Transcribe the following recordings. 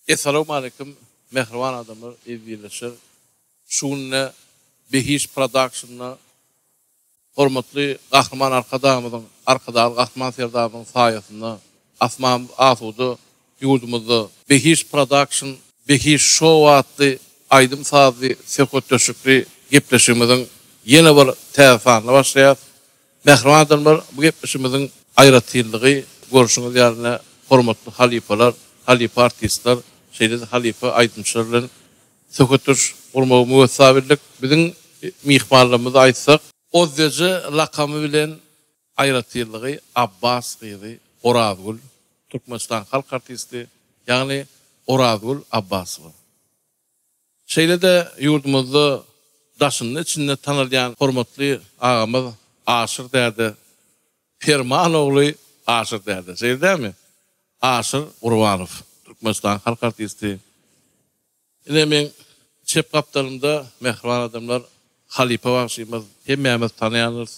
Essalawmaleýkim mähriban adamlar eziz ildeşler şu günde Behiş Productionda hormatly Gahryman Arkadagymyzyň Arkadagly Gahryman Serdarymyzyň saýasynda asmanymyz asuda ýurdumyzda Behiş Production Behiş Show atly aýdym sazly söhbetdeşlikli gepleşigimiziň ýene bir täze sanyna başlaýas. Mähriban adamlar, bu gepleşigimiziň aýratynlygy, görşüňiz ýaly, hormatly halypalar, halypa artistler, şeýle-de halypa aýdymçylar bilen söhbetdeş gurmagy müwessa bildik. Biziň myhmanlarymyzy aýtsak. Ozdeje lakamy bilen aýratynlygy Abbas gyzy Orazgül, Türkmenistanyň halk artisti, ýagny Orazgül Abbasowa. Şeýle-de ýurdumyzda daşynda-içinde tanalýan hormatly agamyz Aşyr däde, Perman ogly Aşyr däde, şeýle dälmi? Aşyr Gurbanow, Türkmenistanyň halk artisti. Ine meň çep gapdalymda mähriban adamlar halypa bagşymyz, hemmämiz tanaýanyrys,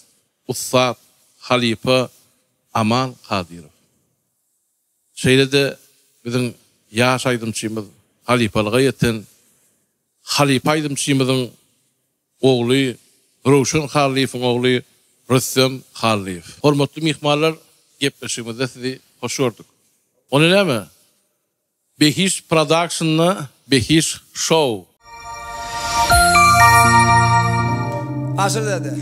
ussat halypa Aman Kadyrow. Şeýle-de biziň ýaş aýdymçymyz, halypalyga ýeten halypa aýdymçymyzyň ogly Röwşen Hallyýewiň ogly Rüstem Hallyýew. Hormatly myhmanlar, gepleşigimizde sizi hoş gördük. Ony näme? Behiş Productionda Behiş Show. Aşyr däde,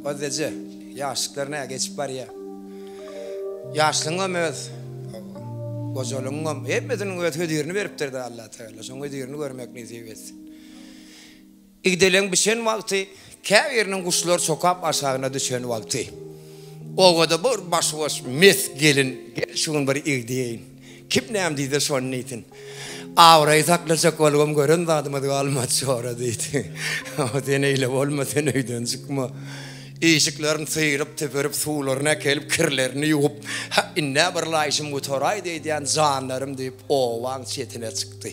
Gözleje, ýaşlyklar nä geçip barýa. Ýaşlygyňam öz, gojalygyňam, hemmesiniň öz hözirini beripdir-dä Allatagala, şoň hözirini görmek nesip etsin. Igdeleň bişen wagty, käbiriniň guşlar çokap aşagyna düşen wagty. Obada bir başy-boş mes gelin, Gel şu gün bir igdeýin. Kim näme diýse şony diýsin. Abraý saklajak bolubam gören zadymyz galmady çora diýdi. Sen eýle bolma, sen öýden çykma. Işiklerini syryp-süpürip, suwlaryny äkelip, kirlerini ýuwup, Hä, ind-ä bir laýşym gutaraýdy öýdýän janlarym diýip, obaň çetine çykdy.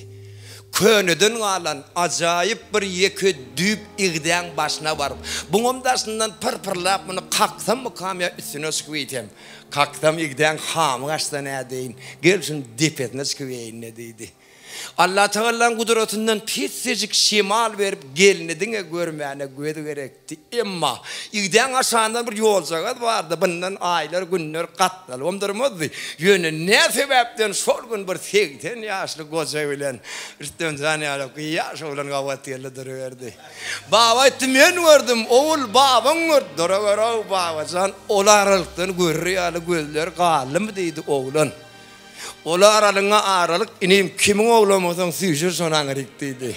Köneden galan ajaýyp bir ýeke düýp igdäň başyna baryp, buňam daşyndan pyr-pyrlap muny kaksammykam ýa üstüne çykyp iýsem? Kaksam igdäň hamy gaçsa nädeýin? Gel şuny depesine çykyp iýeýin-le diýdi. Allatagallaň gudratyndan pessejik şemal berip gelni diňe görmäne göz gerekdi. Emma, igdäň aşagyndan bir ýoljagaz bardy, bundan aýlar, günler gatnalybam durmazdy. Ýöne nä sebäpden şol gün bir 80 ýaşly goja bilen Rüstemjan ýaly ýaş oglan gabat geldi duruberdi. Baba aýtdy, men gördüm, ogul, babaň gördi. Durawer-ow, babajan, ol aralykdan görür ýaly gözleri galdymy diýdi oglan. Ol aralygyňa aralyk, inim, kimiň oglan bolsaň süýşür şony aňryk diýdi.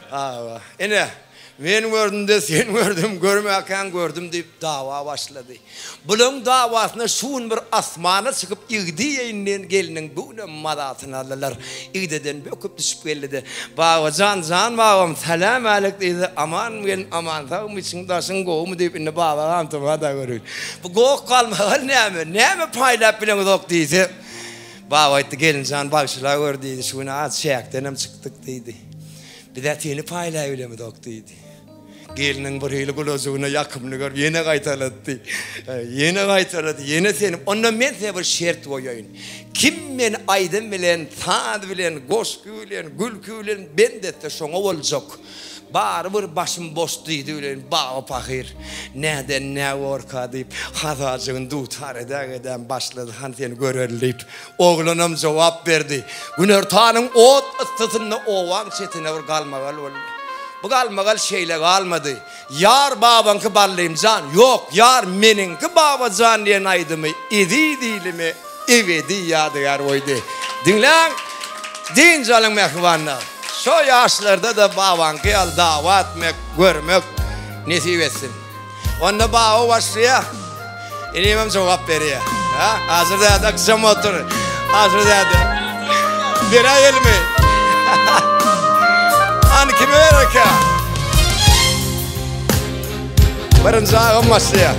Hawa, ine, men gördüm-de, sen gördüm, görmäkäň gördüm diýip dawa başlady. Bulaň dawasyna şu gün bir asmana çykyp igdi iýeýin diýen gelniň bu günem mazasyny aldylar. Igdeden böküp düşüp geldi-de, Babajan, jan babam, salam-älek diýdi. Amanmy gelin, aman sagmy, içiň daşyň gowumy diýip indi baba gamtyma-da görüň. Bu goh-galmagal näme, näme paýlap bileňizok diýse, baba aýtdy, Gelinjan, bagşyla gör diýdi, şu gün az çäkdenem çykdyk diýdi. Biz-ä seni paýlaý bilemizok diýdi. Gelniň bir hili gulajygyna ýakymly görüp, ýene gaýtalatdy. Ýene gaýtalady, ýene seni. Onda men size bir şert goýaýyn. Kim meni aýdym bilen, saz bilen, goşgy bilen, gülki bilen bent etse, şoňa boljak. Barybir başym boş diýdi bilen baba pahyr. Näden nä borka diýip, hasajygyny dutar edägedäm başlady, han seni göreli diýip. Oglanam jogap berdi. Günortanyň ot yssysynda obaň çetine bir galmagal boldy. Bu galmagal şeýle galmady. Ýar babaňky Ballymjan, ýok, ýar meniňki Babajan diýen aýdymy eziz ilime ebedi ýadygär goýdy. Diňläň, dynç alyň mähribanlar. Şo ýaşlarda-da babaňky ýaly dawa etmek, görmek nesip etsin. Onda baba başlaýar. Inimem jogap berýär. Ha? Aşyr däde akşam otur. Aşyr däde. Beräý elimi. Hany kime bererkä? Birinji agam başlaýar.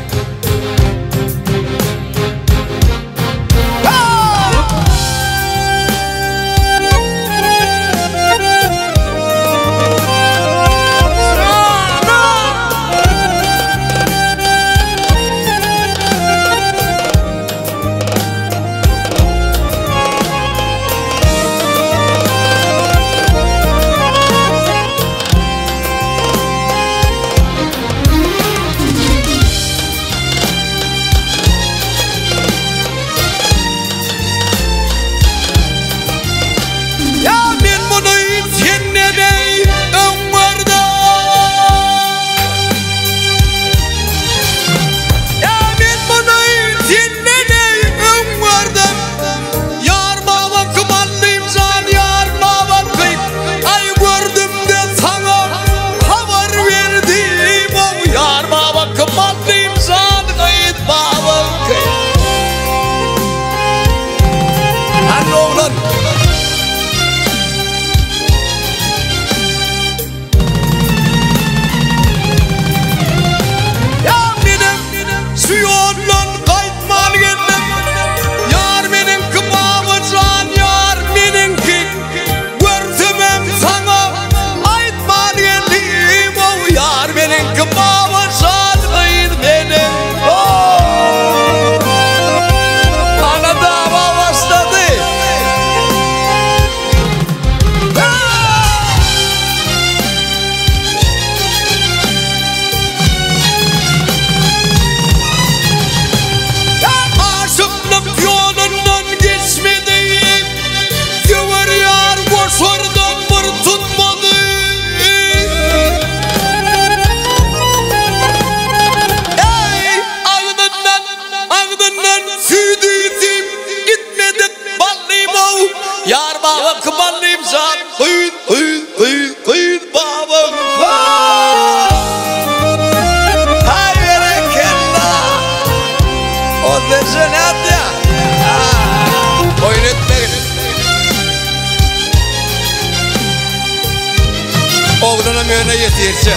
Oglanam ýöne ýesirçe.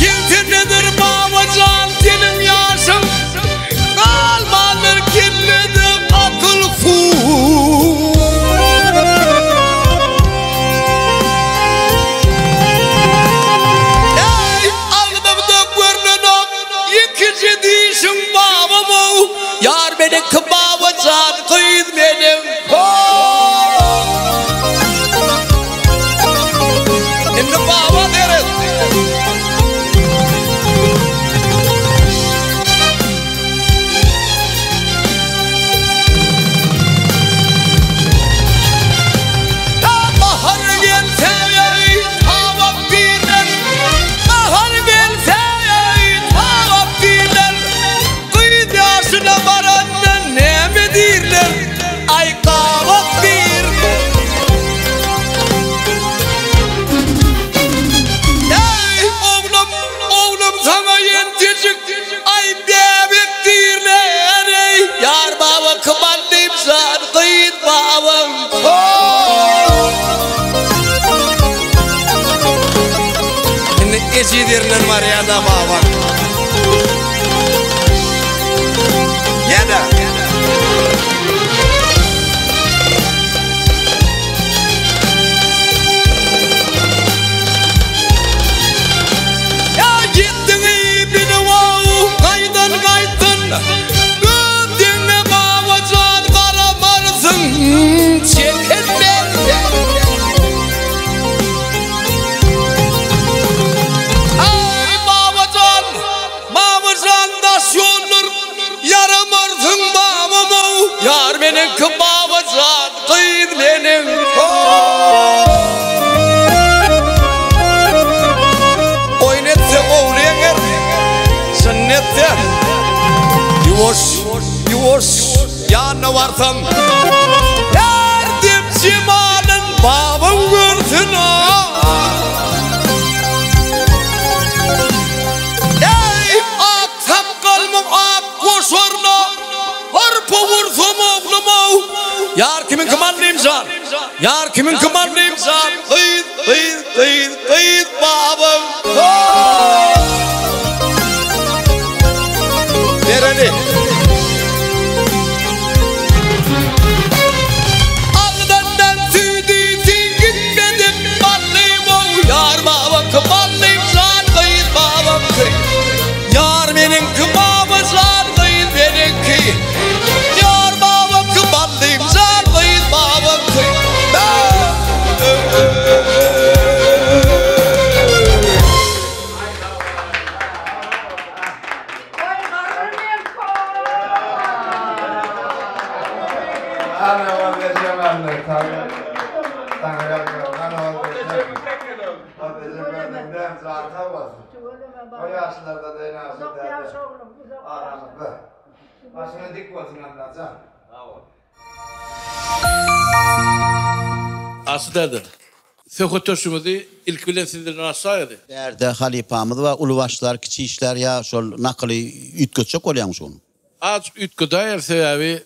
Segsendedir babajan seniň ýaşyň, Galmandyr kellede akyl huş. Eý, agzyňda görnenok ýekeje dişiň babam-ow, Ýar meniňki babajan, gyz meniň. Indi baba seret. Bahar gelse tabak diýler. Bahar gelse tabak diýler. Gyz ýaşyna baranda näme diýrler? Aý gabak diýr. Eý oglum, oglum saňa ýentejik, aý bäbek diýrler eý. Ýar baba kyballym jan, gyz babaň Indi ejiz ýerinden barýar-da babaň. Ýene. Ýa gitdiňi bilip-ow, gaýdan gaýtdyn. Göz deňňe babajan garamarsyň. Çeken bende. Aý babajan, babajan daş ýoldur, ýaramarsyň babam-ow, ýar meniňki babajan, gyz meniň. Oýun etse ogly ýeňer, çyn etse ýuwaş, ýuwaş ýanyna barsam, her dem jemalyn babam görsün-a. Eý, ak sakgalmyň ak goşaryna Harpa ursam oglum-ow. Ýar kimiňki mallym jan, Ýar kimiňki mallym jan, Gyz, gyz, gyz, gyz babam. Bereli. Agzyndan süýdi siňňitmedik ballym-ow, Ýar babaňky ballym jan, gyz babaňky. Ýar meniňki baba jan, gyz meniňki. Ýar babaňky ballym jan, gyz babaňky. Asy däde, söhbetdeşligimizi ilki bilen siz bilen açsaýady. Bärde halypamyz bar, uly başlar, kiçi işler ýa şol nakyly üýtgetjek bolýaňmy şu gün? Azjyk üýtgedäýeli sebäbi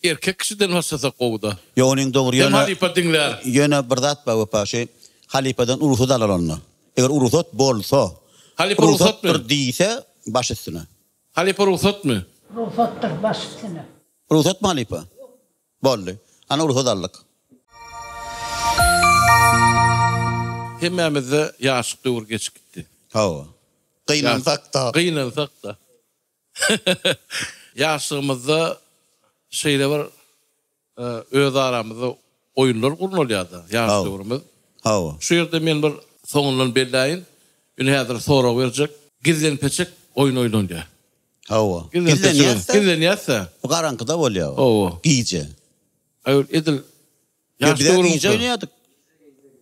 Erkek kişiden başlasak gowuda. Ýok onyň dogry Hem ýöne halypa diňlär. Ýöne bir zat bar Wepa şu halypadan rugsat alar onda. Eger rugsat bolsa. Halypa rugsatmy? Rugsatdyr diýse baş üstüne. Halypa rugsatmy? Rugsatdyr baş üstüne. Rugsatmy halypa? Boldy. Ana rugsat aldyk. Hemmämizde ýaşlyk döwür geçip gitdi. Hawa. Gynansak-da. Gynansak-da. Ýaşlygymyzda şeýle bir öz aramyzda oýunlar gurnalýardy, ýaş döwrümiz. Hawa. Şu ýerde men bir soňundan belläýin. Indi häzir sorag berjek. Gizlenpeçek oýun oýnalýar. Hawa. Gizlenýäs-de. Gizlenýäs-de. Bu garaňkyda bolýar. Hawa. Gije. Aý, edil Ýa bizä gije oýnaýardyk.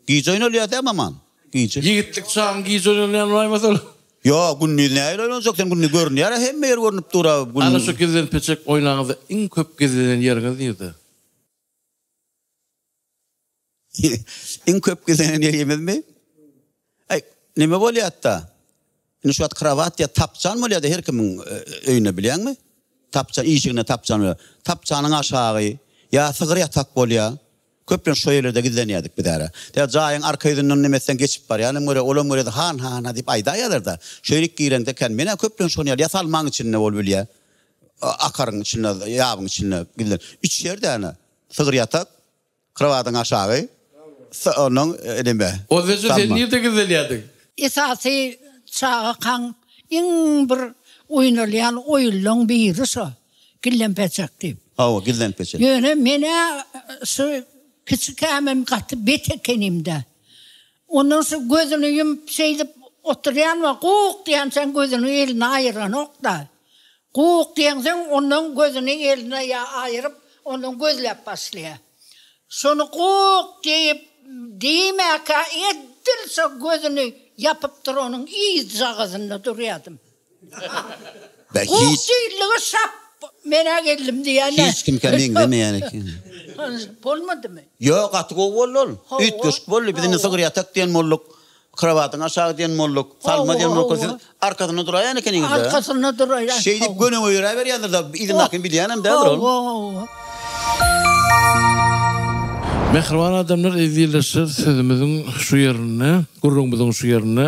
Gije oýnalýar dämi aman? Gije. Ýigitlik çagyň gije oýnalýan bolaýmasa ol. Ýo, gündiz nähili oýnaljak sen gündiz görünýär-ä hemme ýer görnüp dur-a gün. Ana şu gizlenpeçek oýnaňyzda iň köp gizlenen ýeriňiz nirde? Iň köp gizlenen ýerimizmi? Aý, neme bolýar-da? Indi şu wagt krowat ýa tapçan bolýar-da her kimiň öýünde bilýäňmi? Tapçan, işiginde tapçan bolýar. Tapçanyň aşagy ýa sygyr ýatak bolýar. Köplenç şo ýerlerde gizlenýärdik biz ara. Tä jaýyň arka ýüzünden neme etseň geçip barýanam görýär, olam görýär-de, han-ha, han-ha diýip aýdaýýarlar-da. Şeýlik gireňde kän. Men-ä köplenç şony ýaly ýa salmaň içinde bolup bilýär, akaryň içinde, ýabyň içinde gizlen. Üç ýer däne. Sygyr ýatak, krowadyň aşagy, onnoň neme, Ozbeje sen nirde gizlenýärdiň? Esasy çagakaň iň bir oýnalýan oýunlaň biri şo. Gizlenpeçek diýip. Hawa, gizlenpeçek. Ýöne men-ä şu kiçikämem gaty bet ekenim-dä. Ondan şu gözüni ýumup şeýdip oturýan we guk diýençäň gözüni eline aýyranok-da. Guk diýeňsoň ondan gözüni eline ýa aýyryp, ondan gözläp başlaýar. Şony guk diýip, diýmäkä edil şo gözüni ýapyp duranyň yzjagazynda durýardym. Be hiç. Guk şap menä geldim diýýän. Hiç kimkä meňzemeýän eken. Bolmadymy? Ýok gaty gowy boldy ol. Üýtgeşik boldy. Biz indi sygyr ýatak diýen bolduk. Krowatyň aşagy diýen bolduk. Salma diýen bolduk. Siz arkasynda duraýan ekeniňiz-dä. Arkasynda duraýan. Şeýdip göni ýöräberýändir-de. Yzyndakyny bilýänem däldir ol. Hawa. Mähriban adamlar, eziz ildeşler, sözümiziň şu ýerinde, gürrüňimiziň şu ýerinde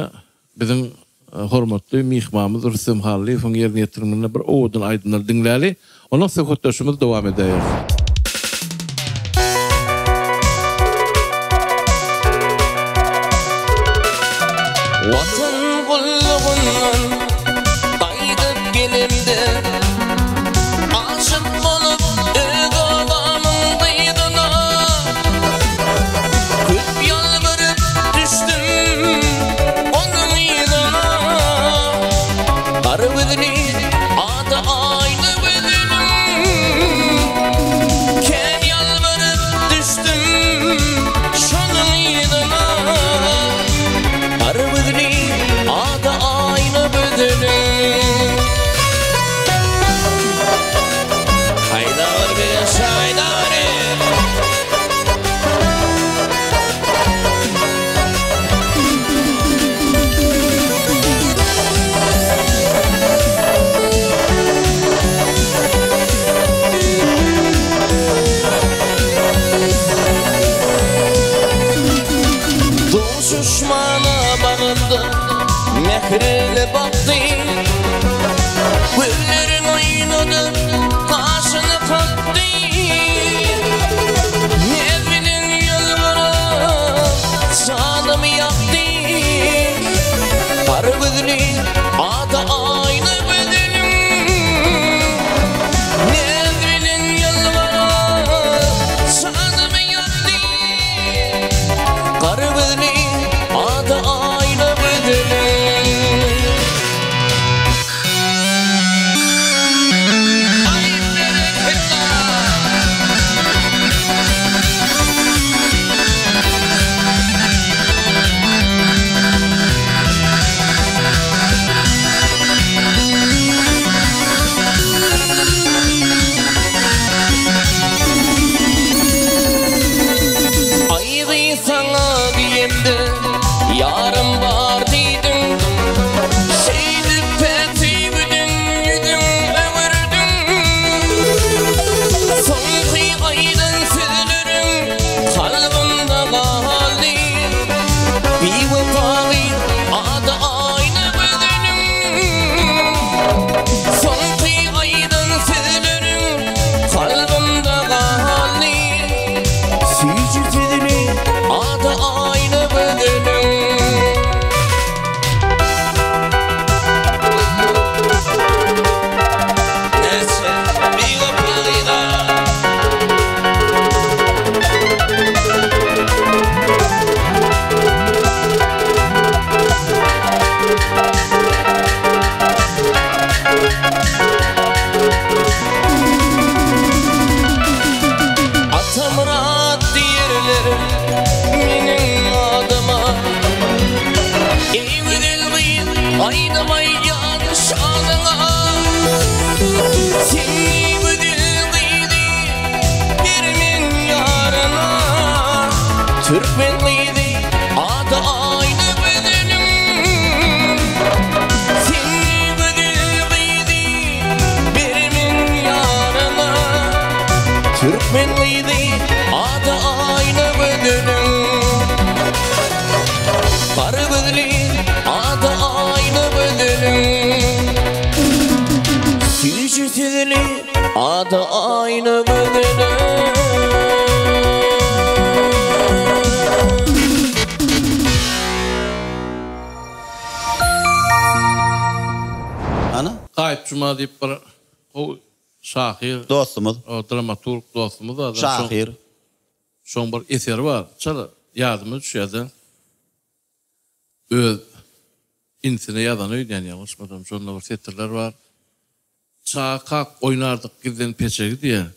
Biziň hormatly myhmanymyz Rüstem Hallyýewiň ýerine ýetirmeginde bir owadan aýdymlary diňläli. Ondan söhbetdeşimizi dowam edäýeris. Watan gullugyndan gaýdyp gelemde, Aşyk bolup öz obamyň gyzyna. Köp ýalbaryp düşdüm onuň yzyna. Gara gözli ady Aýna gözelim. Kän ýalbaryp düşdüm şonuň yzyna. Gara gözli ady Aýna gözelim. Haýdar begenç haýdar. Duşuşmana bagyrdy, mähirli bakdy. Gözlerin oýnadyp, gaşyny kakdy. Näz bilen ýalbaryp, janymy ýakdy. Gara gözli, ady Aýna gözelim. Näz bilen ýalbaryp, janymy ýakdy. Gara gözli, ady Aýna gözelim. Aý berekella! Aý gyz saňa diýemde ýarym bar diýdiň. Şeýdip päk söýgüden ýüzüň öwürdiň. Soňky aýdan sözleriň kalbymda galdy. Biwepa gyz ady Aýna gözeliň. Soňky aýdan sözleriň kalbymda galdy. Süýji sözli ady Aýna gözeliň. Näçe biwepa gyza. Atamyrat diýerler meniň adyma. Eý gözel gyz, aýdym aýdýan şanyňa. Sen gözel gyzy ber men ýaryna. Türkmen gyzy ady Aýna gözelim. Sen gözel gyzy ber men ýaryna. Türkmen gyzy ady Aýna. Ady Aýna gözele. Ana. Gaýyp Juma diýip bir gowy şahyr. Dostumyz. Dramaturg dostumyz bar. Şahyr. Şoň bir eseri bar. Çala ýadyma düşýär-de. Öz inisine ýazan öýdýän ýalňyşmasam. Şonda bir setirler bar. Çagakak oýnardyk gizden peçegi diýýär.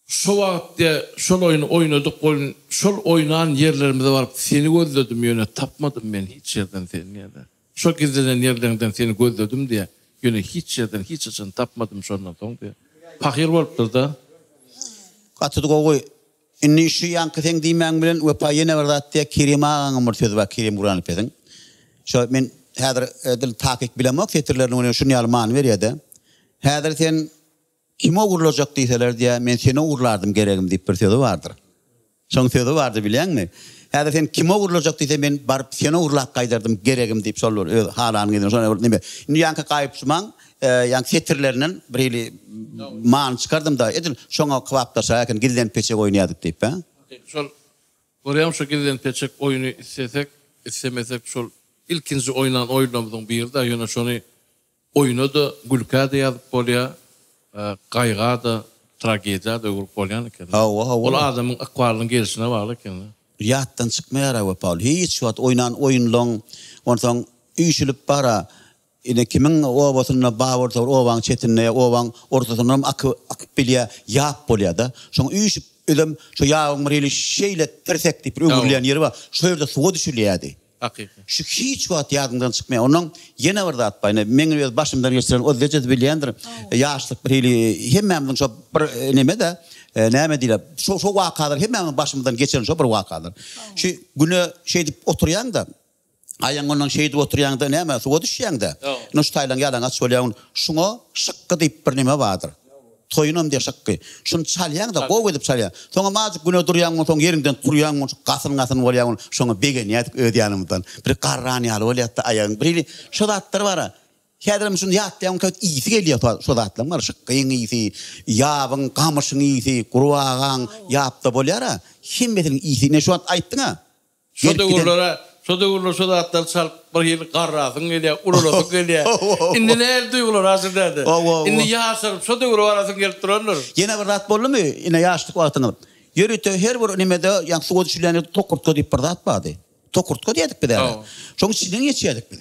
Şo wagt diýýär, şol oýny oýnadyk welin, şol oýnan ýerlerimize baryp seni gözledim, ýöne tapmadym men hiç ýerden seni diýýär-de. Şo gizlenen ýerleriňden seni gözledim diýýär, ýöne hiç ýerden hiç haçan tapmadym şondan soň diýýär. Pahyr bolupdyr-da. Gaty gowy. Indi şu ýaňky seň diýmäň bilen Wepa ýene bir zat diýýär, Kerim agaňam bir sözi bar, Kerim Gurbanepesiň. Şo men häzir edil takyk bilemok setirlerini welin şuny ýaly many berýär-de. Häzir sen Kimi ogurlajak diýseler diýýär, men seni ogurlardym geregim diýip bir sözi bardyr. Şoň sözi bardy bilýäňmi? Häzir sen kimi ogurlajak diýse men baryp seni ogurlap gaýdardym geregim diýip şol bir öz halanyň yzyna şonda bir neme. Indi ýaňky Gaýyp Jumaň ýaňky setirlerinden bir hili many çykardym-da edil şoňa kybapdaşrak eken gizlenip peçek oýnaýardyk diýip hä. Şol görýäňmi şo gizlenip peçek oýny islesek islemesek şol ilkinji oýnan oýunlarymyzyň biri-dä ýöne şony Oýuna-da, gülkä-de ýazyp bolýar, gaýga-da, tragediýa-da öwrüp bolýan eken. Hawa, hawa. Ol adamyň ykbalynyň gelşine bagly eken. Ýatdan çykmaýar-a Wepaly. Hiç wagt oýnan oýunlaň, onsoň üýşülip bar-a, ine kimiň obasynda bar bolsa bir obaň çetinde ýa obaň ortasyndanam akyp bilýär, ýap bolýar-da. Şoň üýşüp, özem şo ýabyň bir hili şeýle tirsek diýip bir öwrülýän ýeri bar, şo ýerde suwa düşülýärdi. Hakyky. Şu hiç wagt ýadyňdan çykmaýar. Onnoň ýene bir zat bar. Ine, meň öz başymdan geçiren Ozlejesi bilýändir. Ýaşlyk bir hili hemmämiziň şo bir neme-de, näme diýler, şo şo wakalar hemmämiziň başymyzdan geçen şo bir wakalar. Şu güne şeýdip oturýaň-da, aýagyň onnoň şeýdip oturýaň-da, näme, suwa düşýäň-de. Ine, şu taýlaň ýalaňaç bolýaň. Şuňa şykgy diýip bir neme bardyr. Toýunam diýýär şykgy. Şuny çalýaň-da, gowy edip çalýaň. Soňam azajyk güne durýaň, onsoň ýeriňden turýaň, onsoň gasyn-gasyn bolýaň, şoňa begenýärdik öz ýanymyzdan. Bir garran ýaly bolýardy-da aýagyň. Bir hili şo zatlar bar-a. Häzirem şuny ýatlaýaň, käwagt ysy gelýär şo zatlaryň bar. Şykgyň ysy, ýabyň, gamyşyň ysy, gurbagaň ýapda bolýar-a. Hemmesiniň ysy. Ine şu wagt aýtdyň-a. Şo döwürlere, şo döwürler şo zatlary çalyp bir hili garrasyň gelýär, ulalasyň gelýär. Indi nähili duýgular Aşyr däde? Indi ýaşaryp şo döwre barasyň gelip durandyr. Ýene bir zat boldumy, ine ýaşlyk wagtyňyz. Ýörite her bir nemede ýaňky suwa düşülýän ýerde tokurtga diýip bir zat bardy. Tokurtga diýerdik biz häzir. Şoň içinden geçýärdik biz.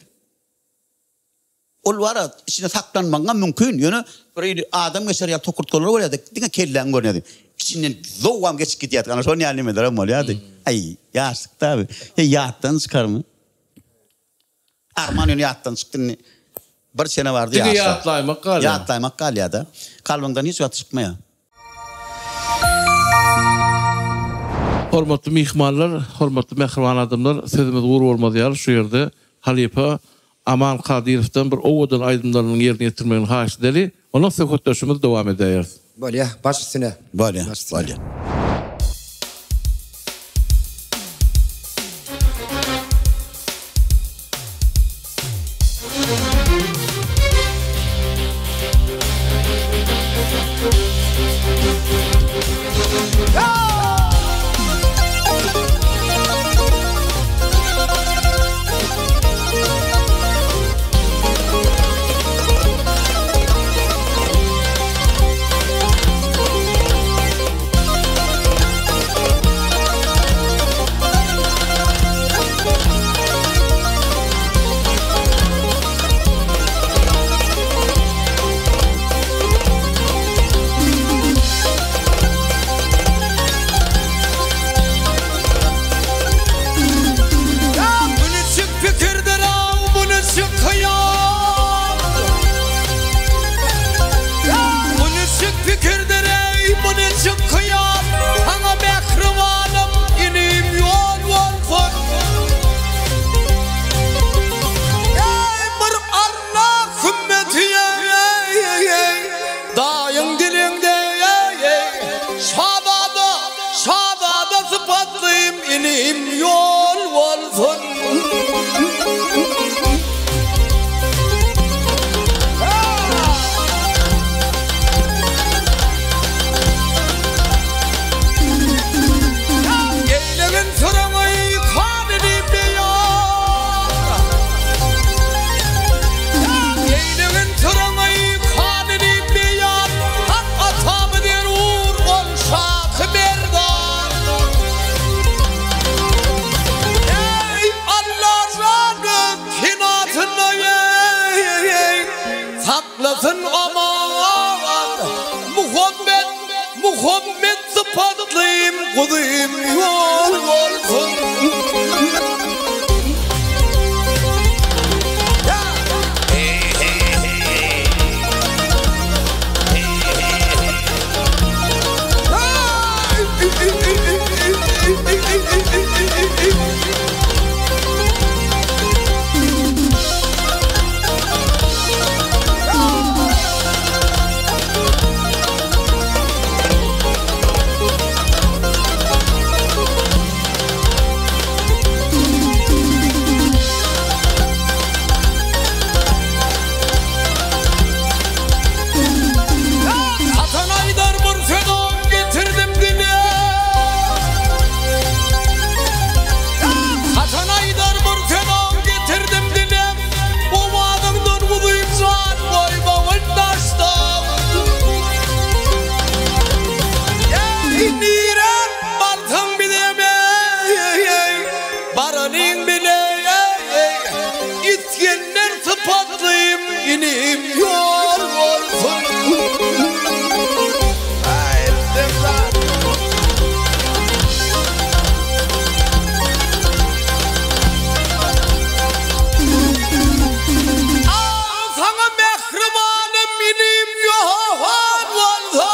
Ol bar-a, içinde saklanmagyňam mümkin, ýöne bir hili adam geçer ýaly tokurtgalar bolýardy, diňe kelläň görünýärdi. Içinden zowwam geçip gidýärdik, ana şon ýaly nemelerem bolýardy. Aý, ýaşlykda bi. Heý, ýatdan çykarmy? Arman ýöne ýatdan çykdy indi. Bir çene bardy Diňe ýaşlar. ýatlaýmak galýar. Ýatlaýmak galýar-da. Kalbyňdan hiç wagt çykmaýar. Hormatly myhmanlar, hormatly mähriban adamlar, sözümiz gury bolmaz ýaly şu ýerde halypa Aman Kadyrowdan bir owadan aýdymlarynyň ýerine ýetirmegini haýyş edeli, ondan söhbetdeşimizi dowam edäýeris. Bolýa, baş üstüne. Bolýa, bolýa. Muhammet sypatlym guzym ýol bolsun. Hasan aýdar bir sözüm getirdim dile. Hasan aýdar bir sözüm getirdim dile. Owazyňdan uzyn jan goýmagyn daşda. Nirä barsaň bizeme, baranyň bile. Isgender sypatlym inim ýol bolsun. Saňa mähribanym inim ýohan bolsa.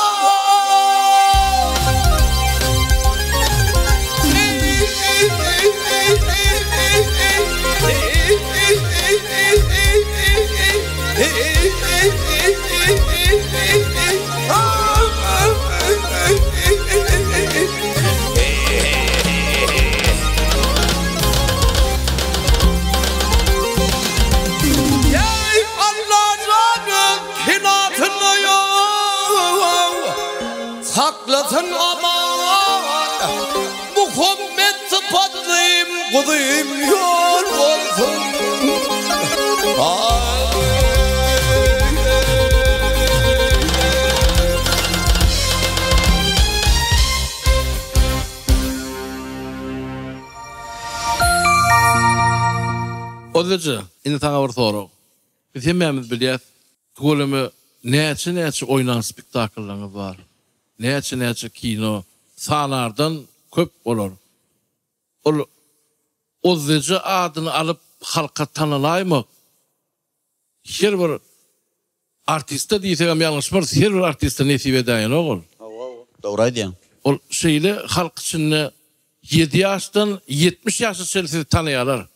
Eý Allajanyň penasynda ýok, Saklasyn aman Muhammet sypatlym guzym ýol bolsun. Ozaja, indi saňa bir sorag. Biz hemmämiz bilýäs, tüweleme näçe-näçe oýnan spektakllaryňyz bar. Näçe-näçe kino, sanardan köp olar. Ol Ozzeje adyny alyp halka tanalaýmak her bir artiste diýsegem ýalňyşmarys, her bir artiste nesip edäýenok ol. Hawa, dogry aýdýaň. Ol şeýle halk içinde ýedi ýaşdan 70 ýaşa çenli sizi tanaýarlar.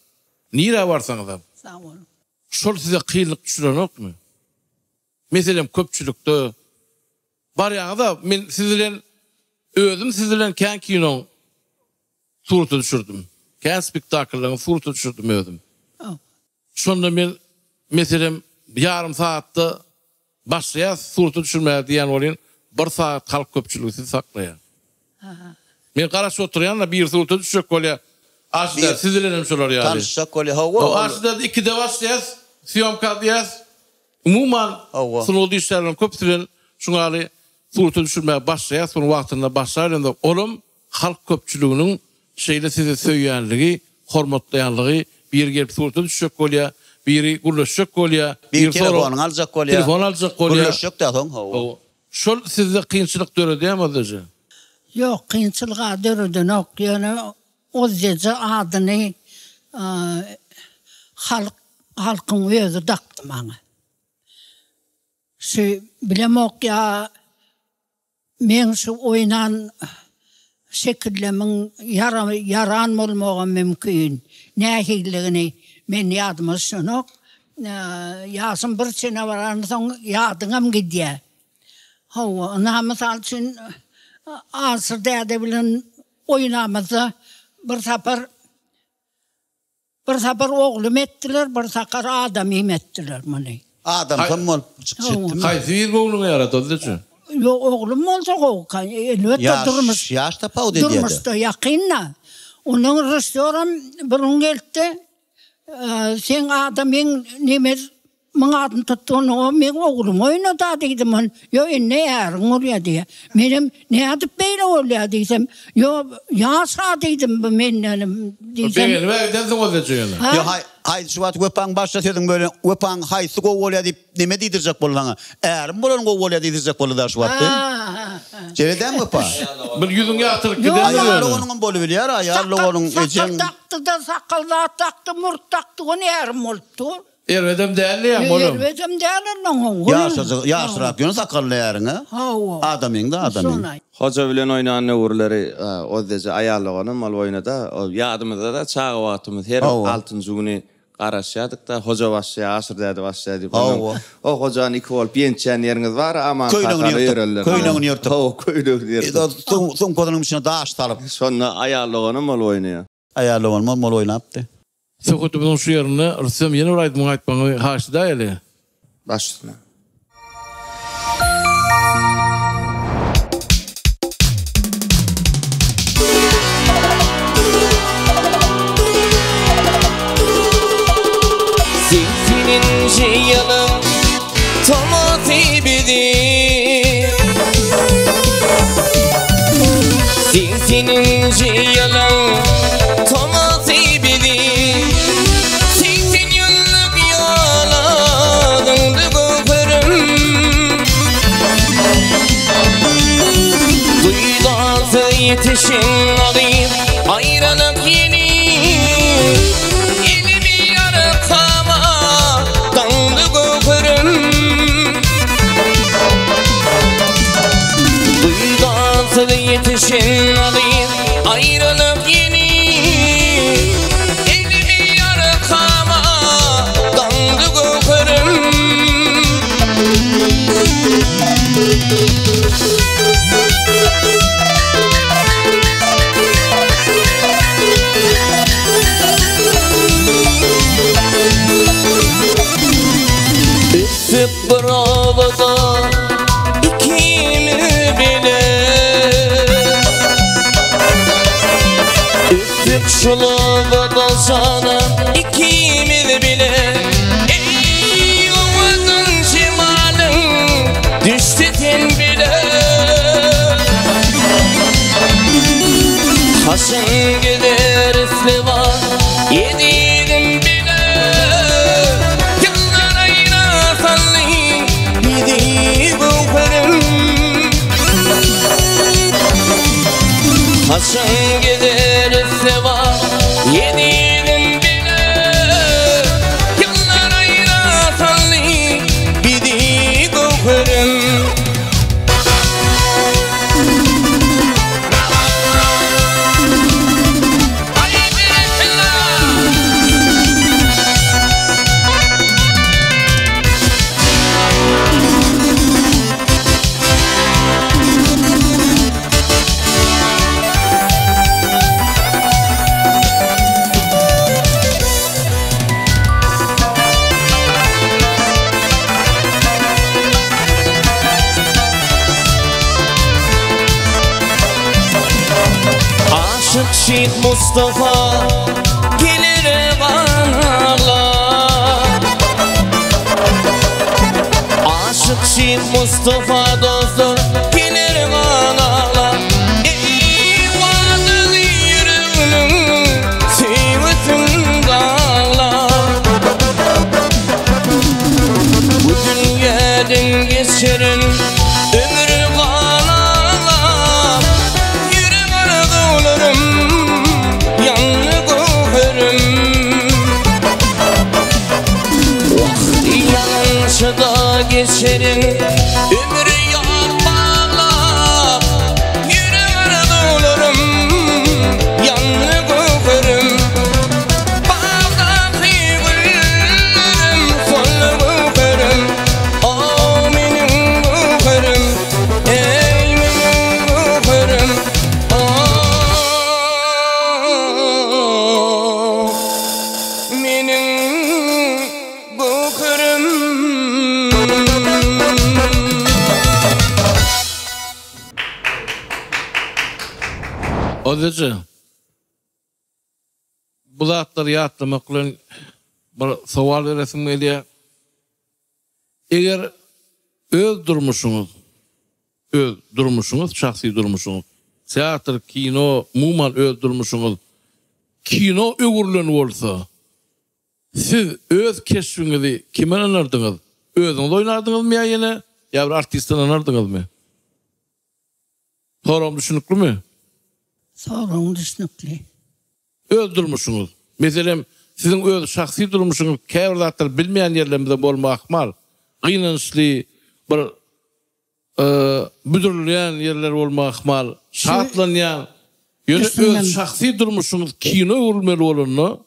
Nirä barsaňyzam. Sag boluň. Şol size kynlyk düşürenokmy? Meselem köpçülikde barýaňyza men siz bilen özüm siz bilen kän kinoň surata düşürdim. Kän spektakllaryň surata düşürdim özüm. Şonda men meselem ýarym sagatda başlaýas surata düşürmäge diýýän welin bir sagat halk köpçüligi sizi saklaýar. Men garaşyp oturýan-da biri surata düşjek bolýar. Aşyda siz bilenem şolar ýaly. Tanyşjak bolýar. Hawa. Aşyda ikide başlaýas sýomka diýýäs. Umuman, sungat işgärleriniň köpüsi bilen şuň ýaly surata düşürmäge başlaýas, muny wagtynda başlaberemzok. Olam halk köpçüliginiň şeýle sizi söýýänligi, hormatlaýanlygy, biri gelip surata düşjek bolýar, biri gürleşjek bolýar, biri telefonyňy aljak bolýar, telefon aljak bolýar. Gürleşjek-dä soň, hawa. Şol sizde kynçylyk döredýärmi Ozdeje? Ýok, kynçylyk-a döredenok, ýöne Ozdeje adyny halk halkyň özi dakdy maňa. Şu bilemok ýa meň şu oýnan şekillemiň ýaran bolmagam mümkin. Nähililigini men ýadyma düşenok. Ýaşym bir çene baransoň ýadyňam gidýär. Hawa, ynha mysal üçin Aşyr däde bilen oýnamyzda bir sapar Bir sapar oglum etdiler, bir sakar adamym etdiler muny. Adamsam bolup çykyş etdimi? Haýsy biri göwnüňe ýarady Ozdeje? Ýok, oglum bolsa gowy, elbetde durmuş. Ýaş tapawut edýär-de. Durmuşda ýakyn-da. Ondan režissýoram bir gün geldi-de, Seň adamyň neme. Muň adyny tutdy, onda o meň oglum oýnada diýdim, ol, Ýo, indi äriň bolýa diýýä. Menem, Nädip beýle bolýa diýsem, Ýo, ýaş-a diýdim bu mendenem diýsem. Begenibä gidensiň Ozdeje ýöne. Ýo, haý, haýsy şu wagt Wepaň başda sözüň bölen, Wepaň haýsy gowy bolýa diýip neme diýdirjek boldy saňa? Ärim bolany gowy bolýa diýdirjek boldy-da şu wagt. Şeýle dämi Wepa? Bir ýüzüň ýagtyryp gidendir ýöne. Aýal doganyňam bolubilýär, aýal doganyň, ejeň. Sakgal dakdy-da, sakgal zat dakdy, murt dakdy, ony ärim bolupdy. Erbedem däl diýýäň olam. Erbedem däl onnoň ho. Ýaşajyk, ýaşrak ýöne sakally äriňe. Hawa. Adamyň-da adamyň. Hoja bilen oýnan döwürleri Ozdeje aýal doganym bolup oýnada. Ol ýadymyzda-da çaga wagtymyz her altynjy güni garaşýardyk-da, Hoja başlaýar, Aşyr däde başlaýar diýip. Onnoň o Hojany iki bolup ýençýän ýeriňiz bar, Aman Köýnegini kakana ýyrtyp, ýörerler. köýnegini ýyrtyp. Hawa, köýnegini ýyrtyp. Sumkasynyň içine daş salyp. Şonda aýal doganym bolup oýnaýar. Aýal doganym bolup oýnapdy. Söhbetimiziň şu ýerinde Rüstem ýene bir aýdymyňy aýtmagyňy haýyş edäýeli. Baş üstüne. Segseninji ýylyň tomusy bizi Segseninji ýylyň tomusy bizi 80 ýyllyk ýola zyňdy göwherim Duýdansyz ýetişen agyr aýralyk ýeli Elimi arkama daňdy göwherim Duýdansyz ýetişen agyr aýralyk ýeli Elimi arkama daňdy göwherim. Ösüp bir obada ikimiz bile Ösüp şul obada janam ikimiz bile Ey owadan jemalyň düşse sen bile Haşan gider isle bar Ezizim bile Ýyllar aýra saldy bizi göwherim Haçan gideris seba Ezizim bile Ýyllar aýra saldy bizi göwherim. Aşyk Şyh Mustafa gelir gan Aşyk Şyh Mustafa dostlar gelir gan ağlar Ey vardygy ýüreginiň söýgüsin daglar Bu dünýäden geçerin ömür galar Ýürek arzuwlarym ýandy göwherim Wah ýalançyda geçerin ömür ýar baglap Ýürek arzuwlarym ýandy göwherim Bagdaky güllerim soldy göwherim Oh meniň göwherim Eý meniň göwherim Oh meniň göwherim. Ozeje. Bu zatlary ýatlamak bilen bir sowal beresim gelýär. Eger öz durmuşyňyz, öz durmuşyňyz, şahsy durmuşyňyz, teatr, kino, umuman öz durmuşyňyz kino öwrülen bolsa, siz öz keşbiňizi kime ynanardyňyz? Özüňiz oýnardyňyzmy ýa ýene ýa bir artiste ynanardyňyzmy? Soragym düşnüklimi? Soragyň düşnükli. Öz durmuşyňyz. Meselem, siziň öz şahsy durmuşyňyz käbir zatlary bilmeýän ýerlerimizde bolmagy ahmal. Gynançly bir büdrülýän ýerler bolmagy ahmal. Şatlanýan. Ýöne öz şahsy durmuşyňyz kino öwrülmeli bolanda,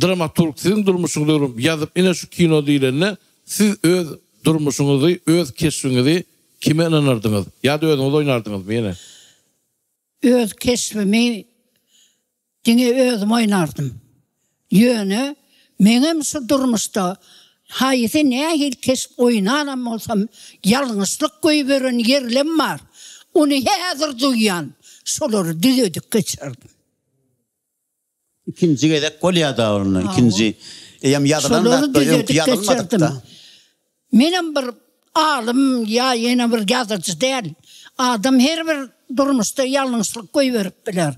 dramaturg siziň durmuşyňyzy öwrenip ýazyp ine şu kino diýlende, siz öz durmuşyňyzy, öz keşbiňizi kime ynanardyňyz? Ýa-da özüňiz oýnardyňyzmy ýene? Öz keşbimi diňe özüm oýnardym. Ýöne meňem şu durmuşda haýsy nähili keşp oýnanam bolsam ýalňyşlyk goýberen ýerlem bar. Ony häzir duýýan. Şolary düzedip geçerdim. Ikinji gezek bolýa-da onda, ikinji. Eýýäm ýazylan zatlar öňki ýazylmadyk-da. Menem bir alym ýa ýene bir ýazyjy däl. Adam her bir durmuşda ýalňyşlyk goýberip biler.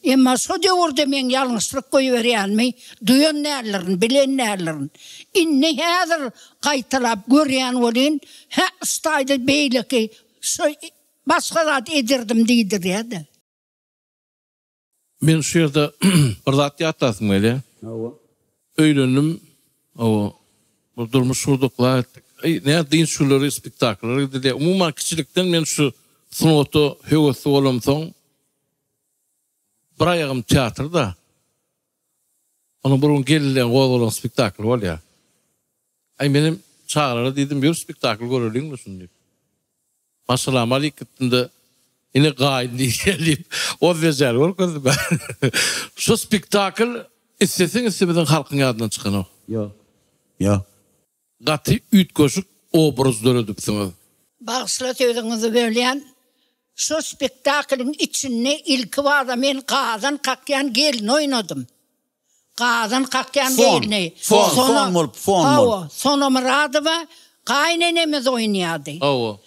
Emma şo döwürde meň ýalňyşlyk goýberýänimi duýan däldirin, bilen däldirin. Indi häzir gaýtalap görýän welin, hä, şu taýda beýleki, şu başga zat ederdim diýdirýär-de. Men şu ýerde bir zat ýatlasym gelýär. Hawa. Öýlendim. Hawa. Bir durmuş gurduk, zat etdik. Eý, nä dynç günleri spektakllara gidilýär. Umuman kiçilikden men şu sungata höwesli bolamsoň, bir aýagym teatrda. Onuň bir gün Gelin gozgalaň spektakly bolýar. Aý, menem çagalara diýdim, ýör spektakl göreliň-le şuny diýip. Maşgalamy alyp gitdim-de, ine gaýyn diýýär diýip, Ozbejäni görkezdim. Şu spektakl isleseň islemeseň halkyň ýadyndan çykanok. Ýok. Ýok. Gaty üýtgeşik obraz döredipsiňiz. Bagyşla sözüňizi bölýän, şo spektaklyň içinde ilkibada men gazan kakýan gelni oýnadym. Gazan kakýan Fon, gelni. fon, fon bolup, fon bolup. Hawa, Sona Myradowa gaýynenemiz oýnaýardy. Hawa.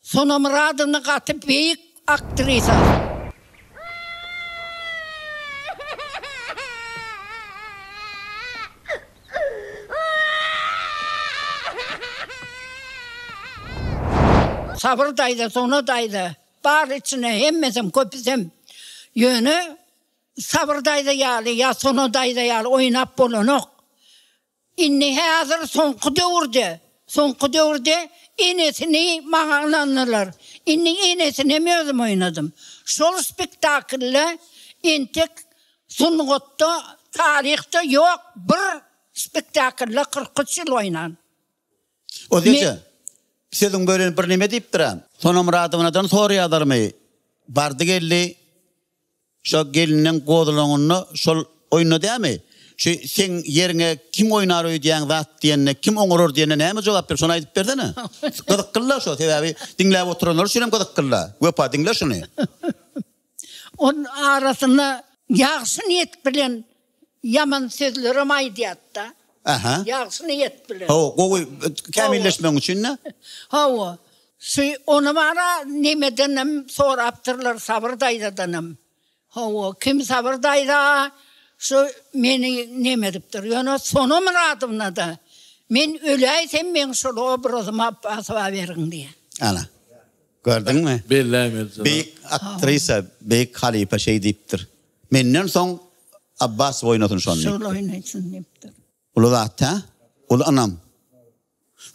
Sona Myradowna gaty beýik aktrisa. Sabyr daýza, Sona daýza, bar içinde hemmesem, köpüsem. Ýöne Sabyr daýza ýaly ýa Sona daýza ýaly oýnap bolanok. Indi häzir soňky döwürde, soňky döwürde enesini maňa ynandylar. Indi enesinem özüm oýnadym. Şol spektaklda entek sungatda, taryhda ýok bir spektaklda 43 ýyl oýnan. Ozeje, sözüň bölen bir neme diýipdir-ä. Sona Myradownadan soraýarlarmy, bardy-geldi Şo geliniň gozulaňynda şol oýunda dämi? Şu seň ýeriňe kim oýnar öýdýäň zat diýende, kim oňarar diýende näme jogap berip, şony aýdyp bersene. Gyzyklyla şo, sebäbi diňläp oturanlar üçin hem gyzyklyla. Wepa diňle şuny. Ol arasynda ýagşy niýet bilen ýaman sözlerem aýdýardy-da. Aha. Ýagşy niýet bilen. Hawa, gowy kämilleşmegiň üçin-de. Hawa. Şu ony bara nemedenem sorapdyrlar, Sabyr daýzadanam. Hawa, kim Sabyr daýza şu meni neme edipdir. Ýöne Sona Myradowna-da, Men öläýsem meň şol obrazymy Apbasowa beriň diýýär. Ana. Gördüňmi? Belläýmeli. Beýik aktrisa, beýik halypa şeý diýipdir. Menden soň Abbasow oýnasyn şony diýipdir. Şol oýnasyn diýipdir. Uly zat hä? Uly ynam.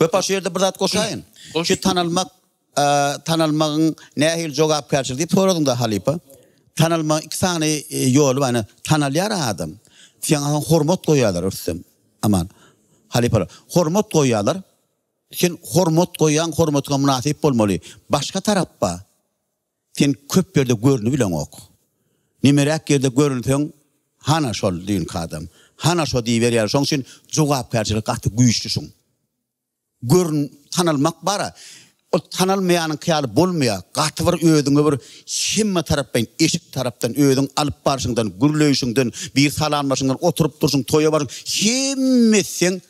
Wepa şu ýerde bir zat goşaýyn. Şu tanalmak, tanalmagyň nähili jogapkärçiligi diýip soradyňda halypa. Tanalmagyň iki sany ýoly bar. Ine, tanalýar adam. Saňa soň hormat goýýarlar Rüstem. Aman. Halypalar. Hormat goýýarlar. Sen hormat goýýaň, hormatyňa mynasyp bolmaly. Başga tarap bar. Sen köp ýerde görünibileňok. Nemeräk ýerde görünseň, hana şol düýnki adam, hana şo diýiberýär. Şoň üçin jogapkärçilik gaty güýçli şuň. Görün, tanalmak bar-a, ol tanalmaýanyňky ýaly bolmaýar. Gaty bir özüňe bir hemme taraplaýyn, eşik tarapdan, özüň alyp barşyňdan, gürleýşiňden, bir salamlaşyňdan, oturyp durşuň, toýa barşyň, hemmesi seň.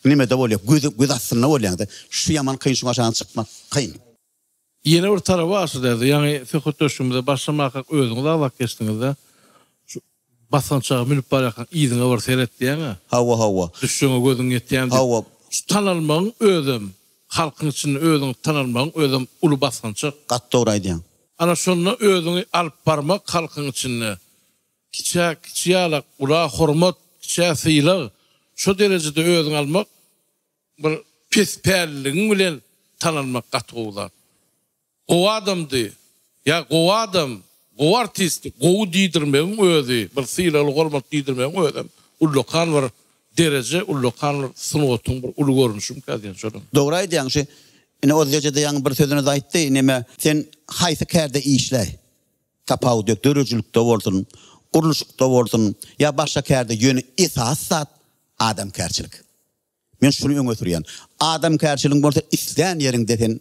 Nimede bolýar, göz göz astynda bolýaňda. Şu ýaman kyn şuň aşagyna çykmak kyn. Ýene bir tarapy bar şu derde, ýaňy söhbetdeşligimize başlamakak özüňiz agzap geçdiňizde, şu basgançaga münüp barýarkaň yzyňa bir seret diýýäň-ä. Hawa, hawa. Düşjegiňe gözüň ýetýärmi diýip. Hawa. Şu tanalmagyň özem, halkyň içinde özüňi tanalmagyň özem uly basgançak. Gaty dogry aýdýaň. Ana şonda özüňi alyp barmak halkyň içinde, kiçä kiçi ýalak, ula hormat, kiçä sylag, şo derejede özüňi almak Bir pes pälliligiň bilen tanalmak gaty gowy zat. Gowy adamdy, ýa gowy adam, gowy artistdi, gowy diýdirmegiň özi, bir sylagly hormatly diýdirmegiň özem ullakan bir dereje, ullakan bir sungatyň bir uly görnüşimikä diýen şolam. Dogry aýdýaň şu ine Ozjejede ýaňy bir sözüni aýtdy neme sen haýsy kärde işläý tapawudy ýok döredijilikde bolsun gurluşykda bolsun ýa başga kärde ýöne esasy zat adamkärçilik. Men şuny öňe sürýän. Adamkärçiligiň bolsa islän ýeriňde sen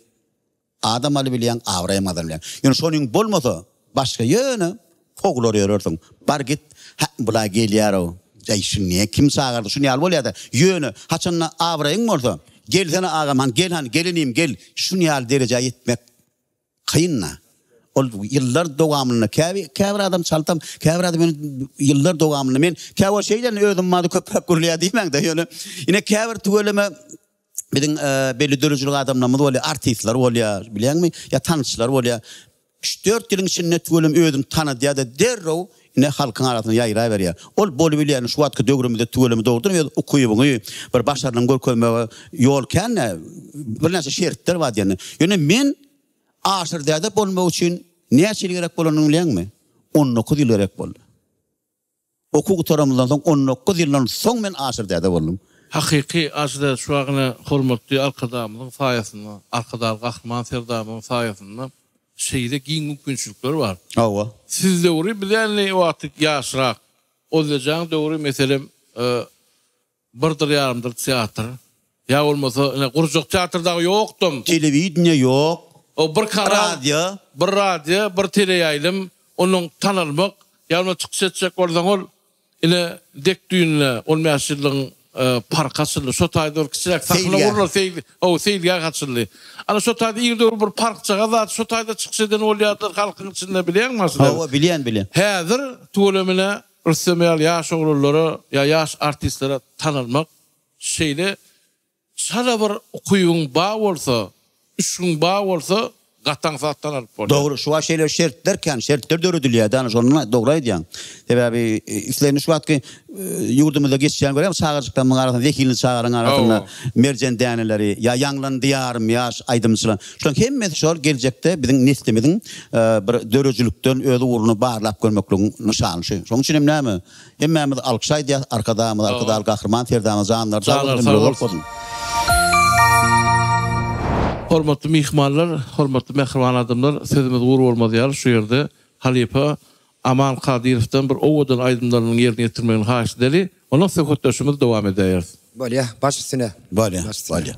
adam alybilýäň, abraýam gazanybilýäň. Ýöne şonyň bolmasa başga ýöne kowlar ýörersiň. Bar git, hä bula gelýärow, äý şu ne kim çagyrdy şun ýaly bolýada. Ýöne haçanda abraýyň bolsa, gelsene agam hany gel hany gel inim gel şun ýaly derejä ýetmek Kyn-da. Ol ýyllar dowamynda käbir käbir adam çaltam, käbir adam ýöne ýyllar dowamynda men käwagt şeýdýän özüm barada köpräk gürleýär diýmäň-de ýöne ine käbir tüweleme biziň belli döredijilik adamlarymyz bolýar, artistler bolýar, bilýäňmi, ýa tanyşlar bolýar. Üç-dört ýylyň içinde tüweleme özüni tanadýar-da derrew ine halkyň arasynda ýaýraberýär. Ol bolubilýän şu wagtky döwrümizde tüweleme dogrudan öz ukybyňy, bir başarnygyňy görkezmege ýol kän-dä, birnäçe şertler bar diýende. Ýöne men Aşyr däde bolmak üçin näçe ýyl gerek bolanyny bilýäňmi? 19 ýyl gerek boldy. Okuw gutaramyzdan soň 19 ýyldan soň men Aşyr däde boldum. Hakyky Aşyr däde şu wagt ine hormatly Arkadagymyzyň saýasynda, Arkadagly Gahryman Serdarymyzyň saýasynda şeýle giň mümkinçilikler bar. Hawa. Siz döwri biz indi wagty ýaşrak. Ozlejaň döwri meselem birdir ýarymdyr teatr. Ýa bolmasa ine gurjak teatr dagy ýokdam. Telewideniýe ýok. O bir kanal. Radio. Bir radio, bir teleýaýlym, ondan tanalmak, ýa bolmasa çykyş etjek bolsaň ol Ine, dek düýnde 15 ýyllygyň parky açyldy. Şo taýda bir kiçiräk sahna gurlar, seýil, hawa, seýilgäh açyldy. Ana, şo taýda ir döwür bir parkjagaz zat, şo taýda çykyş eden bolýardylar halkyň içinde, bilýäňmi aslynda? Hawa, bilýän, bilýän. Häzir tüwelemine Rüstem ýaly ýaş oglanlara ýa ýaş artistlere tanalmak şeýle Çala bir ukybyň bar bolsa, yşgyň bar bolsa gaty aňsatdan alyp bolýar. Dogry, şu wagt şeýle şertler kän, şertler döredilýär däne, şony dogry aýdýaň. Sebäbi islendik şu wagtky ýurdumyzda geçýän görýäňmi çagajyklarymyň arasynda, zehinli çagalaryň arasynda merjen däneleri ýa Ýaňlan diýarym ýaş aýdymçylar. Şolaryň hemmesi şol geljekde biziň neslimiziň bir döredijilikden öz ugruny barlap görmekligiň nyşany şu. Şonuň üçin hem näme, Hemmämiz alkyş aýdýas Arkadagymyza Arkadagly Gahryman Serdarymyza janlary sag bolsun ömri uzak bolsun. Hormatly myhmanlar, hormatly mähriban adamlar, sözümiz gury bolmaz ýaly şu ýerde halypa Aman Kadyrowdan bir owadan aýdymlarynyň ýerine ýetirmegini haýyş edeli, ondan söhbetdeşligimizi dowam edäýeris. Bolýa, baş üstüne. Bolýa, bolýa.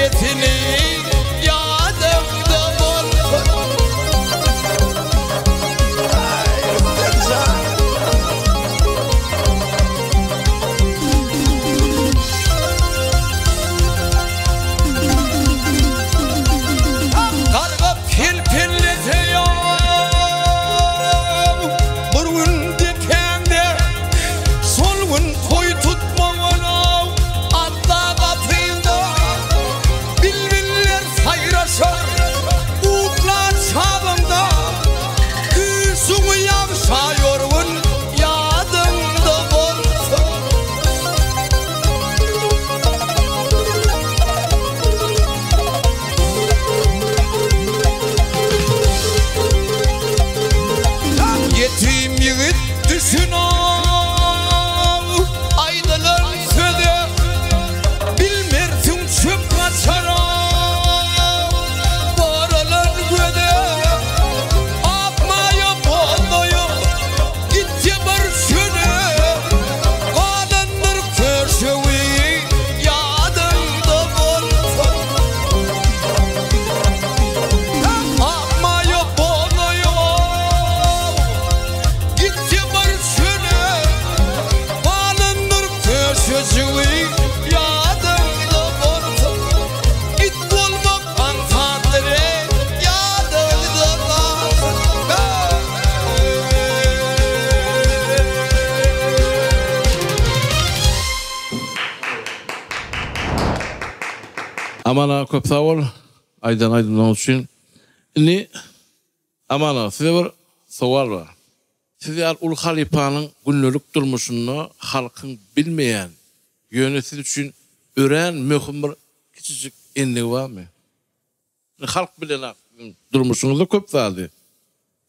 terbiýesini ýadyňda bolsun. Aý, Rüstem jan. Garga pelpellese ýaw, bir gün depäňde, şol gün toý tutmagyna Alla gapyňda bilbiller saýraşar, uklan çagyňda düýşüňi ýagşa ýorgun ýadyňda bolsun. Ýetim ýigit düşünow aýdylan söze, Bilmersiň çöp gaçarow boralan göze. Ak maýa bozlaýa gitse bir çöle, Galandyr köşewi ýadyňda bolsun. Akmaýa bolaýa gitse bir çöle, Galandyr köşejigi ýadyňda bolsun. It bolmak aňsatdyr eý, ýadyňda galsyn. Aman aga köp sag bol aýdan aýdymlaryň üçin. Indi Aman aga size bir sowal bar. Siz ýaly uly halypanyň gündelik durmuşynda halkyň bilmeýän, ýöne siz üçin örän möhüm bir kiçijik endigi barmy? Halk bilenok siziň durmuşyňyzda köp zady.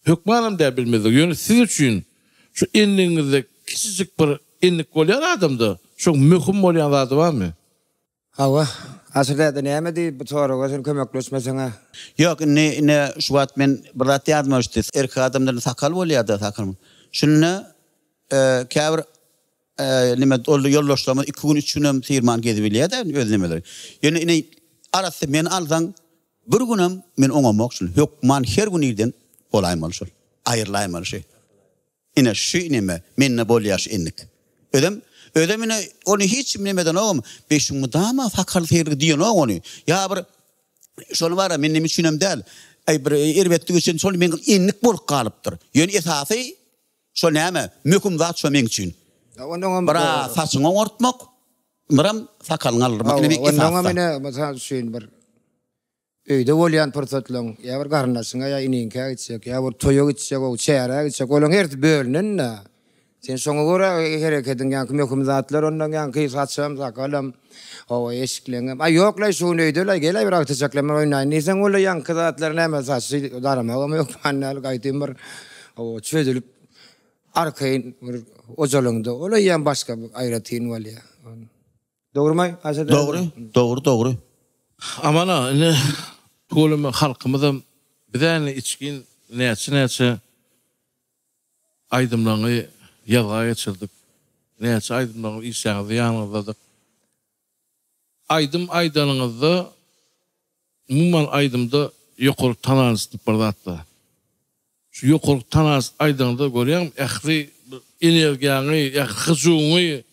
Hökmanam däl bilmezlik. Ýöne siz üçin şu endigiňizde kiçijik bir endik bolýar adamda, şoň möhüm bolýan zady barmy? Hawa. Aşyr däde näme diýip bu soraga sen kömekleşmeseň-ä. Ýok indi ine şu wagt men bir zat ýadyma düşdi. Erkek adamda sakal bolýada sakal. Şunda käbir Neme ol ýoldaşlarymyz iki gün üç günem syrman gezibilýärdi öz nemeleri. Ýöne ine arassa meni alsaň bir günem men oňamok şul. Hökman her gün irden bolaýmaly şol. Aýrylaýmaly şu. Ine şu neme mende bolýar şu endik. Özem özem ine ony hiç kim neme edenogam. Beý şuň mydama sakal syrgy diýenok ony. Ýa bir şony bara men neme üçinem däl. Aý bir erbetlik üçin şol meň endik bolup galypdyr. Ýöne esasy Şo näme? Möhüm zat şo meň üçin. Onnoňam Bir-ä saçyňy oňartmak, birem sakalyňy aldyrmak. Ine meň esasy Onnoňam ine, mysal üçin, bir öýde bolýan pursatlaň, ýa bir garyndaşyňa ýa iniňkä gitjek, ýa bir toýa gitjek, o çärä gitjek, olaň hersi bölünen-dä. Sen şoňa görä herekediň, ýaňky möhüm zatlar onnoň ýaňky saçam, sakalam, hawa, eşikleňem. Aý, ýok-laý, şu gün öýde-laý, gel-aý bir agtyjaklama oýnaýyn diýseň, ol-a ýaňky zatlar näme, saçy daramagam hökman däl, gaýtym bir Hawa, çözülip arkaýyn bir ojalyňda ol eýýäm başga bir aýratyn bolýar. Dogrumy, Aşa däde? Dogry, dogry, dogry. Aman aga, indi tüweleme halkymyzam biz-ä indi içgin näçe-näçe aýdymlaryňy ýazga geçirdik. Näçe aýdymlaryňyzy işläňizde ýanyňyzdadyk. Aýdym aýdanyňyzda umuman aýdymda ýokary tonalnost diýip bir zat bar. Şu ýokary tonalnost aýdaňda görýäňmi ähli bir energiýaňy, ähli hyjuwyňy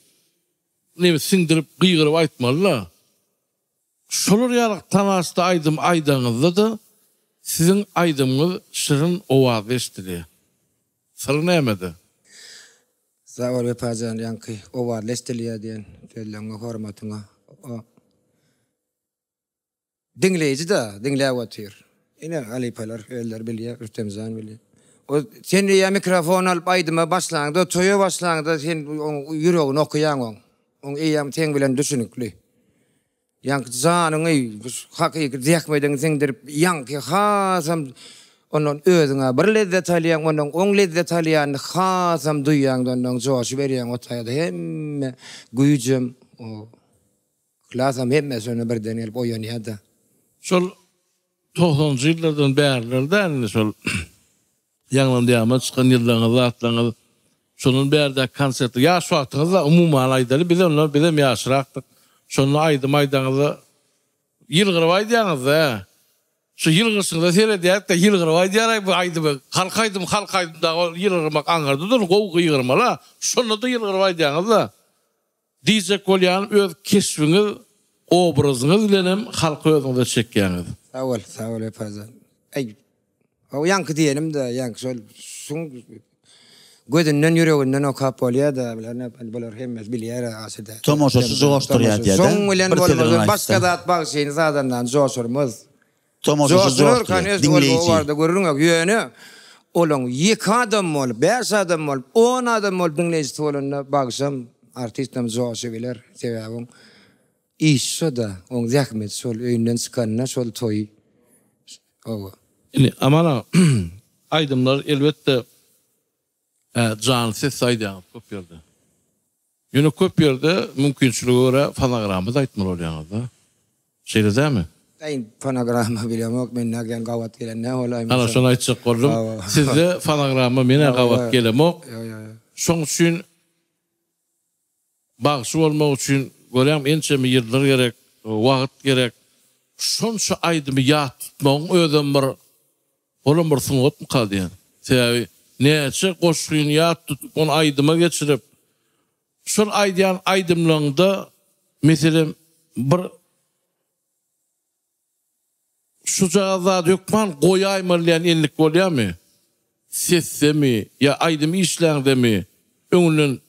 neme siňdirip gygyryp aýtmaly-da. Şolar ýaly tonalnostda aýdym aýdaňyzda-da siziň aýdymyňyz şirin owazly eşidilýär. Syry nämede? Sag bol Wepajan ýaňky owazly eşdilýär diýen sözleňňe hormatyňa o diňleýji-de diňläp otyr. Ine halypalar özleri bilýär Rüstemjan bilýär. O sen eýýäm mikrofon alyp aýdyma başlaňda toýa başlaňda sen oň ýüregini okaýaň oň. Oň eýýäm seň bilen düşünikli. Ýaňky janyňy, hakyky zähmediňi siňdirip, ýaňky hasam ondan özüň-ä bir lezzet alýaň, ondan oň lezzet alýanyny hasam duýýaň-da, ondan joşuberýäň, o taýda hemme güýjem, o yhlasam hemmesi onda birden gelip oýanýar-da. Şol togsanynjy ýyllardan bäriler-dä indi şol Ýaňlandyýama çykan ýyllaryňyz zatlaryňyz şondan bärdäki konsertler ýaş wagtyňyzda umuman aýdaly biz onda bizem ýaşrakdyk şonda aýdym aýdaňyzda. Ýylgyryp aýdýaňyz-da. Şu ýylgyryşyňyza seredýärik-de, ýylgyryp aýdýar-aý bu aýdymy. Halk aýdymy, halk aýdymy dagy ol ýylgyrmak aňyrda-da gowy gygyrmaly-a. Şonda-da ýylgyryp aýdýaňyz-da. Diýjek bolýanym öz keşbiňiz, obrazyňyz bilenem halky özüňize çekýäňiz. Sag bol, sag bol Wepa jan. Äý, o ýaňky diýenim-dä, ýaňky şol şuň gözünden, ýüreginden okap bolýa-da, bular näme, bular hemmesi bilýär-ä aşyda. Tomaşaçy joşdurýar diýýä-dä. Şoň bilen bolmasa başga zat bagşyny, sazandany joşurmaz. Tomaşaçy joşdurýar, diňleýji. Barada gürrüň ýok. Ýöne olaň ýeke adam bolup, bäş adam bolup, on adam bolup diňleýjisi bolanda bagşam, artistem joşubiler. Sebäbi oň işi şo-da, oň zähmeti şol, öýünden çykanda şol toýy. Hawa. Indi Aman aga, aýdymlar elbetde janly sesde aýdýaňyz köp ýerde. Ýöne köp ýerde mümkinçilige görä fonogramma-da aýtmaly bolýaňyz-da. Şeýle dälmi? Aý, fonogramma bilemok, men nägän gabat gelen nä bolaýmasa. Ana şony aýtjak boldum. Sizde fonogramma men-ä gabat gelemok. Şoň üçin bagşy bolmak üçin görýäňmi ençeme ýyllar gerek, wagt gerek. Şonça aýdymy ýat tutmagyň özem bir Olam bir sungatmyka diýýän. Sebäbi näçe goşgyny ýat tutup ony aýdyma geçirip, şol aýdýan aýdymlaňda meselem bir şujagaz zady hökman goýaýmaly diýen endik bolýamy? Sesdemi ýa aýdym işläňdemi öňünden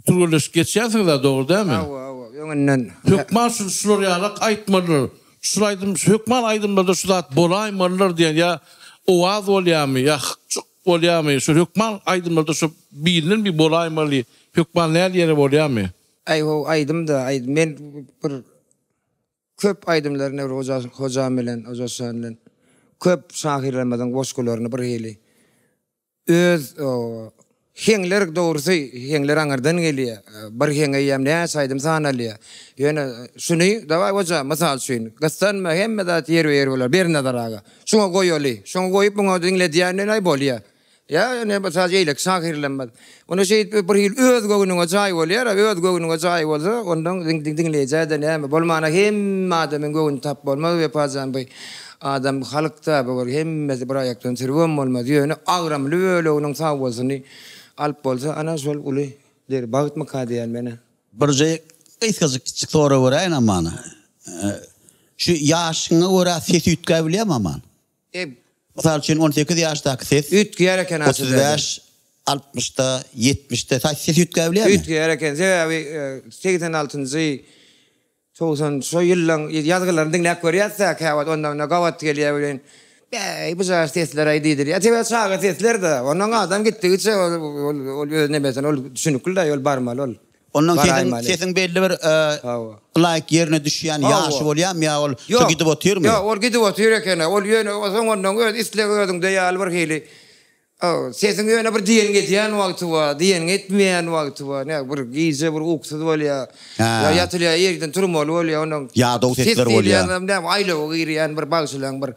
Türgenleşik geçýänsiňiz-ä dogry dälmi? Hawa, hawa, öňünden. Hökman şu şular ýalak aýtmalydyr. Şul aýdym hökman aýdymlarda şu zat bolaýmalydyr diýen ýa owaz bolýamy ýa hyk-jyk bolýamy şu hökman aýdymlarda şu birinden bir bolaýmaly hökman näl ýere bolýamy? Aý how aýdym-da aýdym men bir köp aýdymlary Newroz hoja hojam bilen Hojaşan bilen köp şahyrlarymyzyň goşgularyny bir hili Öz heňler dogrusy heňler aňyrdan gelýär. Bir heň eýýäm näçe aýdym sanalýar. Ýöne şuny dawaý goja mysal üçin gyssanma hemme zat ýerbe-ýer bolar Bernazar aga. Şuňa goýaly. Şoňa goýup muňa diňledýänden aý bolýar. Ýa ine mysal eýleki şahyrlarymyz. Onda şeýdip bir hili öz göwnüňe jaý bolýar-a, öz göwnüňe jaý bolsa ondan diňleýjä-de näme bolmana hemme adamyň göwnüni tapyp bolmaz Wepajan bu Adam halykda bu bir hemmesi bir aýakdan sürübem bolmaz. Ýöne agramly böleginiň sagbolsuny alyp bolsa ana şol uly der bagtmyka diýýän menä. Birje gysgajyk kiçijik sorag beräýin Aman. Şu ýaşyňa görä ses üýtgäbilýärmi Aman? E. Mysal üçin 18 ýaşdaky ses Üýtgeýär eken aslynda. 35, 60-da, 70-de ses üýtgäbilýärmi? Üýtgeýär eken. Sebäbi 86-njy 90 şo ýyllaň ýazgylaryny diňläp görýäs-dä käwagt onda-munda gabat gelýär welin, Bäý, bu jaş sesler-aý diýdirýär. Sebäbi çaga sesler-dä. Onnoň adam gitdigiçe ol ol öz nemesine ol düşünikli-dä ol barmaly ol. Onnoň sesiň sesiň belli bir laýyk ýerine düşýän ýaşy bolýarmy ýa ol şo gidip otyrmy? Ýok, ol gidip otyr eken-ä. Ol ýöne soň onnoň öz islegi özüňde ýaly bir hili Sesiň ýöne bir diýeniňi edýän wagty bar, diýeniňi etmeýän wagty bar. Nä, bir gije bir ukusyz bolýar. Ýa ýatylýar, irden turmaly bolýar. Onnoň Ýadaw ses sesler bolýar. diýilýän näme, aýlawa girýän bir bagşylaň bir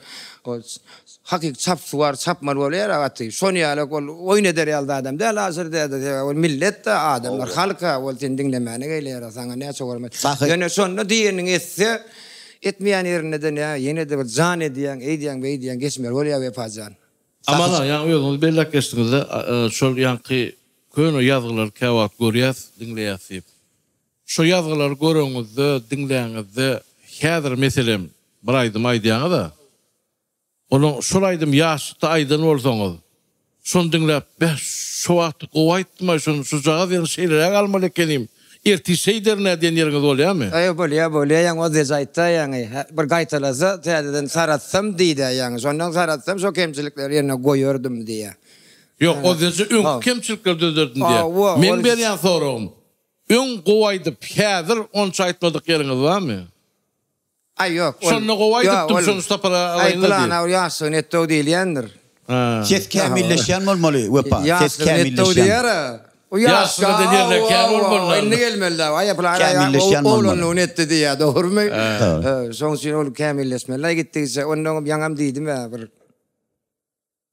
hakyky çapsuwar çapmaly bolýar gaty. Şony ýaly ol oýun eder ýaly zadam däl Aşyr däde. Sebäbi ol millet-de, adamlar, halk-a ol seni diňlemäne gelýär, saňa näçe hormat. Ýöne şonda diýeniňi etse, etmeýän ýerinde-de nä, ýene-de bir jan edýäň, eýdýäň, beýdýäň, geçmeli bolýar Wepa jan. Aman aga, ýaňy özüňiz belläp geçdiňizde, şol ýaňky köne ýazgylary käwagt görýäs, diňleýäs diýip. Şo ýazgylary göreňizde, diňläňizde, häzir meselem, bir aýdym aýdýaňyz-a, onuň şol aýdymy ýaşlykda aýdan bolsaňyz, şony diňläp, beh, şo wagtda gowy aýtdym-aý, şony şujagaz ýerini şeýleräk almaly ekenim, Ertir şeýderin-ä diýen ýeriňiz bolýamy? Aý, bolýa, bolýa, ýaňy Ozeç aýtda ýaňy, hä, bir gaýtalasa, täzeden saratsam diýdä ýaňy, şondan saratsam şo kemçilikleri ýerine goýardym diýýä. Ýok, Ozeje öňki kemçilikleri düzederdim diýýä. Meň berýän soragym, öň gowy aýdyp, häzir onça aýtmadyk ýeriňiz barmy? Aý ýok ol. Şonda gowy aýdypdym şony şu sapar alaýynda diýip. Aý pylana ol ýaşlygyny etdi-ow diýilýändir. Ses kämilleşýän bolmaly Wepa. Ses kämilleşýän. O ýaşlygy eden ýerler kän bolmaly. Indi gelmeli-dä. Aý pylana oglanlygyny etdi diýýär dogrumy? Şoň üçin ol kämilleşmeli-aý gitdigiçe. Onnoňam ýaňam diýdim-ä bir.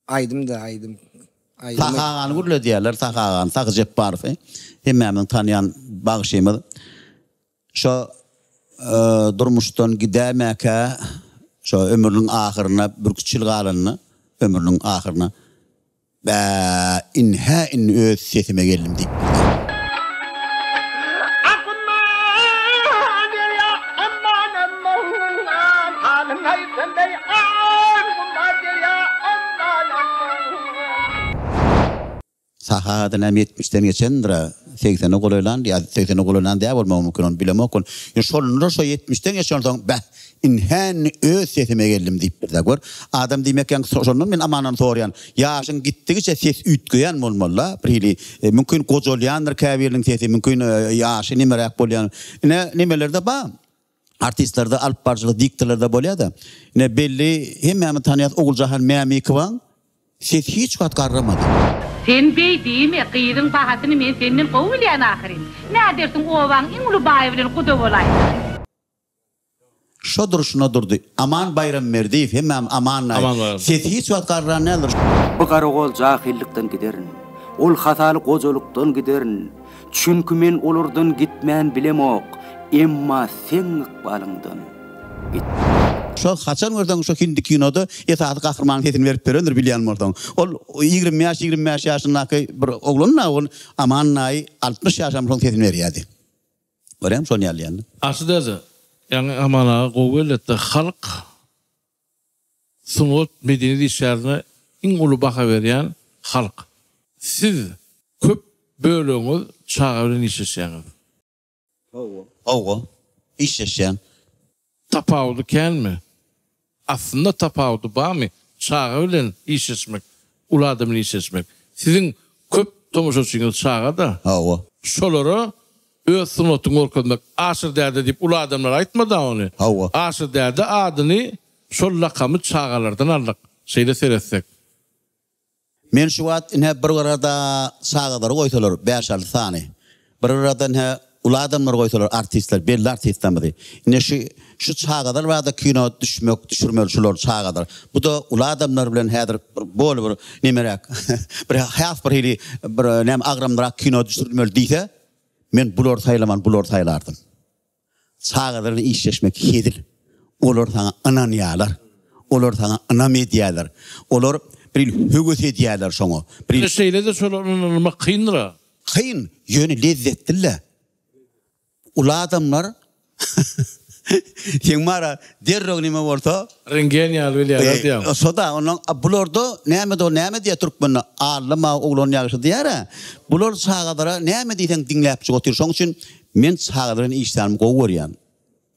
Aýdym-da, aýdym. Aýdymy. Sahy agany gürledýärler, Sahy agany, Sahy Jepbarowy. Hemmämiziň tanýan bagşymyz. Şo. Durmuşdan gidäýmäkä şo ömrüniň ahyryna birküç ýyl galanda ömrüniň ahyryna Bä, indi-hä indi öz sesime geldim diýip bildi. Akman derýa aman aman halyň aýtsam beý Akman derýa aman aman. Saha näme ýetmişden geçendir-ä, segsene golaýlan ýa segsene golaýlan däl bolmagy mümkin, ony bilemok ol. Ýöne şonda şo ýetmişden geçensoň, bäh, indi-hä indi öz sesime geldim diýipdir-dä. Gör, adam diýmek ýaňky şondan men Amandan soraýan, ýaşyň gitdigiçe ses üýtgeýän bolmaly-la, birhili, mümkin gojalýandyr käbiriniň sesi, mümkin ýaşy nemeräk bolýan. Ine, nemelerde bar, artistlerde, alyp baryjylar, diktorlarda bolýar-da. Ine, belli, hemmämiz tanaýas Oguljahan Mämikowaň Ses hiç wagt garramady. Sen beý diýme, gyzyň bahasyny men senden gowy bilýän ahyryn. Nädersiň obaň iň uly baýy bilen guda bolaýsa. Şo durşuna durdy. Aman Baýramberdiýew hemmämiz Aman daýy. Sesi hiç wagt garran däldir. Bu garagol jahillykdan giderin, Ol hasaly gojalykdan giderin, Çünki men olardan gitmän bilemok, Emma seň ykbalyňdan gitmen. Şo haçan görseň şo hindi kinoda esasy gahrymanyň sesini berip berendir bilýän bolsaň. Ol 25 25 ýaşyndaky bir oglan-da ol Aman daýy 60 ýaşam şoň sesini berýärdi. Görýäňmi şony ýaly ýaly. Aşy däde, ýaňy Aman aga gowy belletdi, halk sungat medeniýet işgärine iň uly baha berýän halk. Siz köp bölegiňiz çaga bilen işleşýäňiz. Hawa. Hawa. Işleşýän. Tapawudy känmi? Aslynda tapawudy barmy çaga bilen işleşmek, uly adam bilen işleşmek? Siziň köp tomaşaçyňyz çaga-da. Hawa. Şolara öz sungatyňy görkezmek. Aşyr däde diýip uly adamlar aýtmady-a ony. Hawa. Aşyr däde adyny şol lakamy çagalardan aldyk. Şeýle seretsek. Men şu wagt ine bir gyrada çagalary goýsalar bäş-alty sany, bir gyrada ine uly adamlary goýsalar artistler, belli artistlerimizi. Ine şu şu çagalar barada kino düşmek, düşürmeli şular çagalar. Bu-da uly adamlar bilen häzir bir boly bir nemeräk, bir has bir hili bir näme agramlyrak kino düşürilmeli diýse, men bulary saýlaman bulary saýlardym. Çagalar bilen işleşmek hezil. Olar saňa ynanýarlar. Olar saňa ynam edýärler. Olar bir höwes edýärler şoňa. Bir Ýöne şeýle-de şolara ynanmak kyndyr-a. Kyn, ýöne lezzetli-le. Uly adamlar seň bar-a derrew neme bolsa. Rentgen ýaly bilýärler diýýäň. Şo-da, onnoň bularda näme-de ol näme diýýär türkmende, Allama oglan ýagşy diýýär-ä. Bular çagalara näme diýseň diňläpjik otyr. Şoň üçin Men çagalar bilen işlänimi gowy görýän.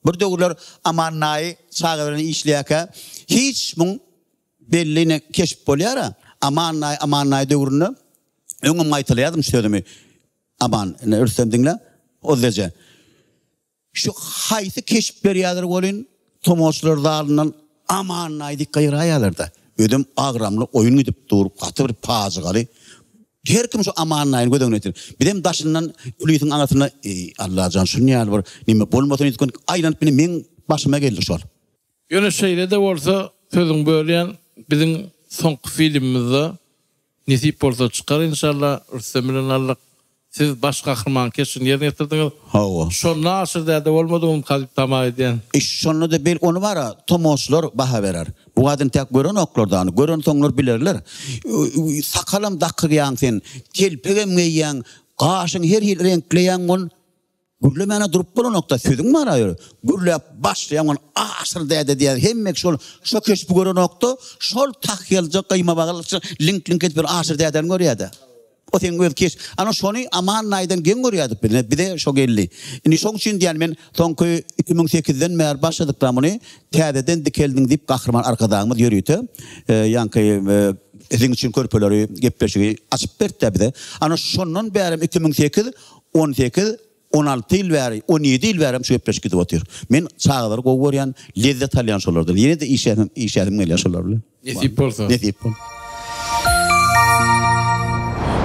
Bir döwürler Aman daýy çagalar bilen işleýärkä hiç muň belli ine keşp bolýar-a. Aman daýy, Aman daýy döwründe öňem gaýtalaýardym şu sözümi. Aman, ine Rüstem diňle, Ozleje. Şu haýsy keşp berýärler welin, tomaşaçylar zalyndan Aman daýy diýip gygyraýýarlar-da. Özem agramly oýun gidip dur, gaty bir pajygaly. Her kim şu Aman daýyny göz öňüne getirip, bizem daşyndan kulisiň aňyrsynda, Eý, Allajan, şuny ýaly bir neme bolmasyn öýtgen, aýlanyp ine meň başyma geldi şol. Ýöne şeýle-de bolsa, sözüňi bölýän, biziň soňky filmimizde Nesip bolsa çykar inşallah Rüstem bilen aldyk. Siz baş gahryman keşbini ýerine ýetirdiňiz. Hawa. Şonda Aşyr däde bolmadyňyzmyka diýip tama edýän. Iş şonda-da bel ony bara tomaşçylar baha berer. Bu zat entäk görenoklar-da ony. Görensoňlar bilerler. Sakalam dakygýaň sen, telpegem geýýäň, gaşyňy her hili reňkleýäň ol Gürlemäne durup bolanokda sözüň bar aýry. Gürläp başlaýaň ony Aşyr däde diýýär. Hemme kişi ol şo keşbi görenokda şol tahýalyja gyýma baglyja liňk-liňk edip ýören Aşyr dädäni görýärde. O seň öz keş. Ana şony Aman daýydan geň görýärdik biz. Ine bize şo geldi. Indi şoň üçin diýýän men soňky 2008-den bäri başladykda muny täzeden dikeldiň diýip Gahryman Arkadagymyz ýörite ýaňky siziň üçin körpeleri gepleşigi açyp berdi-dä bize. Ana şondan bärem 2008 18, 16 ýyl bäri, 17 ýyl bärem şu gepleşik gidip otyr. Men çagalary gowy görýän, lezzet alýan şolardan. Ýene-de işläsim, işläsim gelýär şolar bilen. Nesip bolsa. Nesip bolsa.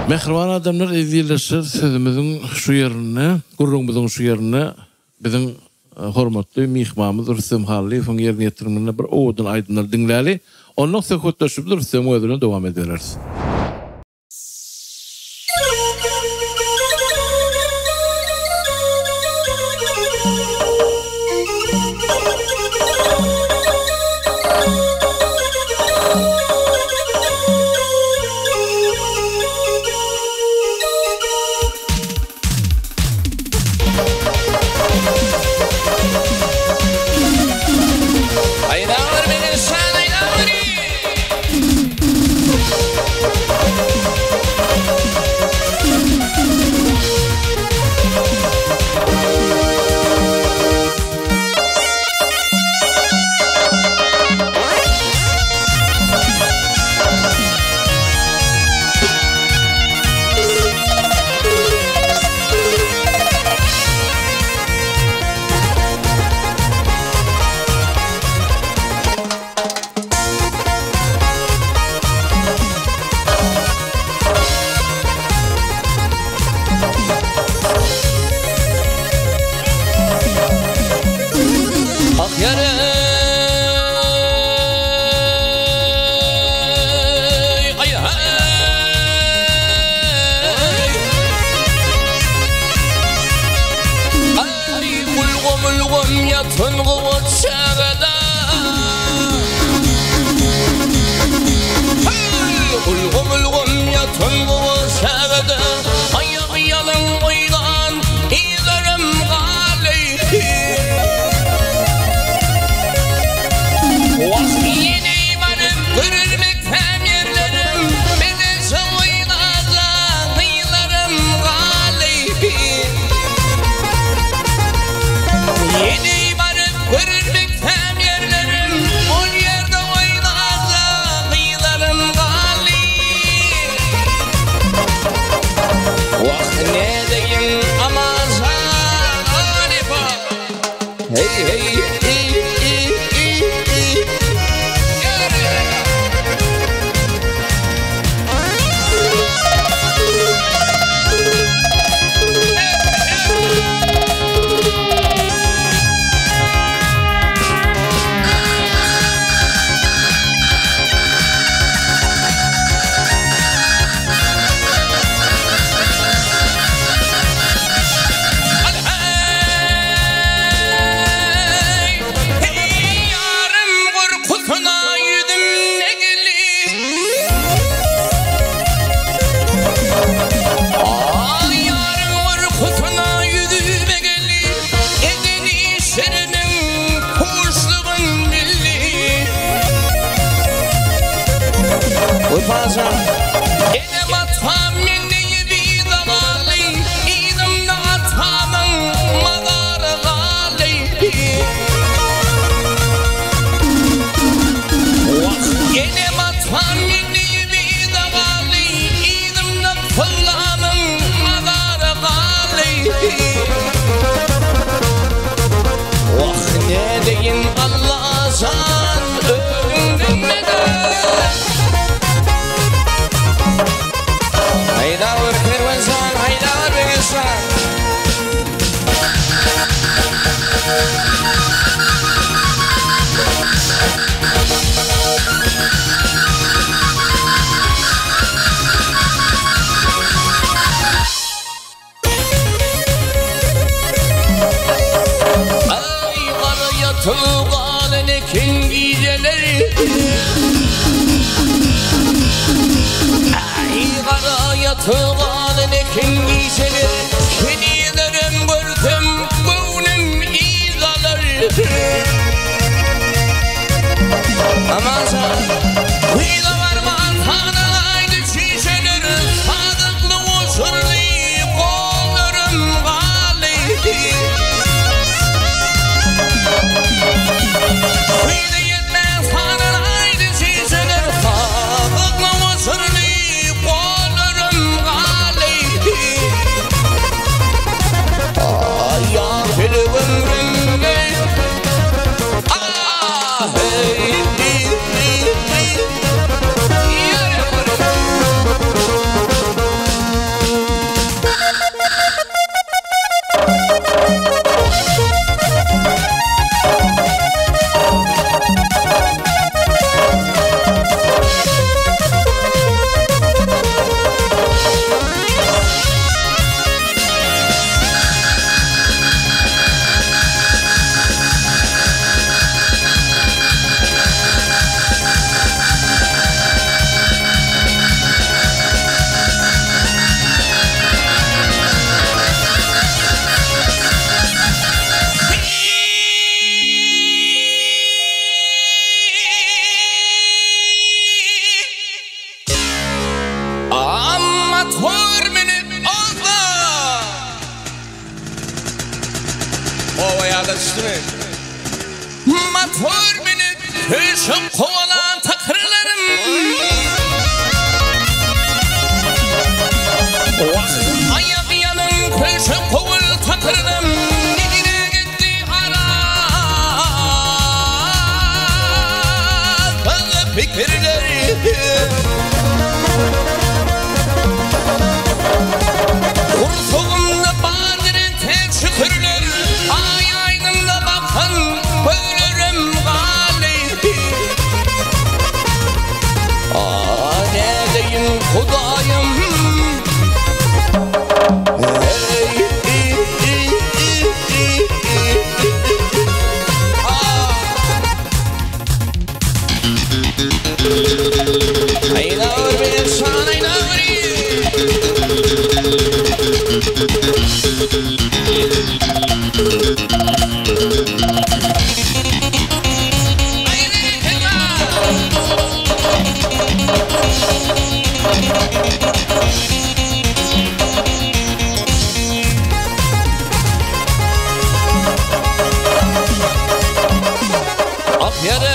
Mähriban adamlar, eziz ildeşler, sözümiziň şu ýerinde, gürrüňimiziň şu ýerinde biziň hormatly myhmanymyz Rüstem Hallyýewiň ýerine ýetirmeginde bir owadan aýdymlary diňläli. Ondan söhbetdeşligimizi Rüstemiň özi bilen dowam edibereris. Gum-ulgam ýatan gowa çägede. Ulgam-ulgam ýatan gowa çägede. Aýagy ýalyn goýlan yzlarym galdy. Wah, ýene baryp görermikäm ýerlerim, Bileje oýnajak gyzlarym galdy. Ýene baryp görermikäm ýerlerim, Ol ýerde oýnajak gyzlarym galdy. Wah, nädeýin Amanjan halypa. Heý, heý, i, i, i, i. Ýarym gorkusyna ýüzüm egildi. Ýarym gorkusyna ýüzüm egildi. Eden işleriniň puşlugyn bildi. Wepajan. Enem-atam meni yza galdy, Yzymda atamyň mazary galdy. Wah, enem-atam meni yza galdy, Yzymda pyllamyň mazary galdy. Wah, nädeýin Allajan, özüňden medet. Haýdawer Kerwenjan, haýdawer Begençjan. Aý gara ýatyp galan eken gijeleri Aý gara ýatyp galan eken gijeleri Henizlerem görsem göwnüm yz alar Aman jan Gyza barman sanalaýdy çüýşeler Sazakly uçurdy gollarym galdy. Gyza ýetmän sanalaýdy çüýşeler Sazakly uçurdy gollarym galdy. Aý, ýa pelek ömrümde Amma münüp atla! Oba ýada düşdümi? Motor münüp köşek kowalan takyrlarym. Wah, aýak ýalyn köşek kowul takyrlarym. Nirä gitdi araz pikirlerim. Gursagymda bardyr entek şükürler, Aý aýdyňda bakan gözlerim galdy. Ak ýere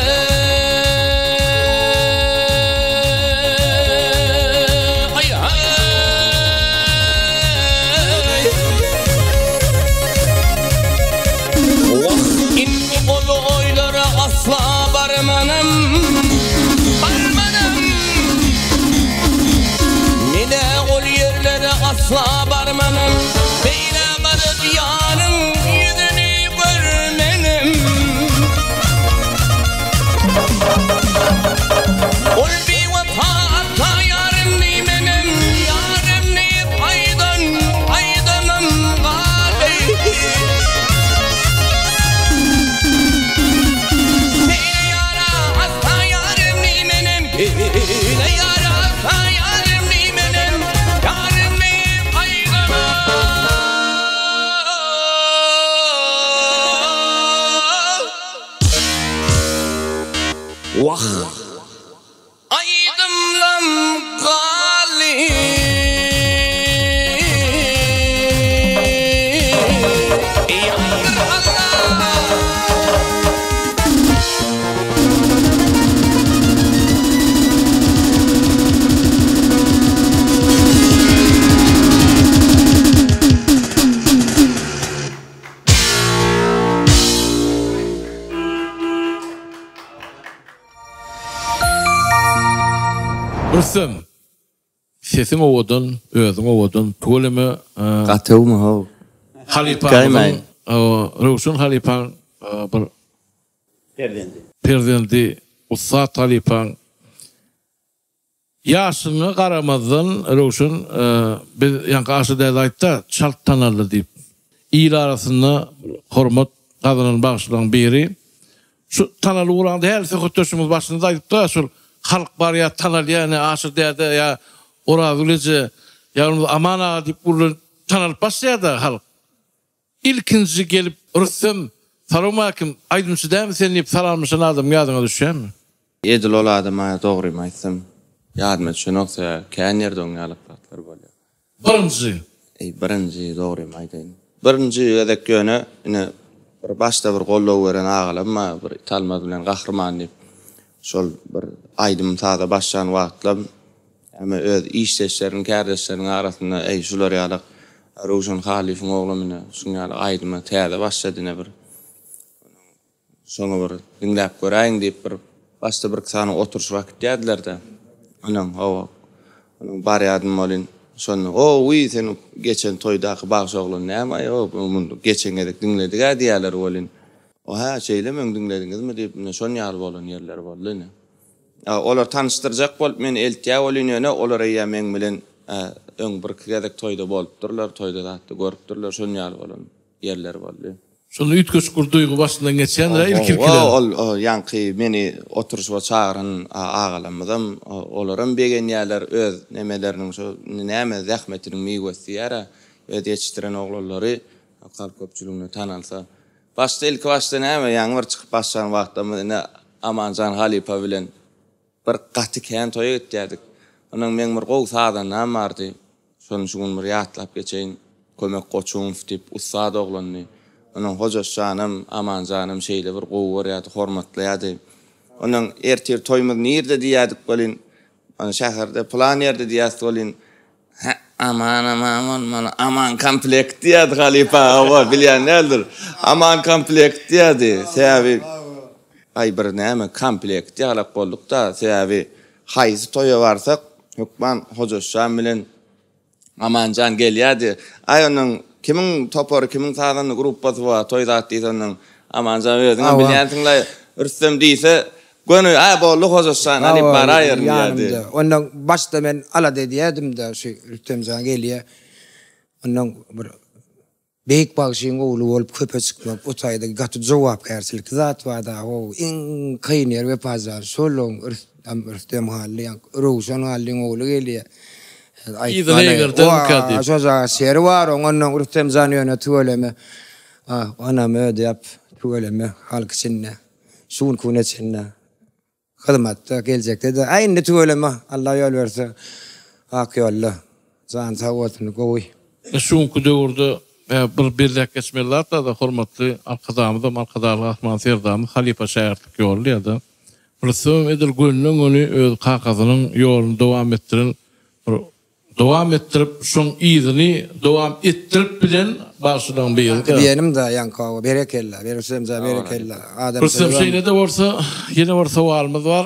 aý aý Wah indi ol oýlara asla barmanam Barmanam Menä ol ýerlere asla barmanam Beýle baryp ýaryň ýüzüni görmenem. Ol biwepa ata ýarym diýmenem, ýarym diýip aýdan aýdamym galdy. Beýle ýara asla ýarym diýmenem, beýle ýara asla ýarym diýmenem, ýarym diýip aýdanam. Wah! Aýdymlam galdy. Ýandyr Allah! Rüstem, sesiň owadan, özüň owadan, tüweleme. Gaty öwme how. Halypamyzyň, Röwşen halypaň bir Perzendi. Perzendi, ussat halypaň Ýaşyňa garamazdan Röwşen biz ýaňky Aşyr däde aýtda çalt tanaldy diýip. Il arasynda hormat gazanan bagşylaryň biri. Şu tanalyp ugranda häli söhbetdeşimiz başynda aýdypda şol halk barýa tanalýa ine Aşyr däde ýa Orazgül eje ýa bolmasa Aman aga diýip gürlenip tanalyp başlaýada halk. Ilkinji gelip Rüstem salowmalikim aýdymçy dämi sen diýip salamlaşan adam ýadyňa düşýärmi? Edil ol adam a dogrymy aýtsam ýadyma düşenok sebäbi kän ýerde oň ýalak zatlar bolýar. Birinji. Eý birinji dogrymy aýdaýyn. Birinji gezek ýöne ine bir başda bir goldaw beren agalam bar bir Italmaz bilen Gahryman diýip şol bir aýdym saza başlan wagtlam Hemme öz işdeşleriniň, kärdeşleriniň arasynda, Eý, şular ýalak Röwşen Halyfowyň oglam ine, şuň ýaly aýdyma täze başlady ine bir, şoňa bir diňläp göräýiň diýip bir başda birki sany oturyşyp äkitýärdiler-de. Onuň, hawa, onuň barýardym welin, şonda, O-wiý, sen geçen toýdaky bagşy oglan näme-aý, o, muny geçen gezek diňledik-ä diýýärler welin, O, hä, şeýlemi, öň diňlediňizmi diýip, ine, şon ýaly bolan ýerleri boldy ine. Olar tanyşdyrjak bolup meni eltýär welin ýöne olar eýýäm meň bilen öň birki gezek toýda bolupdyrlar, toýda zatda görüpdirler, şon ýaly bolan ýerleri boldy. Şonda üýtgeşik bir duýgy başyndan geçýändir-ä ilki-ilkiler. Ol ýaňky meni oturyşyga çagyran agalarymyzam, olaram begenýärler öz nemeleriniň şo näme zähmetiniň miwesi diýýär-ä, öz ýetişdiren oglanlary halk köpçüligine tanalsa. Başda ilki başda näme ýaňy bir çykyp başlan wagtlarymyz ine Amanjan halypa bilen bir gaty kän toýa gitýärdik. Ondan meň bir gowy sazandam bardy. Şony şu gün bir ýatlap geçeýin. Kömek Goçumow diýip ussat oglandy. Ondan Hojaş janam, Amanjanam şeýle bir gowy görýärdi, hormatlaýardy. Ondan ertir toýumyz nirde diýýärdik welin, şäherde pylan ýerde diýýäs welin, Hä, aman aman bolmaly, aman komplekt diýerdi halypa, hawa, bilýän däldir. Aman komplekt diýerdi, sebäbi, aý bir näme, komplekt ýalak bolduk-da, sebäbi haýsy toýa barsak, hökman Hojaşjan bilen Amanjan gelýärdi. Aý onuň kimiň topary, kimiň sazanda gruppasy bar, toý zat diýse onuň Amanjan özüňem bilýänsiň-le, Rüstem diýse, Göni, Aý, boldy, Hojaşjan, alyp baraýaryn diýerdi. Ýanymda. Ondan başda men alada edýärdim-de, şu Rüstemjan gelýär. Ondan bir beýik bagşyň ogly bolup köpe çykmak o taýda gaty jogapkärçilikli zat bar-da, how, iň kyn ýeri Wepajan şol, Rüstem Hally, ýaňky Röwşen Hallyň ogly gelýär. Yzyna eýgerdermikä diýip. Şo şeri bar oň ondan Rüstem jan ýöne tüweleme. Ah, onam ödäp tüweleme halk içinde. Şu günki güne çenli hyzmatda, geljekde-de. Aý indi tüweleme Allah ýol berse ak ýolda. Jany sag bolsun gowy. Şu günki döwürde bir belläp geçmeli zat bar-da, hormatly Arkadagymyzam, Arkadagly Gahryman Serdarymyz halypa-şägirtlik ýoly diýýär-de. Rüstemem edil gönden-göni öz kakasynyň ýoluny dowam etdiren bir dowam etdirip, şoň yzyny dowam etdirip bilen bagşylaryň biri-de. Diýenim-de ýaňky oba berekella, Rüstemjan berekella. Rüstem şeýle-de bolsa ýene bir sowalymyz bar.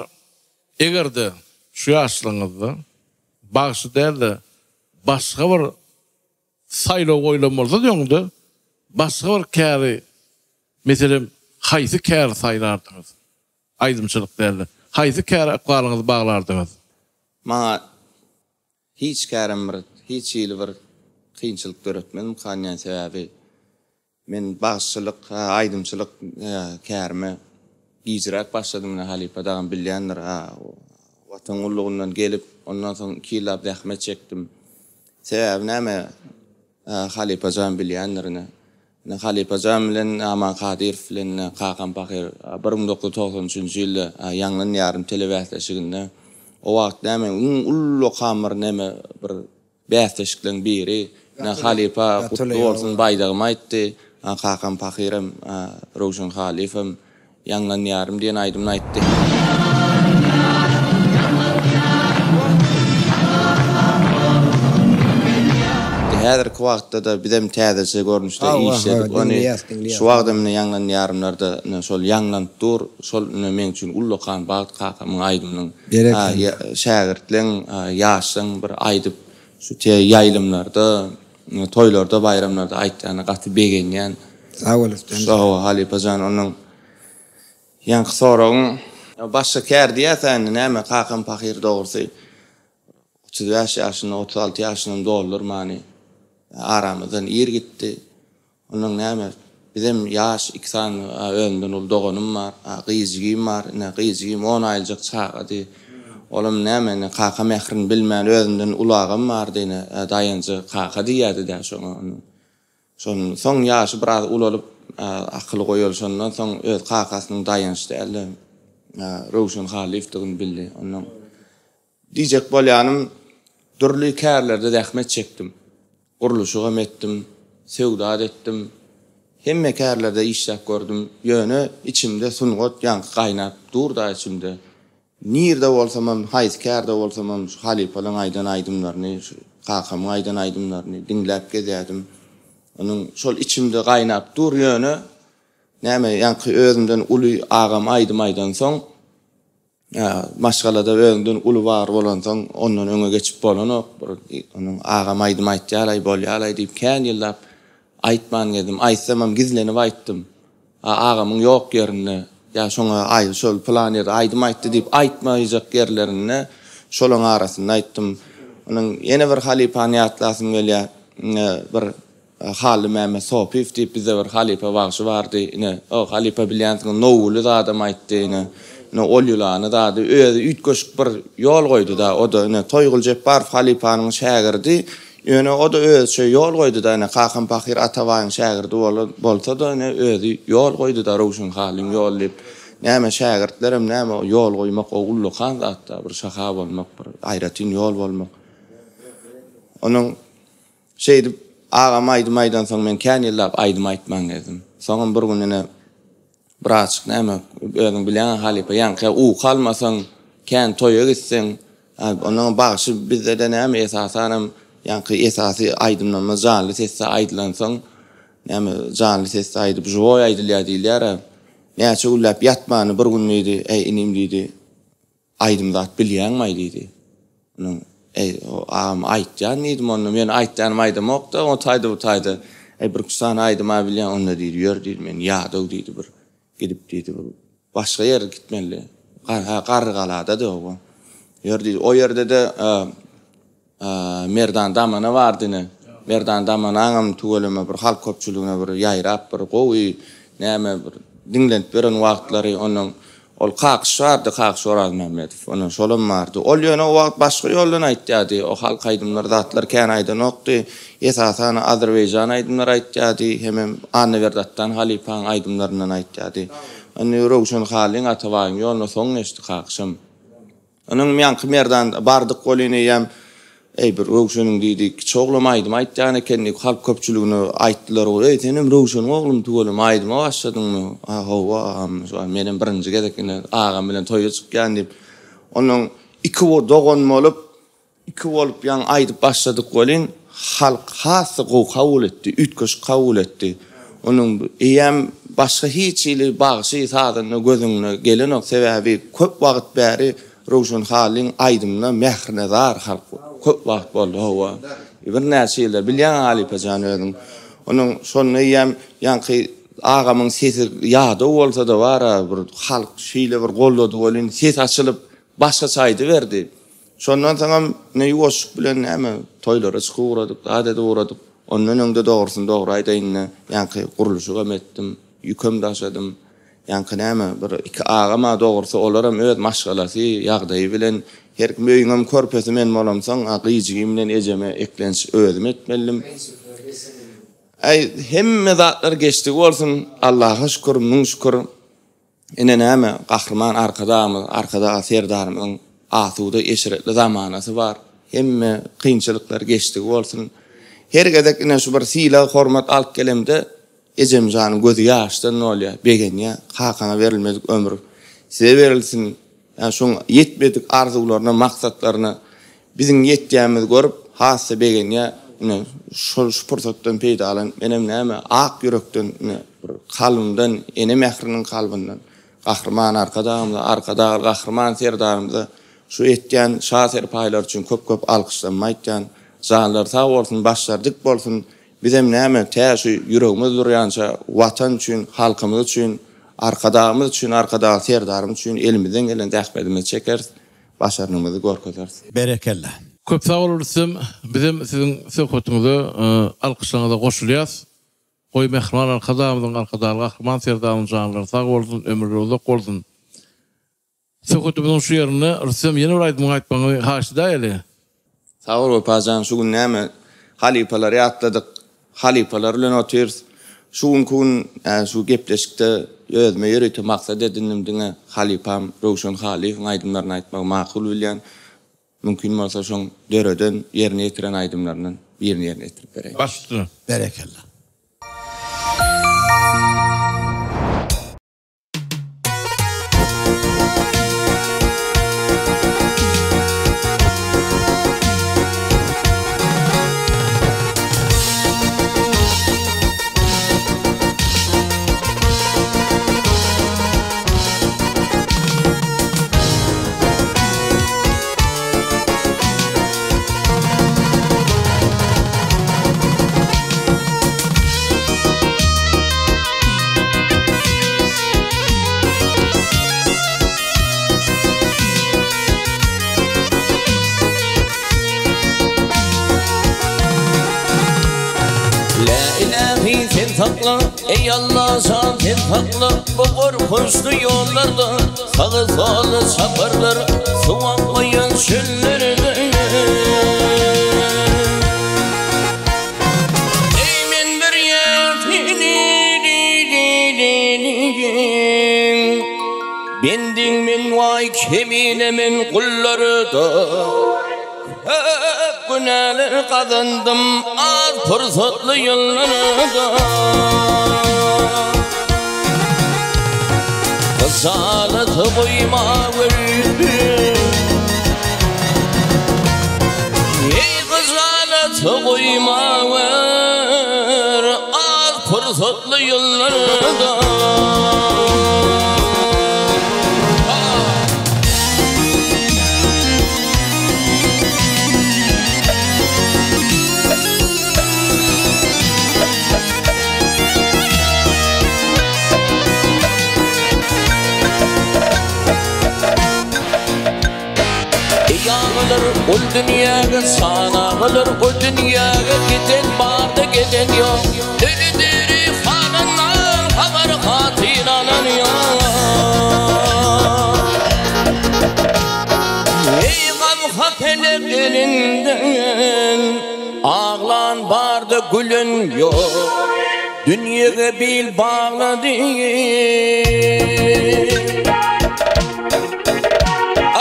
Eger-de şu ýaşlygyňyzda bagşy däl-de başga bir saýlaw goýlan bolsady öňde başga bir käri meselem haýsy käri saýlardyňyz? Aýdymçylyk däl-de haýsy käre ykbalyňyzy baglardyňyz? Maňa hiç kärem bir hiç hili bir kynçylyk döretmezmikan diýen sebäbi Men bagşyçylyk, aýdymçylyk kärime gijräk başladym ine halypa dagam bilýändir. Watan gullugyndan gelip, ondan soň iki ýyllap zähmet çekdim. Sebäbi näme, halypa jan bilýändir ine. Ine halypa jan bilen Aman Kadyrow bilen ine kakam pahyr 1993 üçünji ýylda Ýaňlan ýarym telebäsleşiginde o wagt näme iň ullakan bir neme bir Bäsleşikleň biri, ine halypa gutly bolsun baýdagymy aýtdy, kakam pahyram Röwşen Halyýewem Ýaňlanýarym diýen aýdymyny aýtdy. Häzirki wagtda-da bizem täzeçe görnüşde işledik ony. Şu wagtam ine Ýaňlanýarymlarda ine şol ýaňlanyp dur. Şol ine meň üçin ullakan bagt kakamyň aýdymynyň Şägirtleň, ýaşlaň bir aýdyp şu te ýaýlymlarda, toýlarda, baýramlarda aýtýanyna gaty begenýän. Sag bol Rüstem. Şu hawa halypa jan onuň ýaňky soragyň başga kär diýýäsä indi näme kakam pahyr dogrusy 35 ýaşynda 36 ýaşynam doldurmany aramyzdan ir gitdi. Onnoň näme, bizem ýaş, iki sany özümden uly doganym bar, gyz jigim bar, ine, gyz jigim on aýlyjak çagady. Olam näme, ine, kaka mährini bilmän, özümden uly agam bardy, ine, daýanjy kaka diýýärdi-dä şoňa onuň. Şon, soň ýaşy biraz ulalyp, akyly goýalyşandan soň öz kakasynyň Daýanç däl-de, Röwşen Hallyýewdigini bildi. Onnoň Diýjek bolýanym, dürli kärlerde zähmet çekdim. Gurluşygam etdim, söwda-da etdim. Hemme kärlerde işläp gördüm. Ýöne içimde sungat ýaňky gaýnap dur-da içimde. Nirde bolsamam, haýsy kärde bolsamam şu halypalaryň aýdan aýdymlaryny, şu kakamyň aýdan aýdymlaryny diňläp gezýärdim. Onuň şol içimde gaýnap dur, ýöne näme ýaňky özümden uly agam aýdym aýdansoň, Maşgalada özüňden uly bar bolansoň, ondan öňe geçip bolanok. Bir onuň agam aýdym aýtýar-aý, bolýar-aý diýip kän ýyllap aýtman gezdim. Aýtsamam gizlenip aýtdym. A agamyň ýok ýerinde, ýa şoňa aý şol pylan ýerde aýdym aýtdy diýip aýtmaýjak ýerlerinde şolaň arasynda aýtdym. Onuň ýene bir halypany ýatlasym gelýär. Bir Hally Mämmet Sopyýew diýip bizde bir halypa bagşy bardy. Ine, o halypa bilýänsiňiz, Nowgüli zadam aýtdy, ine. Ine, ol ýylany zady özi üýtgeşik bir ýol goýdy-da, o-da, ine, Toýgul Jepbarow halypanyň şägirdi, ýöne o-da özüçe ýol goýdy-da, ine, kakam pahyr Atabaýyň şägirdi bolsa-da, ine, özi ýol goýdy-da, Röwşen Halyň ýoly diýip. Näme, şägirtlerem näme, ýol goýmak o ullakan zat-da, bir şaha bolmak, bir aýratyn ýol bolmak. Onuň. Şeýdip, agam aýdym aýdansoň men kän ýyllap aýdym aýtman gezdim. Soňam bir gün ine, birazjyk näme, özüň bilýäň-ä halypa, ýaňky uky almasaň, kän toýa gitseň, onnoňam bagşy bizde-de näme, esasanam ýaňky esasy aýdymlarymyz janly sesde aýdylansoň, näme, janly sesde aýdyp, žiwoý aýdylýar diýilýär-ä. Näçe günläp ýatmany bir gün diýdi, Äý, inim diýdi, Aýdym zat bilýäňmaý diýdi. Onuň, Eý, agam, aýtýan diýdim onda, men aýtýanym aýdamok-da, o taýda bu taýda, eý, birküç sany aýdym-a bilýän, onda diýdi, ýör diýdi, men ýadaw diýdi, bir gidip diýdi, bir başga ýere gitmeli, hä, Garrygaladady o. Ýör diýdi, o ýerde-de Merdan damana bardy ine. Merdan damanaňam tüweleme bir halk köpçüligine bir ýaýrap bir gowy näme bir diňlenip ýören wagtlary onnoň. Ol Kakyş bardy, Kakyş Orazmämmedow. Ondan şolam bardy. Ol ýöne o wagt başga ýoldan aýtýardy. O halk aýdymlary zatlar kän aýdanokdy. Esasan azerbaýjan aýdymlary aýtýardy. Hemem Annaberdi Atdan halypaň aýdymlaryndan aýtýardy. Indi Röwşen Hallyň, Atabaýyň ýoluna soň geçdi Kakyşam. Onuň ýaňky Merdan bardyk welin eýýäm, Eý, bir Röwşeniň diýdi, kiçi oglam aýdym aýtýan eken diýip, halk köpçüligine aýtdylar. Eý, senem Röwşeniň oglumy tüweleme, aýdyma başladyňmy? A, hawa, agam, şu wagt menem birinji gezek ine agam bilen toýa çykýan diýip. Onnoň iki dogan bolup, Iki bolup ýaňy aýdyp başladyk welin, halk has-da gowy kabul etdi, üýtgeşik kabul etdi. Onuň eýýäm başga hiç hili bagşy, sazanda göz öňüne gelenok. Sebäbi köp wagt bäri Röwşen Hallyň aýdymyna mährine zar halk köp wagt boldy, hawa. Birnäçe ýyllar, bilýäň halypa jan özüň. Onuň şonda eýýäm ýaňky agamyň sesi ýadaw bolsa-da bar-a, bir halk şeýle bir goldady welin, ses açylyp, başgaça aýdyberdi. Şondan soňam ine ýuwaşlyk bilen näme, toýlara çykyp ugradyk, zat edip ugradyk. Ondan öňde dogrusyny dogry aýdaýyn-da, ýaňky gurluşygam etdim, ýükem daşadym. Ýaňky näme, bir iki agam-a dogrusy olaram öz maşgalasy, ýagdaýy bilen, her kim öýüňem körpesi men bolamsoň, a gyjygym bilen ejeme eklenç özüm etmelidim. Äý, hemme zatlar geçdigi bolsun, Allaha şükür, müň şükür. Ine näme, Gahryman Arkadagymyz, Arkadag Serdarymyzyň asuda, eşretli zamanasy bar. Hemme kynçylyklar geçdigi bolsun. Her gezek ine şu bir sylag, hormat alyp gelemde, ejemjanyň gözi ýaşdan dolýar, begenýär. Kakaňa berilmedik ömür size berilsin. Ýa şoň ýetmedik arzuwlaryna, maksatlaryna biziň ýetýänimizi görüp, has-da begenýär. Ine, şol şu pursatdan peýdalanyp, menem näme, ak ýürekden, ine, bir kalbymdan, ene mähriniň kalbyndan Gahryman Arkadagymyza, Arkadagly Gahryman Serdarymyza şu etýän şa serpaýlary üçin köp-köp alkyşlarymy aýtýan. Janlary sag bolsun, başlary dik bolsun! Bizem näme, tä şu ýüregimiz durýança Watan üçin, halkymyz üçin, Arkadagymyz üçin, Arkadagly Serdarymyz üçin elimizden gelen zähmetimizi çekeris, başarnygymyzy görkezeris. Berekella. Köp sag bol Rüstem, bizem siziň söhbetiňize, alkyşlaryňyza goşulýas. Goý Mähriban Arkadagymyzyň, Arkadagly Gahryman Serdarymyzyň janlary sag bolsun, ömürleri uzak bolsun. Söhbetimiziň şu ýerinde Rüstem ýene bir aýdymyňy aýtmagyňy haýyş edäýeli. Sag bol Wepa jan şu gün näme halypalary ýatladyk halypalar bilen otyrys şu günki gün şu gepleşikde özüme ýörite maksat edindim diňe halypam Röwşen Halyýewiň aýdymlaryny aýtmagy makul bilýän mümkin bolsa şoň döreden ýerine ýetiren aýdymlaryndan birini ýerine ýetirip bereýin. Baş üstüne. Berekella. Lä ilähi sen sakla, eý Alla jan sen sakla Bu gorkunçly ýollarda sagy-soly çaparlar Suw akmaýan çöllerde Eý men bir Bendiň men waý kemine men gullarda Köp günäler gazandym az pursatly ýyllarda Gyjalat goýma Eý gyjalat goýma wer az pursatly ýyllarda. Eý agalar ol dünýäge san agalar o dünýäge giden barda gelen ýok Öli diri halyndan habar hatyr alan ýok. gülen ýok. Dünýege bil baglady.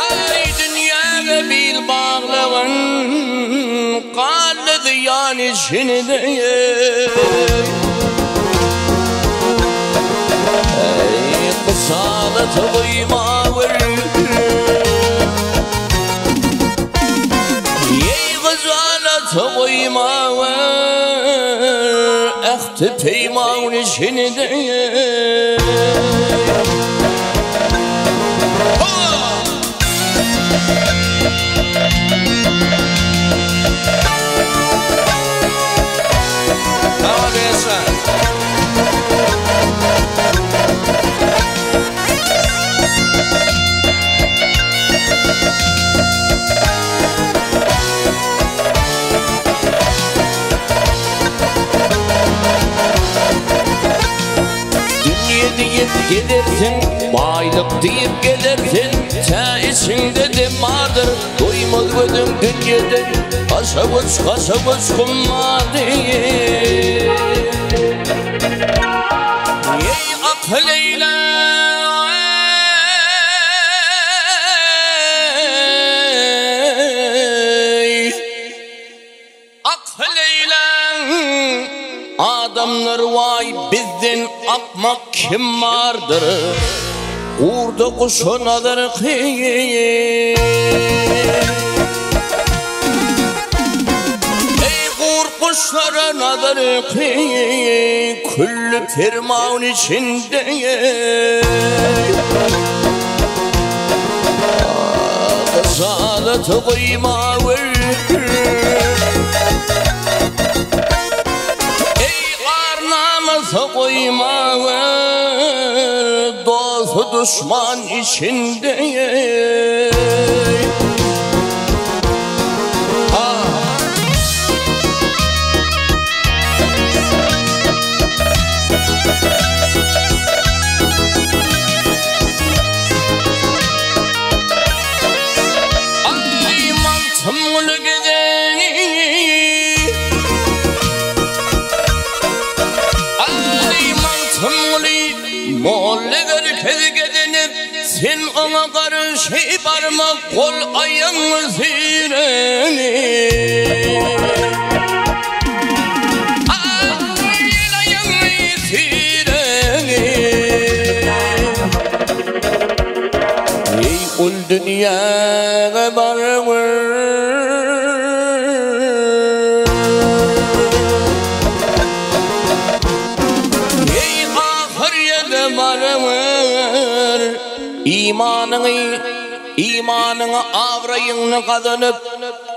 Aý dünýäge bil baglagan galdy zyýan içinde. Eý gysalata goýma Eý gysalata goýma Ähti peýman içinde. Dünýe diýip gezersiň, baýlyk diýip gezersiň, Tä içiňde dem bardyr, doýmaz gözüň dünýeden, Gaşa göç, gaşa göç gummady. Eý, akyl eýle! Akyl eýläň, adamlar waý bizden akmak kim bardyr? Gurda guşa nazar kyl. Eý gurt guşlara nazar kyl, külli perman içinde. Gyjalat goýma Eý ar-namysa goýma Dosty duşman içinde. Aý Magtymguly gezeni Aý Magtymguly molla gerkez gezenip Sen oňa garşy barma gol aýagyňy süýreni Aý aýagyňy süýreni Eý ol dünýäge bargyn. Eý ahyrýede bargyn. Imanyňy, imanyňy abraýyňny gazanyp,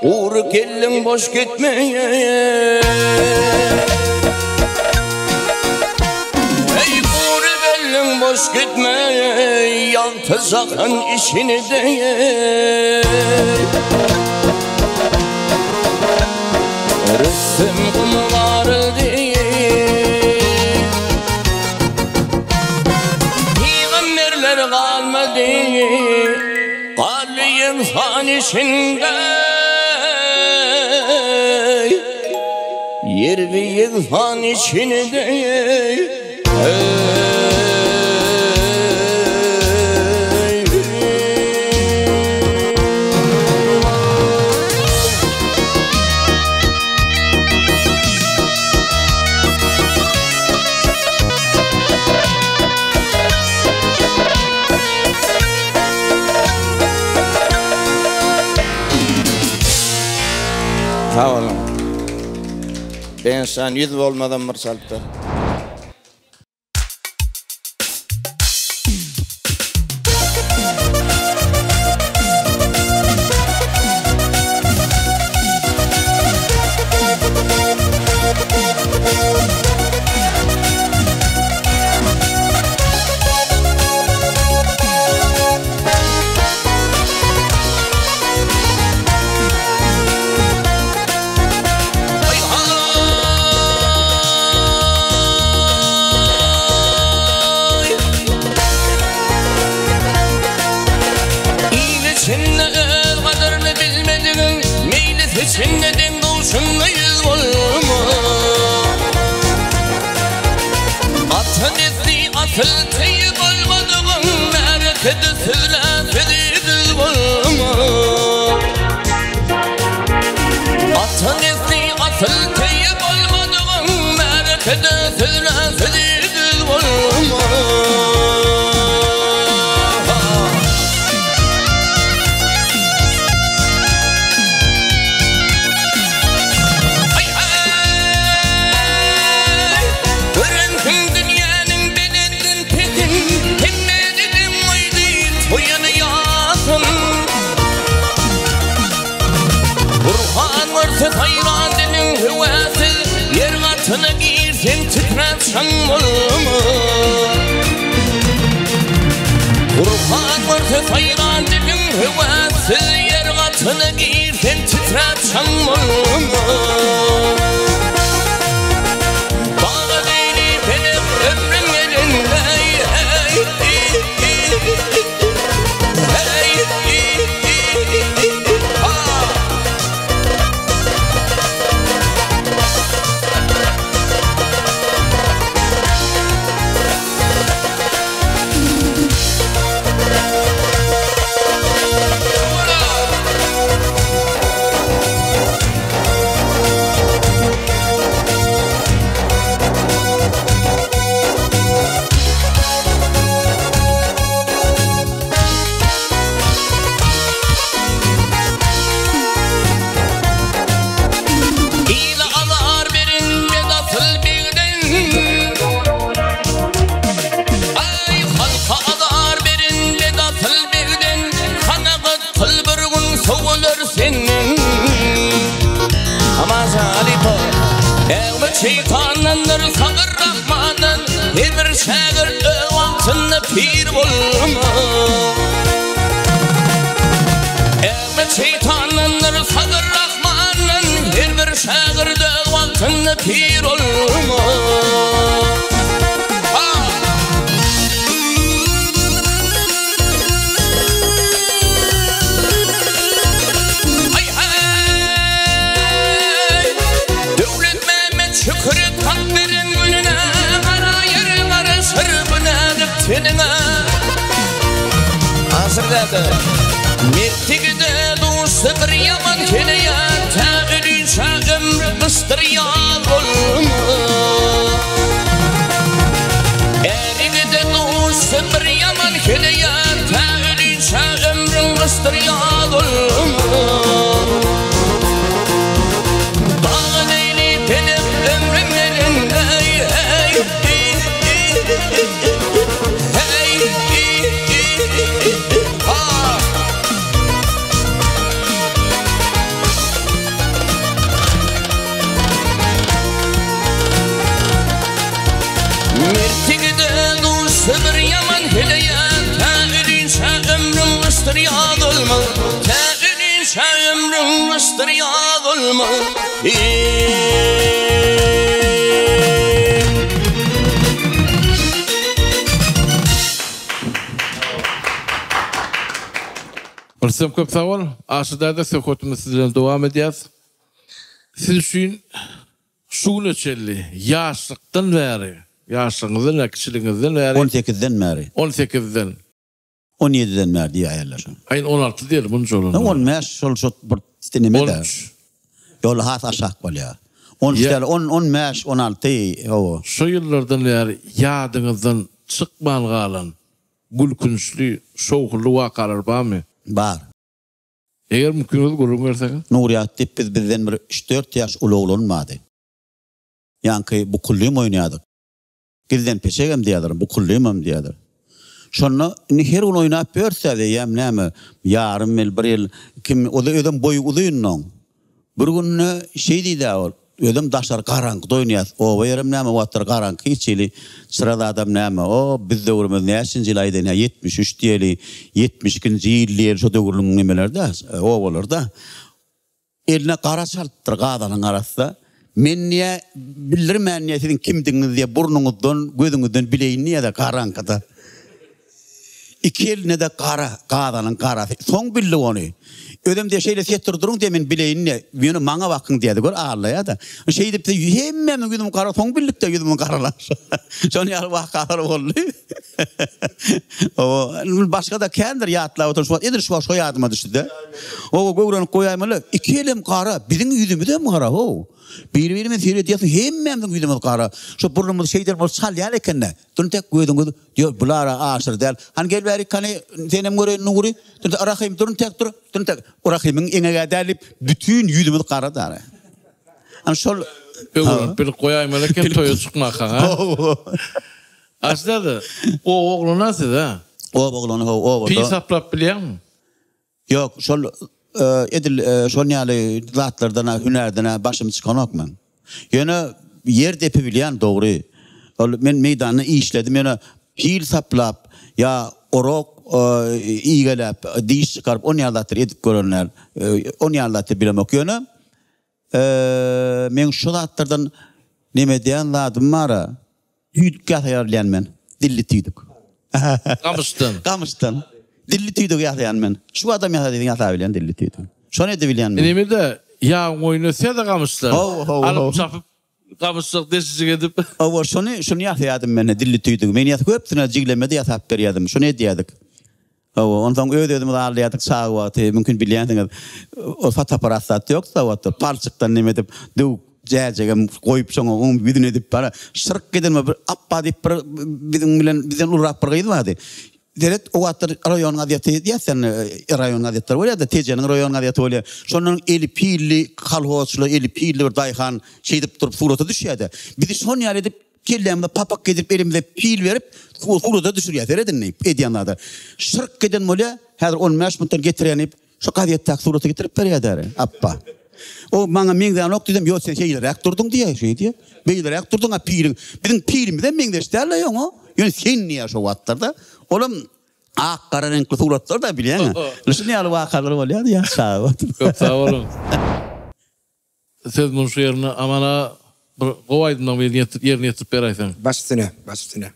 gury kelliň boş gitmeý. Eý gury gelliň boş gitmeý, ýagty jahan işini-de. Rüstem guma garyldy. Pygamberler galmady, galdy ynsan içinde. Ýerli ýegsan içinde. Sag boluň. Begençjan ýüz bolmazam bir çalypdyr. Ata nesli asyl teýi bolmadygyň Märekede sözlän sözi düz bolmaz. Ata nesli asyl teýi bolmadygyň Märekede sözlän sözi düz bolmaz. Görensiň dünýäniň belendin pesin, Hemmedi deň goýdy toýuny ýasyn. Gurhan görse saýran diliň höwäsiz, Ýer gatyna girseň titräp şaň bolma. Gurhan görse saýran diliň höwäsiz, Ýer gatyna girseň titräp şaň bolma. Daga deýli pelek ömrüň elinde, hey, hey, ha. Ile azar berin asyl begden. Aý, halka azar berin bedasyl begden, Kanagat kyl bir gün sowalar senden. Hamaşa halypa, Äwmet şeýtandandyr, sabyr Rahmandan, Her bir şägirt öz wagtynda pir bolmaz. Äwmet şeýtandandyr, sabyr Rahmandan, Her bir şägirt öz wagtynda pir bolmaz. Ha! Aý-haý! Döwletmämmet şükür et Hak beren gününe, Gara ýere garaşyr bu näzik teniňe. Aşyr däde. Mertligide duşsa bir ýaman heleýe, Tä ölünçä ömri gyşdyr ýaz bolmaz. Ärigide duşsa bir ýaman heleýe, Tä ölünçä ömrüň gyşdyr ýaz bolmaz. Daga leýli pelek ömrüm elinde, Hey, hey, ha! Mertligide duşsa bir ýaman heleýe, Tä ölünçä ömrüň gyşdyr ýaz bolmaz, Tä ölünçä ömrüň gyşdyr ýaz bolmaz. Rüstem köp sag bol. Aşyr däde söhbetimizi siz bilen dowam edýäs. Siz üçin şu güne çenli ýaşlykdan bäri, ýaşlygyňyzdan bäri, kiçiligiňizden bäri. On sekizden bäri. On sekizden. On ýediden bäri diýäýerler şony. Aý indi on alty diýeli munça bolanda. On bäş şol şo bir neme-dä. On üç. Ýol has aşak bolýar. On üç däl, on, on bäş, on alty, hawa. Şo ýyllardan bäri ýadyňyzdan çykman galan gülkünçli, şowhunly wakalar barmy? Bar. Eger mümkin bolsa gürrüň berseňiz. Nurýat diýip biz bizden bir üç-dört ýaş uly oglan bardy. Ýaňky bukullym oýnaýardyk. Gizden peçegem diýýärler, bukullymam diýýärler. Şonda indi her gün oýnap ýörse eýýäm näme, ýarym ýyl, bir ýyl, kim, o-da özem boýy uzyn oň. Bir günde şeý diýdi-ä ol, özem daşary garaňkyda oýnaýas, oba ýerem näme o wagtlar garaňky hiç hili çyra zadam näme, o biz döwrümiz näçinji ýyl aýdaýyn, hä 73 diýeli, 72-nji ýyl diýeli şo döwürliň nemeleri-dä, obalar-da. Eline gara çalypdyr gazanyň arasy. Men diýýä, bildirmän diýýä siziň kimdigiňizi diýýä burnuňyzdan, gözüňizden bileýin diýýä-de garaňkyda. Iki eline-de gara, gazanyň garasy. Soň bildik ony. Özem diýýär, şeýle setir duruň diýýär, men bileýin diýýär. Ýöne maňa bakyň diýýär-de, gör aldaýar-da. Şeýdip hemmämiziň ýüzümiz gara, soň bildik-de ýüzümiziň garalan. Şonuň ýaly wakalar boldy. Hawa, başga-da kändir ýatlap oturan şu wagt, edil şu wagt şo ýadyma düşdi-de. Hawa, göwrenip goýaýmaly. Iki elem gara, biziň ýüzümizem gara, how. Biri-birimize seredýäs, hemmämiziň ýüzümiz gara. Şo burnumyzy şeýden bolup çalýan eken-de. Dur entek gözüňiz, ýok, bular-a aşyr däl. Hany gel bärik, hany senem göreýin Nury. Dur, Rahym, dur entek, dur, dur entek. Rahymyň eňeg-ä däl diýip, bütin ýüzümiz gara dara. Ana şol Öwrenip bilip goýaýmaly eken toýa çykmakaň, a? Aşyr däde, oba oglany-a siz-ä? Oba oglany, hawa, obada. Pil saplap bilýäňmi? Ýok, şol edil şon ýaly zatlardan-a, hünärden-ä başym çykanok meň. Ýöne ýer depibilýän dogry. Ol men meýdanda işledim, ýöne pil saplap ýa orak igeläp, diş çykaryp on ýaly zatlary edip gören däl. On ýaly zatlary bilemok. Ýöne meň şu zatlardan neme edýän zadym bar-a. Tüýdük ýasaýar bilýän men. Dilli tüýdük. Gamyşdan. Gamyşdan. Dilli tüýdük ýasaýan men. Şu adam ýasa diýseň ýasa bilýän dilli tüýdük. Şony edibilýän men. Nemede ýagyň oýny ösýär-de gamyşdan. Hawa, hawa, Alyp çapyp gamyşjyk deşijik edip. Hawa, şony, şony ýasaýardym men dilli tüýdügi. Men ýas köpüsine jiglemede ýasap berýärdim. Şony edýärdik. Hawa, onsoň öz-özümizi aldaýardyk çaga wagty, mümkin bilýänsiňiz, o fotoapparat zat ýokdy o wagtda, palçykdan neme edip, döwüp, jäjegem goýup şoňa oň ýüzüne edip bara, şyrk giden bir Apba diýip bir biziň bilen bizden ulurak bir gyz bardy. Seret, o wagtlar raýon gazeti diýýäs sen, raýon gazetleri bolýar-da, Tejeniň raýon gazeti bolýar. Şondan eli pilli kolhozçylar, eli pilli bir daýhan şeýdip durup surata düşýär-de. Bizi şon ýaly edip Kellämize papak geýdirip elimize pil berip surata düşürýär seret indi edýän zada. Şyrk eden bolýa häzir on bäş minutdan getirýän diýip şu gazetdäki suraty getirip berýär däri apba. O maňa meňzänok diýsem ýok sen şeýleräk durduň diýýär şeý diýýär. Beýleräk durduň a piliň biziň pilimizem meňzeş däl-le oňa ýöne sen diýýär şo wagtlarda. Olam ak gara reňkli suratlar da bilýäňä. Şuny ýaly wakalar bolýardy ýaş çaga wagtym. Köp sag boluň. Söz munuň şu ýerinde Aman aga bir gowy aýdymlaň birini ýerine ýetirip beräýseň. Baş üstüne, baş üstüne.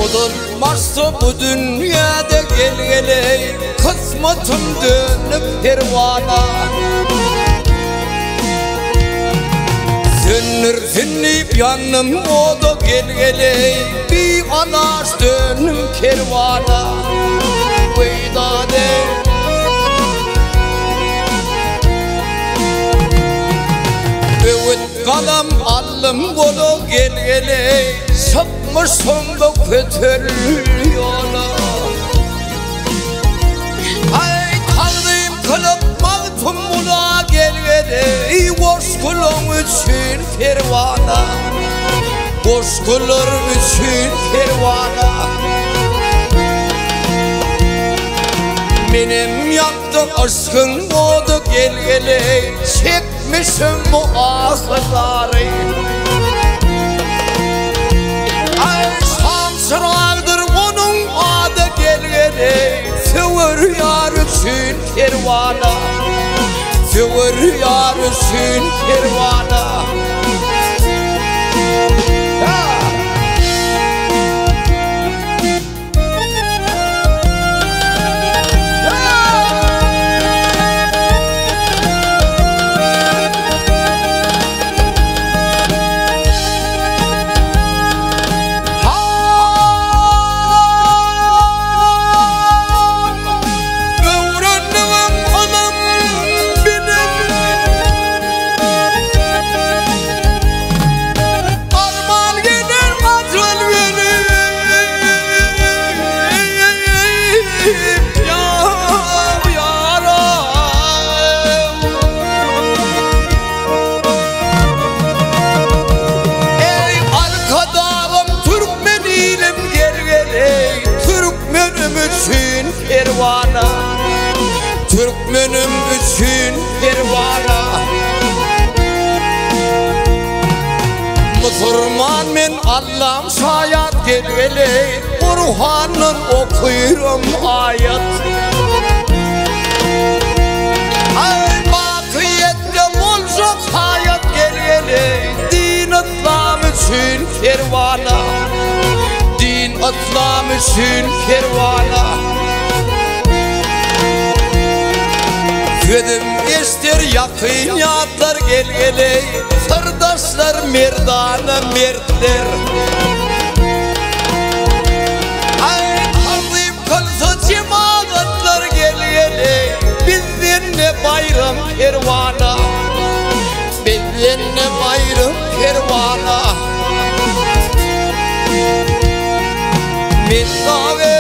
Ozal bu dünýäde gel-geleý, Kysmatym dönüp perwana. Söndürsin diýip ýandym oda gel-geleý, Bialaç döndüm kerwana. Weýdade. Öwüt galam aldym gola gel-geleý, Çykmyşam-da kötel ýola. Aý, tagzym kylyp Magtymgula gel-geleý, Goşgulaň üçin perwana, Goşgular üçin perwana. Menem ýakdy yşkyň ody gel-geleý, Çekmişim bu ahy-zary. Aý, şamçyragdyr onuň ady gel-geleý, Söwer ýar üçin perwana, Söwer ýar üçin perwana. Öwrendigim ylym, bilim. Türkmenim üçin perwana. Musurman men Allam şaýat gel-geleý Gurhandan okyram aýat. Aý bakyýetde boljak haýat gel-geleý Din yslam üçin perwana. Din yslam üçin perwana. Sözüm eşder ýakyn ýatlar gel-geleý Syrdaşlar merdana mertler. Aý tagzym kylsa jemagatlar gel-geleý Bizden ne baýram perwana. Bizden ne baýram perwana. Men dagy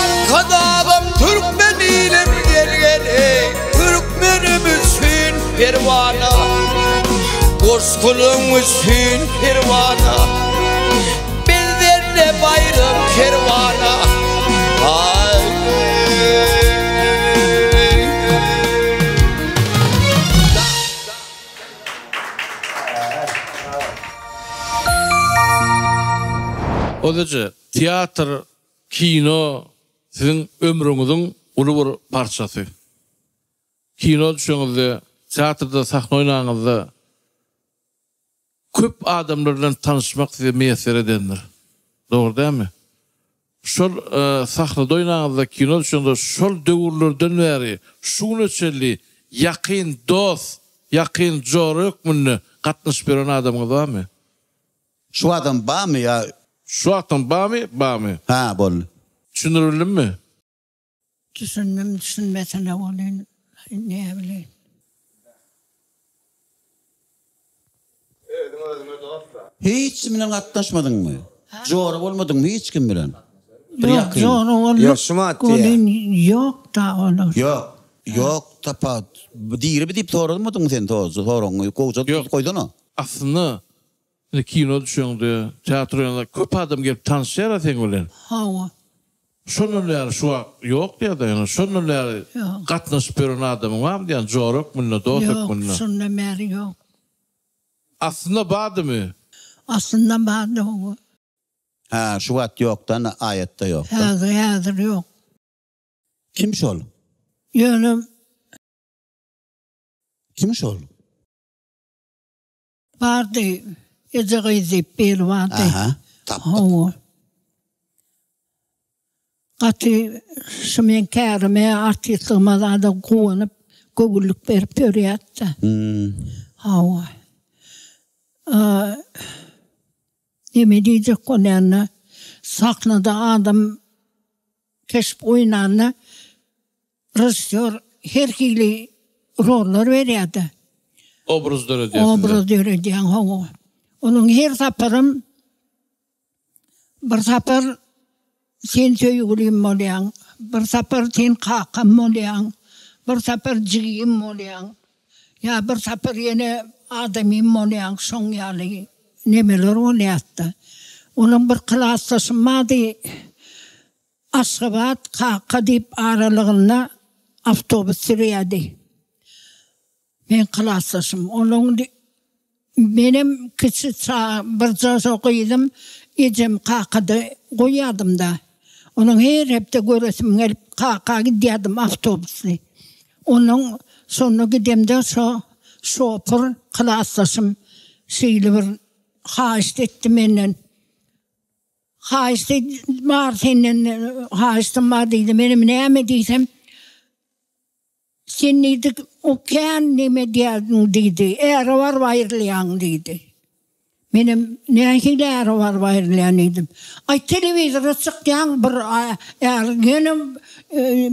Arkadagym türkmen ilim gel-gel-eý, Türkmenim üçin perwana, Goşgulaň üçin perwana, Bizden-de baýram kerwana. Ozaja, teatr, kino siziň ömrüňiziň uly bir parçasy. Kino düşeňizde, teatrda sahna oýnaňyzda köp adamlar bilen tanyşmak size miýesser edendir. Dogry dälmi? Şol sahnada oýnaňyzda, kino düşeňizde şol döwürlerden bäri şu güne çenli ýakyn dost, ýakyn jora hökmünde gatnaşyp ýören adamyňyz barmy? Şu wagtam barmy ýa? Şu wagtam barmy, barmy? Hä, boldy. Düşündirildimmi? Düşündim, düşünmesine welin näbileýin. Özüň özüňe dost-da. Hiç kim bilen gatnaşmadyňmy? Jora bolmadyňmy hiç kim bilen? Bir Ýok, ýakyn. jora bolduk Ýok, şu mat diýýär. welin ýok-da olar. Ýok, ýok tapa. Dirimi diýip soradmadyňmy sen soragyňy gowja Ýok. goýsana. Aslynda indi kino düşeňde, teatr oýnaňda köp adam gelip tanyşýar-a seň bilen. Hawa. Şondan bäri şu wagt ýok diýýär-de ýöne şondan bäri Ýok. gatnaşyp ýören adamyň barmy diýýän jora hökmünde, dost Ýok, hökmünde. şondan bäri ýok. Aslynda bardymy? Aslynda bardy hawa. Hä, şu wagt ýokda, aýatda ýokda. Häzir, häzir ýok. Kim şol? Ýöne. Kim şol? Bardy, eje gyz diýip biri bardy. Aha, tapdyk. Hawa. Gaty şu meň kärime, artistligime zada guwanyp, göwünlik berip ýörýärdi-de. Hawa. Neme diýjek bolýan-da, sahnada adam keşp oýnanda režissýor her hili rollar berýär-de. Obraz döredýär size. Obraz döredýär, hawa. Onuň her saparam bir sapar sen söýgülim bolýaň, bir sapar sen kakam bolýaň, bir sapar jigim bolýaň, ýa bir sapar ýene adamym bolýaň, şoň ýaly nemeler bolýar-da. Onuň bir klasdaşym bardy, Aşgabat, Kaka diýip aralygynda awtobus sürýärdi. Meň klasdaşym. Onuň menem kiçi çaga birje şo gyzym ejem Kakada goýýardym-da. Onuň her hepde göresim gelip Kaka gidýärdim awtobusly. Onuň şonda gidemde şo şopur klasdaşym şeýle bir haýyşt etdi menden. Haýyşt bar senden haýyştym bar diýdi. Menem näme diýsem, sen diýdi, o kän neme diýýärdiň diýdi. Äre baryp aýrylýaň diýdi. Menem nähili äre baryp aýrylýan diýdim. Aý telewizora çykýaň bir är, ýene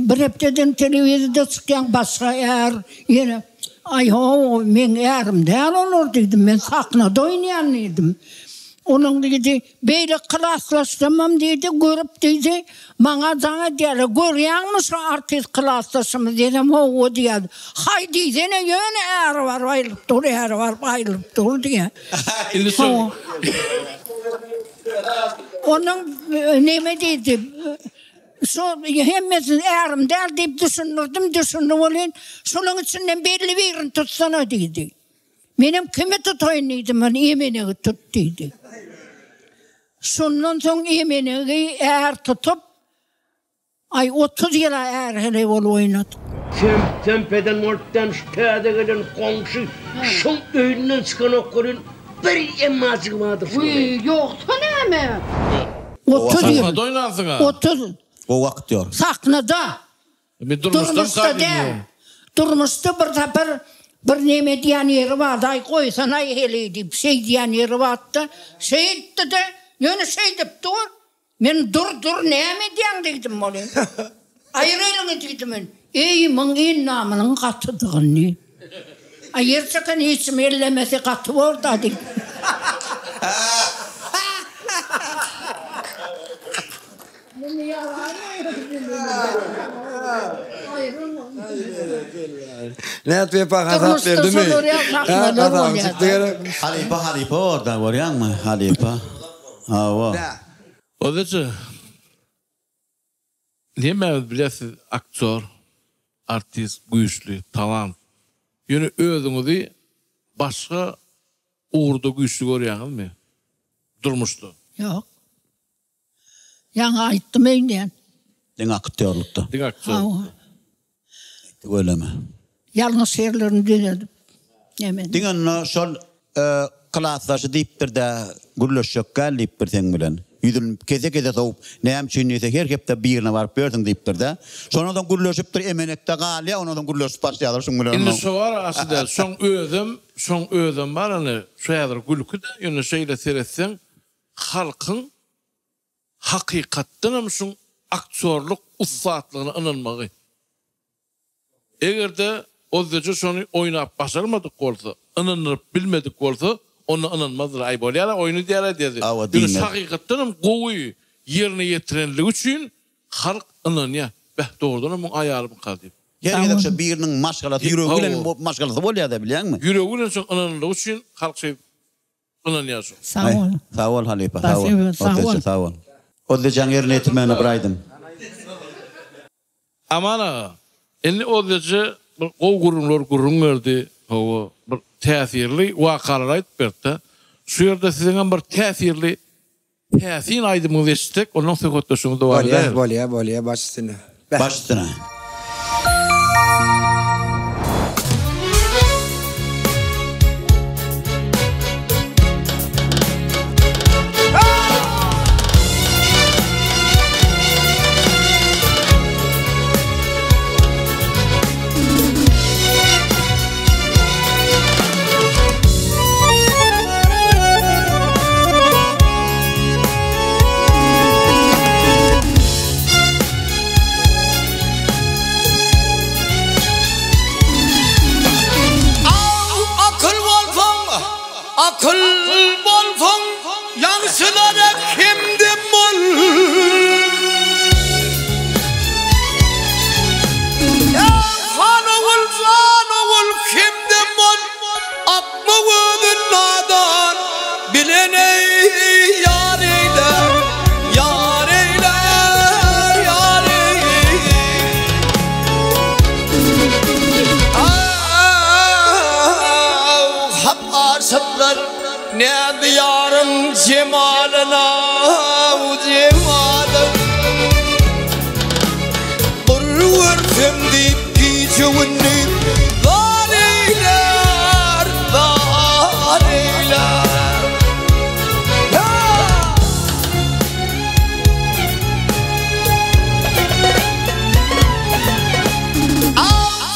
bir hepdeden telewizorda çykýaň başga är, ýene. Aý ho, meň ärim däl olar diýdim, men sahnada oýnaýan diýdim. Onuň diýdi, beýle klaslaşsamam diýdi, görüp diýdi, maňa jaň edýärler, görýäňmi şu artist klasdaşymyz diýsem, hawa diýýär. Haý diýsene, ýöne äri baryp aýrylyp dur, äri baryp aýrylyp dur diýýär. Indi şol. Onuň neme diýdi, Şo hemmesini ärim däl diýip düşündirdim, düşündi welin, şolaň içinden belli birini tutsana diýdi. Menem kimi tutaýyn diýdim, ony Emenegi tut diýdi. Şondan soň Emenegi är tutup, aý 30 ýyl-a är-heleý bolup oýnadyk. Söm-sömp eden bolupdam şu täze gelen goňşy şoň öýünden çykanok welin bir emmajygy bardyr şoň. Wiý, ýogsa näme? 30 ýyl. Sahnada oýnansyň-a. 30. Gowy aktýor. Sahnada. Men durmuşdan Durmuşda däl. Durmuşda bir sapar bir neme diýen ýeri bardy, aý goýsanaý heleý diýip, şeý diýen ýeri bardy-da, şeýtdi-de, ýöne şeýdip dur. Men dur, dur, näme edýäň diýdim welin. Aýyr eliňi diýdim men. Eý, muň endamynyň gatydygyny. A ýer çeken hiç kim ellemese gaty bor-da diýdim. Nätip Wepa hasap berdimi? Hasabyň çykdy gerek. Halypa halypa borda görýäňmi halypa. Hawa. Ozaça hemmämiz bilýäs siz aktýor, artist, güýçli, talant. Ýöne özüňizi başga ugurda güýçli görýäňizmi durmuşda? Ýok. Ýaňy aýtdym öýdýän. Diňe aktýorlukda. Diňe aktýorlukda. Hawa. Tüweleme. Ýalňyş ýerlerini düzedip. Neme. Diňe onda şol klasdaşy diýipdir-dä, gürleşjek gel diýipdir seň bilen. Ýüzüni kese-kese sowup, näme üçin diýse, her hepde birine baryp ýörsüň diýipdir-dä. Şondan soň gürleşipdir, emenekde galýar, ondan soň gürleşip başlaýarlar şuň bilen. Indi şo bar aşy däl, şoň özem, şoň özem bar indi, şu häzir gülki-de, ýöne şeýle seretseň, halkyň hakykatdanam şuň aktýorlyk ussatlygyna ynanmagy. Eger-de Ozdeje şony oýnap başarmadyk bolsa, ynandyryp bilmedik bolsa, onda ynanmazdylar. Aý bolýar-a, oýun edýär-ä diýerdi. Hawa, Ýöne diýmez. şu hakykatdanam gowy ýerine ýetirenligi üçin halk ynanýar. Beh, dogrudanam muň aýalymyka diýip. Her gezek şo biriniň maşgalasy ýüregi bilen maşgalasy bolýar-da, bilýäňmi? Ýüregi bilen şoň ynananlygy üçin halk şeýdip Ynanýar şu. Sag bol. Sag bol halypa sag bol. Sag bol. Sag bol. Ozdejaň ýerine ýetirmegine bir aýdym. Aman aga, indi Ozdeje bir gowy gürrüňler gürrüň berdi, hawa, bir täsirli wakalary aýdyp berdi-de. Şu ýerde siziňem bir täsirli Täsin aýdymyňyzy eşitsek ondan söhbetdeşligimizi dowam Bolýa, edäris. bolýa, bolýa, baş üstüne. Bäh. Baş üstüne. Akyl bolsaň, akyl bolsaň, ýagşylara hemdem bol. Han ogul, jan ogul, hemdem bol. Akma özün nadan, bilene ýar eýle, ýar eýle, ýar eýle. Hak aşyklar näz ýaryň jemalyna, jemalyna. Bir görsem diýip gije-gündiz zar eýlär, zar eýlär.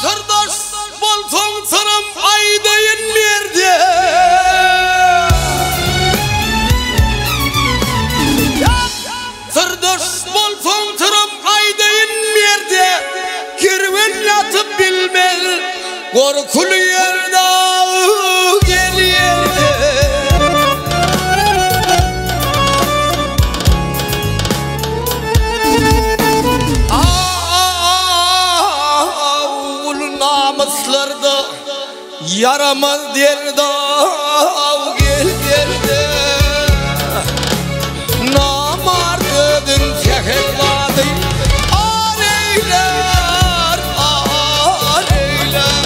Syrdaş bolsaň syrym aýdaýyn merde. Syrdaş bolsaň syrym aýdaýyn merde, Kerwen ýatyp bilmez. Gorkuly ýerde gel ýerde. Uly namyslarda ýaramaz derde gel ýerde. Namart özün sähel zady ar eýlär, ar eýlär.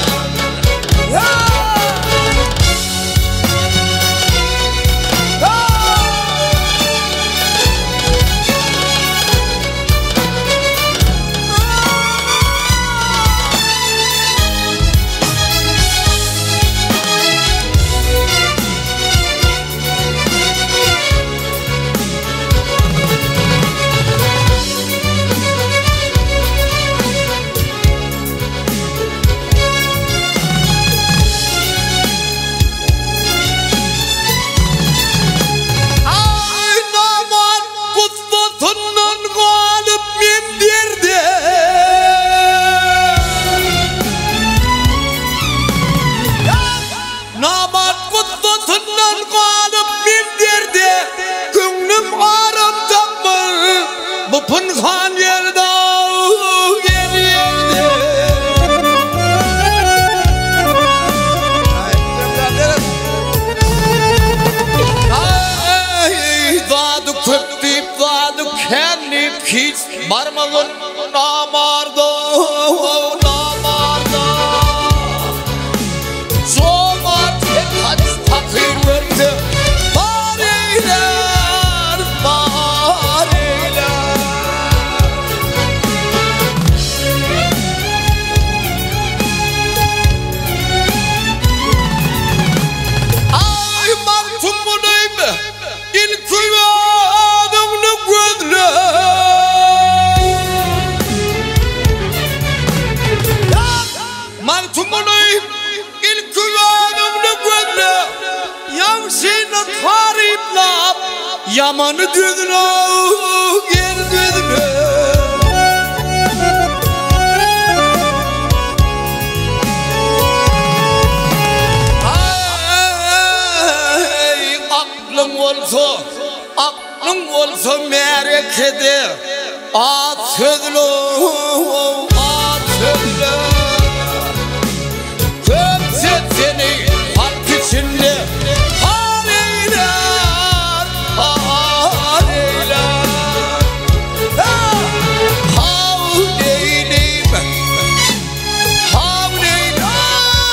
Aý namart gussasyndan galyp men derde. Namart gussasyndan galyp men derde, Köňlüm aram tapmaz bu pynhan ýerde, Her ýerde. Aý, zady köp diýip, zady kän diýip, hiç barmagyn namarda, namarda. Jomart hem haç pakyr görse, Bar eýlär, bar eýlär. Aý, Magtymgulyň ilki özüňni gözle. Magtymguly, ilki özüňni gözle, Ýagşyny taryplap, ýamany düzle, gel düzle. Aý, aklyň bolsa, aklyň bolsa märekede, Az sözle, az sözle. Köp söz seni halk içinde har eýlär, har eýlär. Haw neýleýim, haw neýleýim.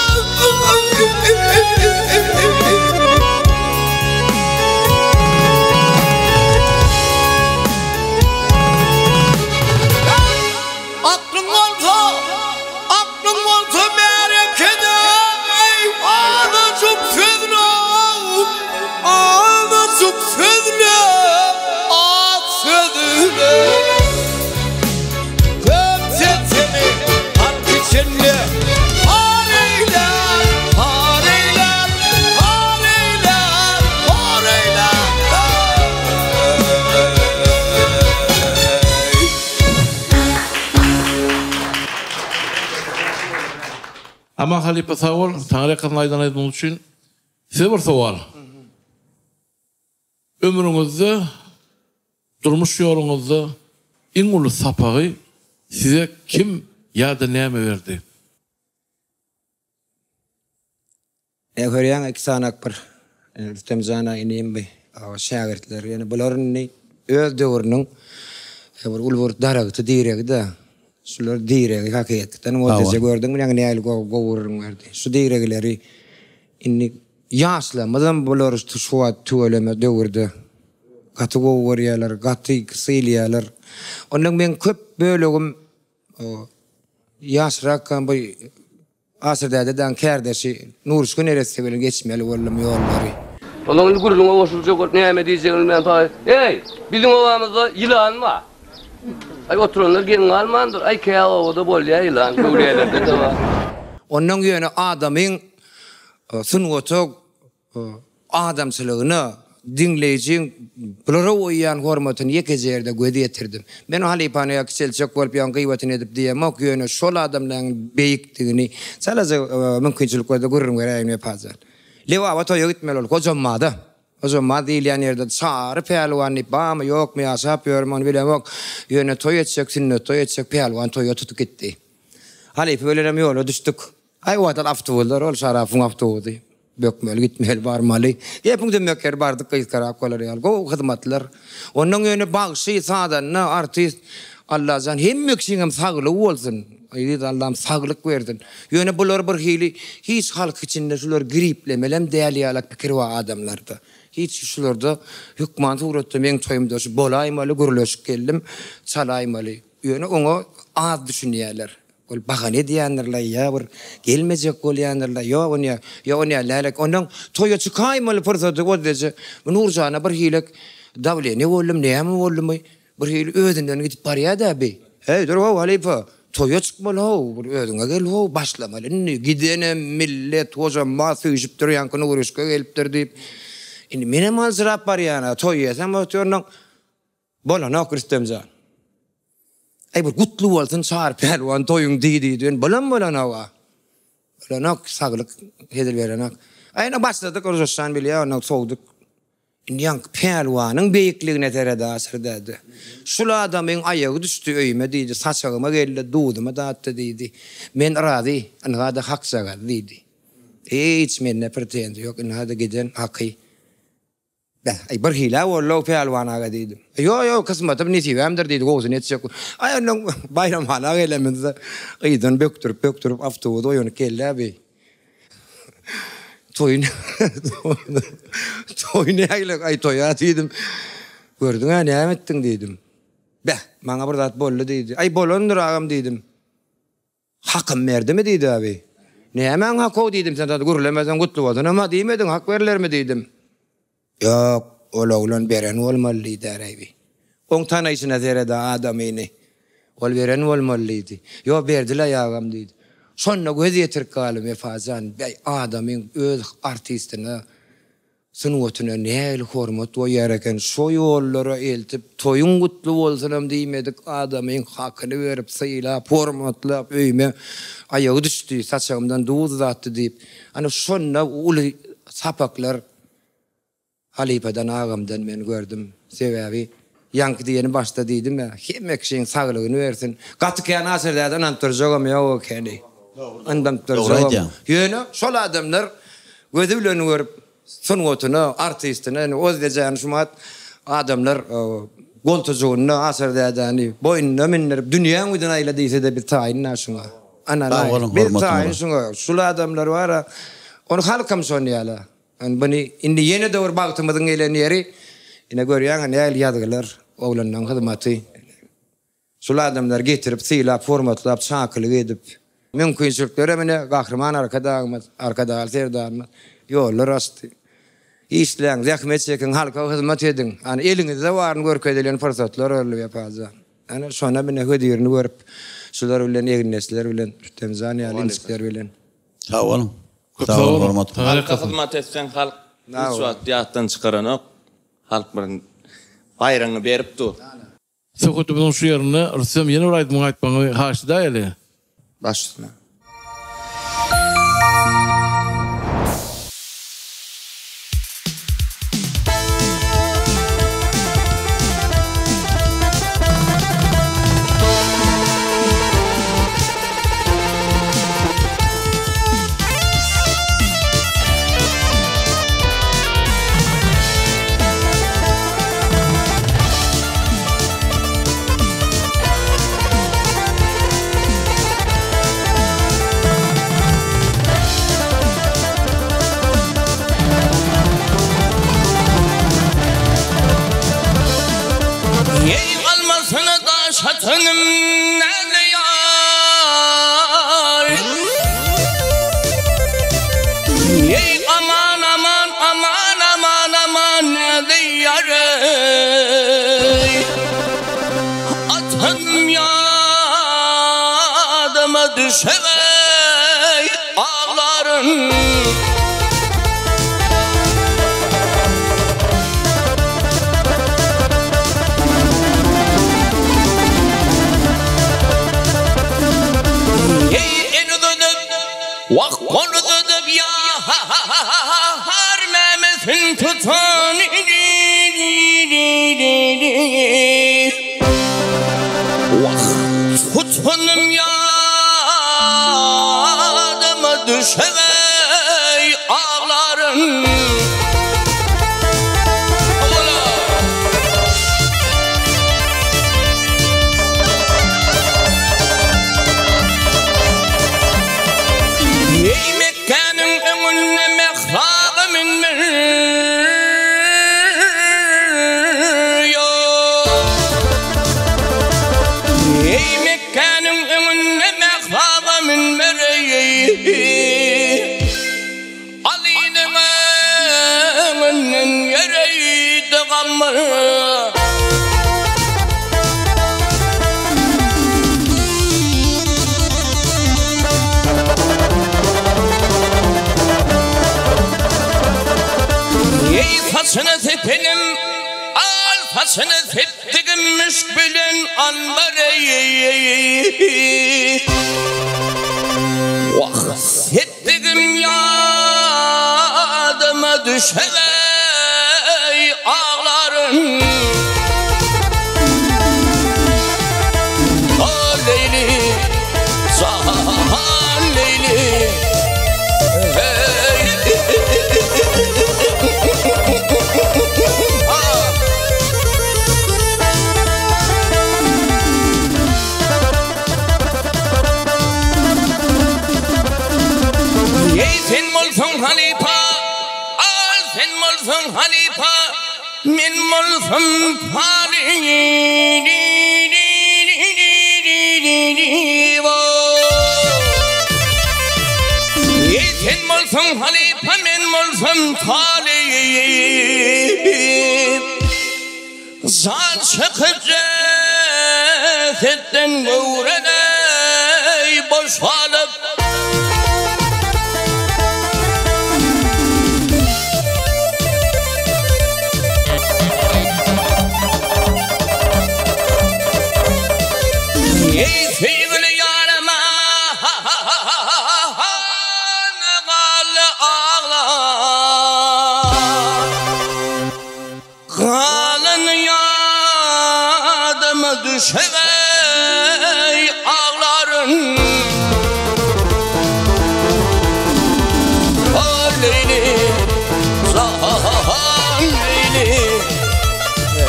Aklyň bolsa, aklyň bolsa märekede, eý, azajyk sözle, azajyk sözle, az sözle. Köp söz seni halk içinde har eýlär, har eýlär, har eýlär, har eýlär. Aman halypa sag bol, taňryýalkasyn aýdan aýdymyň üçin. Size bir sowal. Ömrüňizde, durmuş ýoluňyzda iň uly sapagy size kim ýa-da näme berdi? Ine görýäň iki sanak bir Rüstem jana inim bi şägirtler ýöne bular indi öz döwrüniň bir uly bir daragty diregi-de şular diregi hakykatdan Odeje gördüňmi ýaňy nähili gowy gürrüň berdi şu diregileri indi ýaşlarymyzam bulary şu wagt tüweleme döwürde gaty gowy görýärler gaty sylaýarlar ondan meň köp bölegim ýaşrakkam bu Aşyr däde daň kärdeşi Nurşka neresse bilen geçmeli boldum ýollary. Onsoň indi gürrüňe goşuljak bolup näme diýjegini bilmän paý, Eý, biziň obamyzda ýylan bar. Aý, oturanlar geň galmandyr. Aý, kä obada bolýar ýylan, öwlüýälerde-de bar. Onnoň ýöne adamyň sungata adamçylygyna. diňleýjiň bulara goýýan hormatyny ýekeje ýerde göz ýetirdim. Men halypany ýa kiçeltjek bolup ýa gyýbatyny edip diýemok, ýöne şol adamlaryň beýikdigini çalaja mümkinçilik bolsa gürrüň beräýin Wepajan. Lebaba toýa gitmeli bolup, Hojambada. Hojambaz diýilýän ýerde Çary pälwan diýip barmy, ýokmy, ýaşap ýörmi ony bilemok. Ýöne toý etjek, sünnet toý etjek pälwan toýa tutup gitdi. Halypa bilenem ýola düşdük. Aý wagtal awtobuslar ol Şarapyň awtobusy. Bökmeli, gitmeli, barmaly. Gepiň düzmek ýeri bardyk gysgarak bolar ýaly. Gowy hyzmatlar. Onnoň ýöne bagşy, sazanda, artist Allajan hemme kişiňem saglygy bolsun. Eziz Allam saglyk bersin. Ýöne bular bir hili hiç halk içinde şular griplemelem däl ýalak pikir bar adamlarda. Hiç şularda hökman suratda meň toýumda şu bolaýmaly gürleşip geldim çalaýmaly. Ýöne oňa az düşünýäler. Ol bahana edýändirler ýa bir gelmejek bolýandyrlar. Ýok onýa, ýa onýa lälek. Onnoň toýa çykaýmaly pursady Ozdeje Nurjana bir hilek dawleniýe boldumy, näme boldumy, bir hili özünden gidip barýa-da bi. Heý, dur how, halypa, toýa çykmaly how, bir özüňe gel how, başlamaly indi. Gidenem millet, hojambaz süýşüp dur, ýaňky Nuruşka gelipdir diýip. Indi menem aljyrap barýan-a, toý ýesem otyryn. Bolanok Rüstemjan. Aý bir gutly bolsun Çary pälwan toýuň diý diýdi. Indi bolam bolanoga. Bolanok saglyk hezil berenok. Aý indi başladyk Rüstemjan bilýär ondan sowduk. Indi ýaňky pälwanyň beýikligine seret Aşyr däde. Şul adamyň aýagy düşdi öýüme diýdi, saçagyma geldi, duzumy datdy diýdi. Men razy, ynha-da hakjagaz diýdi. Hiç mende pretenziýa ýok, ynha-da giden haky. Beh, aý, birhili-ä boldy-ow, Pälwan aga, diýdim. Ýok, ýok, kysmatym, nesibämdir, diýdi, gowusyny etjek. Aý, onnoň Baýramhana gelenimizde yzdan bökdürip-bökdürip awtobus oýanyp geldi-ä bi. Toýy toýy nägile, aý, toý-a diýdim. Gördüň-ä, näme etdiň diýdim. Beh, maňa bir zat boldy diýdi. Aý, bolandyr, agam diýdim. Hakym berdimi diýdi abi. Nämäň hakow diýdim sen zat gürlemeseň gutly bolsunam-a diýmediň hak berlermi diýdim. Ýok ol oglan beren bolmaly diýdi ärebi. Oň tanaýşyna sered-ä adamyny. Ol beren bolmaly diýdi. Ýok berdilaý agam diýdi. Şonda göz ýetirip galdym Wepajan beý adamyň öz artistine Sungatyna nähili hormat goýýar eken, şo ýollara eltip, toýuň gutly bolsunam diýmedik adamyň hakyny berip, sylap, hormatlap, öýüme aýagy düşdi, saçagymdan duz datdy diýip, ana şonda uly sapaklar halypadan, agamdan men gördüm. Sebäbi, ýaňky diýeni başda diýdim-ä, hemme kişiň saglygyny bersin. Gaty kän Aşyr däde ynanyp durjagam ýok ekeni. Ynanyp durjagam. Ýöne şol adamlar Gözi bilen görüp sungatyna, artistine, indi Ozdejäni şumat adamlar goltujygynda Aşyr dädäni boýnuna mindirip dünýäň ýüzüne aýla diýsede biz taýyn-da şuňa. Ynanaý. Biz taýyn şuňa. Şul adamlar bar-a, ony halkam şony ýaly. Indi buny indi ýene-de bir bagtymyzyň gelen ýeri, ine görýäň-ä nähili ýazgylar, oglanlaň hyzmaty. Şul adamlary getirip, sylap, hormatlap, çakylyk edip, mümkinçiliklerem ine Gahryman Arkadagymyz, Arkadagly Serdarymyz ýollar açdy. Işläň, zähmet çekiň, halka hyzmat ediň. Ana, eliňizde baryny görkezilen pursatlar boldy Wepajan. Ana, şonam ine hözirini görüp, şular bilen, egindeşler bilen, Rüstemjan ýaly inçikler bilen. Sag boluň. Köp sag boluň, hormatly. Halka hyzmat etseň, halk hiç wagt ýatdan çykaranok. Halk bir baýragyňy berip dur. Söhbetimiziň şu ýerinde Rüstem ýene bir aýdymyňy aýtmagyňy haýyş edäýeli. Baş üstüne. Eý almasyna daş atanym näde ýar Eý aman aman aman aman aman näde ýar eý Atanym ýadyma düşer eý aglaryn. Wah gol uzadyp ýar mämesin tutan Wah tutanym ýadyma düşegeý aglaryn. Eý Mekgäniň öňünde mähraba mündir Eý Mekgäniň öňünde mähraba münber Alynyň öňünden ýöreýdi gammar. Eý saçyny sepenim, al saçyny sepdigim müşk bilen anbar eý. Wah, Sepdigim ýadyma düşegeý aglaryn. O Leýli, jahan Leýli, heý. Eý sen bolsaň halypa, al sen bolsaň halypa, men bolsam talyp. Eý sen bolsaň halypa, men bolsam talyp. Jan çykyp jesetden göwredeý boşalyp. Eý söýgüli ýarym ah galdy aglap. Galan ýadyma düşegeý aglaryn. O Leýli, jahan Leýli,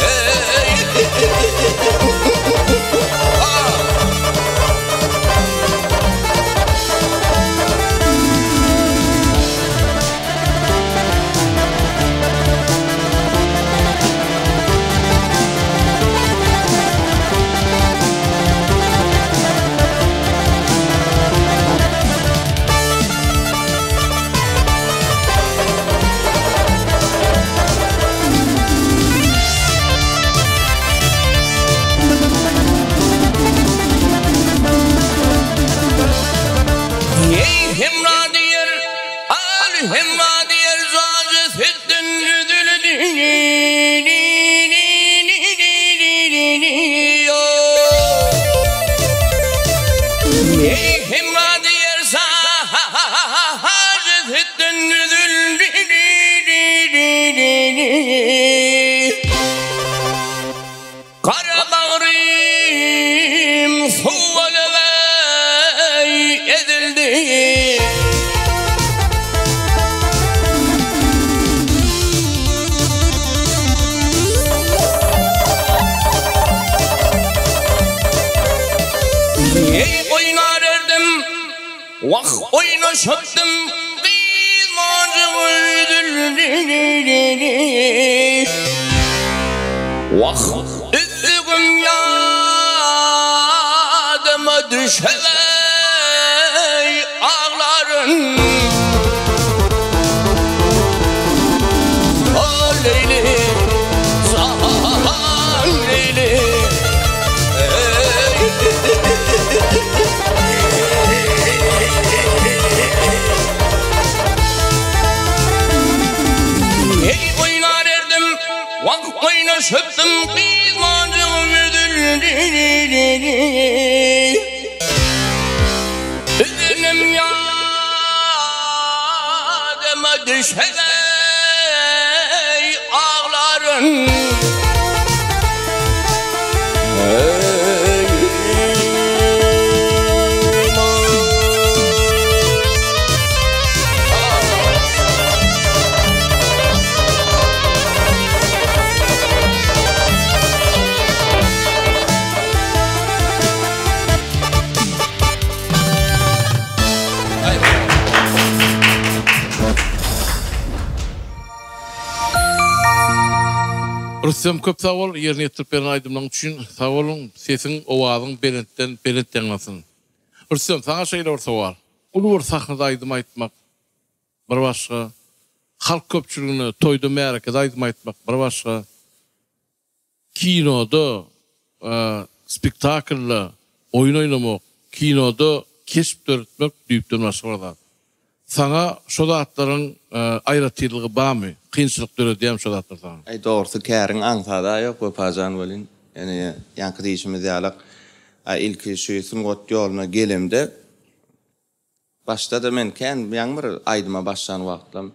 eý. Eý hemra diýer Al hemra diýer jajy setden üzüldi. Eý hemra diýer jajy setden üzüldi. Gara bagrym suwalybeý ezildi. Eý oýnar erdim, wah oýnaşypdym, gyz monjugy üzüldi. Wah, üzdügim ýadyma düşegeý aglaryn. O Leýli, jahan Leýli, eý. Eý oýnar erdim, Wah oýnaşypdym gyz monjugym üzüldi. Üzülim ýadyma. düşege aglaryn. Rüstem köp sag bol ýerine ýetirip beren aýdymlaň üçin sag boluň sesiň owazyň belentden belent ýaňlansyn. Rüstem saňa şeýle bir sowal. Uly bir sahnada aýdym aýtmak bir başga, halk köpçüliginde toýda märekede aýdym aýtmak bir başga. Kinoda spektaklda oýun oýnamak, kinoda keşp döretmek düýpden başga bir zat. Saňa şo zatlaryň aýratynlygy barmy? Kynçylyk döredýärmi şo zatlar saňa? Aý dogrusy käriň aňsada ýok Wepajan welin, ýöne ýaňky diýşimiz ýalak ilki şu sungat ýoluna gelemde Başda-da men kän, ýaňy bir aýdyma başlan wagtlam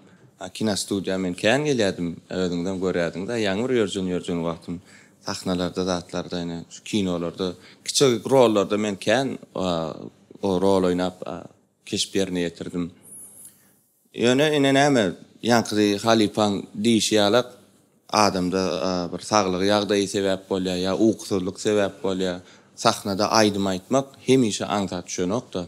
kinostudiýa men kän gelýärdim, özüňizem görýärdiňiz-ä, ýaňy bir ýörjen-ýörjen wagtym sahnalarda zatlarda ine şu kinolarda kiçijik rollarda men kän rol oýnap keşp ýerine ýetirdim. Ýöne ine näme, ýaňky halypaň diýşi ýalak, adamda bir saglygy ýagdaýy sebäp bolýar ýa ukusyzlyk sebäp bolýar. Sahnada aýdym aýtmak hemişe aňsat düşenok-da.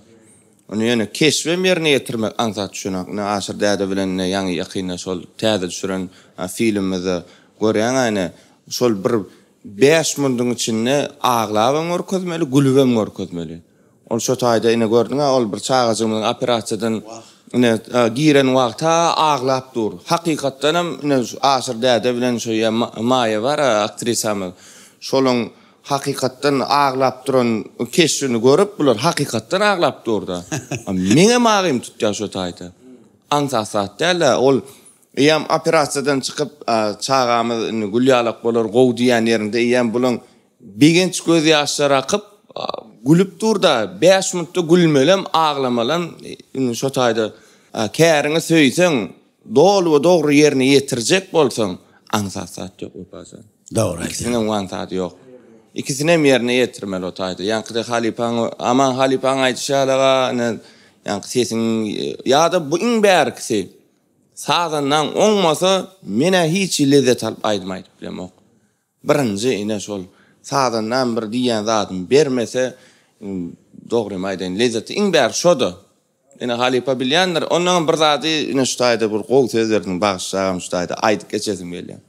Ony ýöne keşbem ýerine ýetirmek aňsat düşenok. Ine Aşyr däde bilen ine ýaňy ýakynda şol täze düşüren filmimizde görýäň-ä ine şol bir bäş munduň içinde aglabam görkezmeli, gülübem görkezmeli. Ol şo taýda ine gördüň-ä ol bir çagajygymyzyň operasiýadan ine giren wagta aglap dur. Hakykatdanam ine şu Aşyr däde bilen şu ýa Maýa bar-a aktrisamyz. Şolaň hakykatdan aglap duran keşbini görüp bular hakykatdan aglap dur-da. Meňem agym tutýar şo taýda. Aňsat zat däl-ä ol eýýäm operasiýadan çykyp çagamyz indi gül ýalak bolar gowy diýýän ýerinde eýýäm bulaň Begenç gözýaşlary akyp, gülüp dur-da, bäş minutda gülmelem, aglamalam, indi şo taýda käriňi söýseň, doly we dogry ýerine ýetirjek bolsaň, aňsat zat ýok, Wepa jan. Dogry aýdýaň. Ikisiniň aňsady ýok. Ikisinem ýerine ýetirmeli o taýda. Ýaňky-da halypaň, Aman halypaň aýdyşy ýaly-ga, ine, ýaňky sesiň, ýa-da bu iň bärkisi, sazandaň oňmasa, men-ä hiç hili lezzet alyp aýdym aýdyp bilemok. Birinji ine şol sazandam bir diýýän zadyny bermese dogrymy aýdaýyn lezzeti iň bäri şoda. Ine halypa bilýändir. Ondanam bir zady ine şu taýda bir gowy söz berdiň bagyşla agam şu taýda aýdyp geçesim gelýär.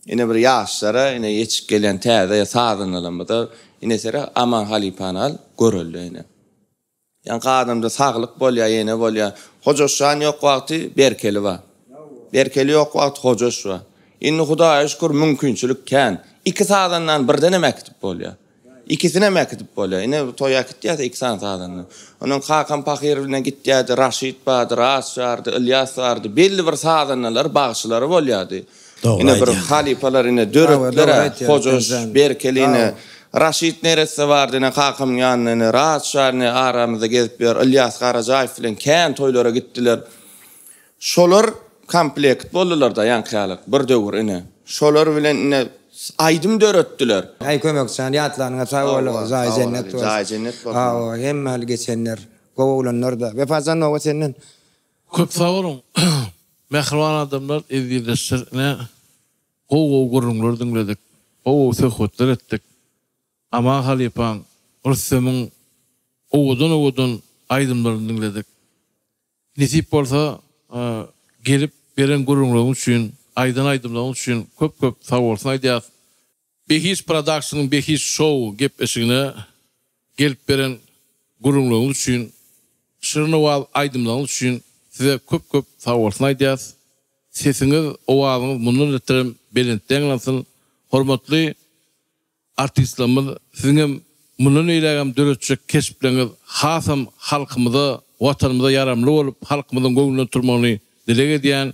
Ine bir ýaşlara ine ýetişip gelýän täze sazandalarymyza ine sere Aman halypany al görelde ine. Ýaňky adamda saglyk bolýa ýene bolýa. Hojaşjan ýok wagty Berkeli bar. Berkeli ýok wagty Hojaş bar. Indi Hudaýa şükür mümkinçilik kän. Iki sazandany birdenem äkidip bolýa. Ikisinem äkidip bolýa. Ine toý äkitýäs iki sany sazanda. Ondan kakam pahyr bilen gitýädi, Raşid bardy, Raş bardy, Ylýas bardy. Belli bir sazandalar, bagşylary bolýady. Dogry Ine bir aýdýaň. halypalar ine döretdiler-ä, Hojaş, Berkeli ine, Raşit neresse bardy ine kakamyň ýanynda ine, Raç bar ine aramyzda gezip ýör, Ylýas Garajaýew bilen kän toýlara gitdiler. Şolar komplekt boldular-da ýaňky ýaly bir döwür ine. Şolar bilen ine aýdym döretdiler. Aý Kömekjan ýatlanyňa sag bol jaýy jennet bolsun. Jaýy jennet bolsun. Hawa hemme hal geçenler gowy oglanlarda. Wepajan nobat senden. Köp sag boluň mähriban adamlar eziz ildeşler ine gowy gowy gürrüňler diňledik gowy gowy söhbetler etdik Aman halypaň Rüstemiň owadan owadan aýdymlaryny diňledik nesip bolsa gelip beren gürrüňleriň üçin aýdan aýdymlaryň üçin köp köp sagbolsun aýdýas. Behiş Productionyň Behiş Show gepleşigine gelip beren gürrüňleriňiz üçin, şirin owaz aýdymlaryňyz üçin size köp köp sagbolsun aýdýas. Sesiňiz, owazyňyz mundan beterem belentde ýaňlansyn. Hormatly artistlerimiz siziňem mundan beýlägem döretjek keşpleriňiz hasam halkymyza, Watanymyza ýaramly bolup halkymyzyň göwnünden turmagyny dileg edýän.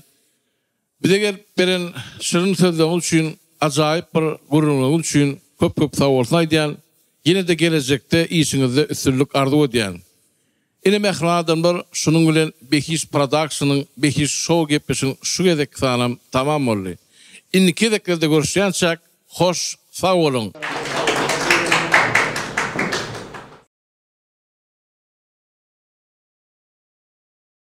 Bize gelip beren şirin sözleriňiz üçin, ajaýyp bir gürrüňleriňiz üçin köp köp sagbolsun aýdýan. Ýene-de gelejekde işiňizde üstünlik arzuw edýän. Ine mähriban adamlar şunuň bilen Behiş Productionyň Behiş Show gepleşiginiň şu gezekki sanam tamam boldy. Indiki gezeklerde görüşýänçäk hoş sag boluň!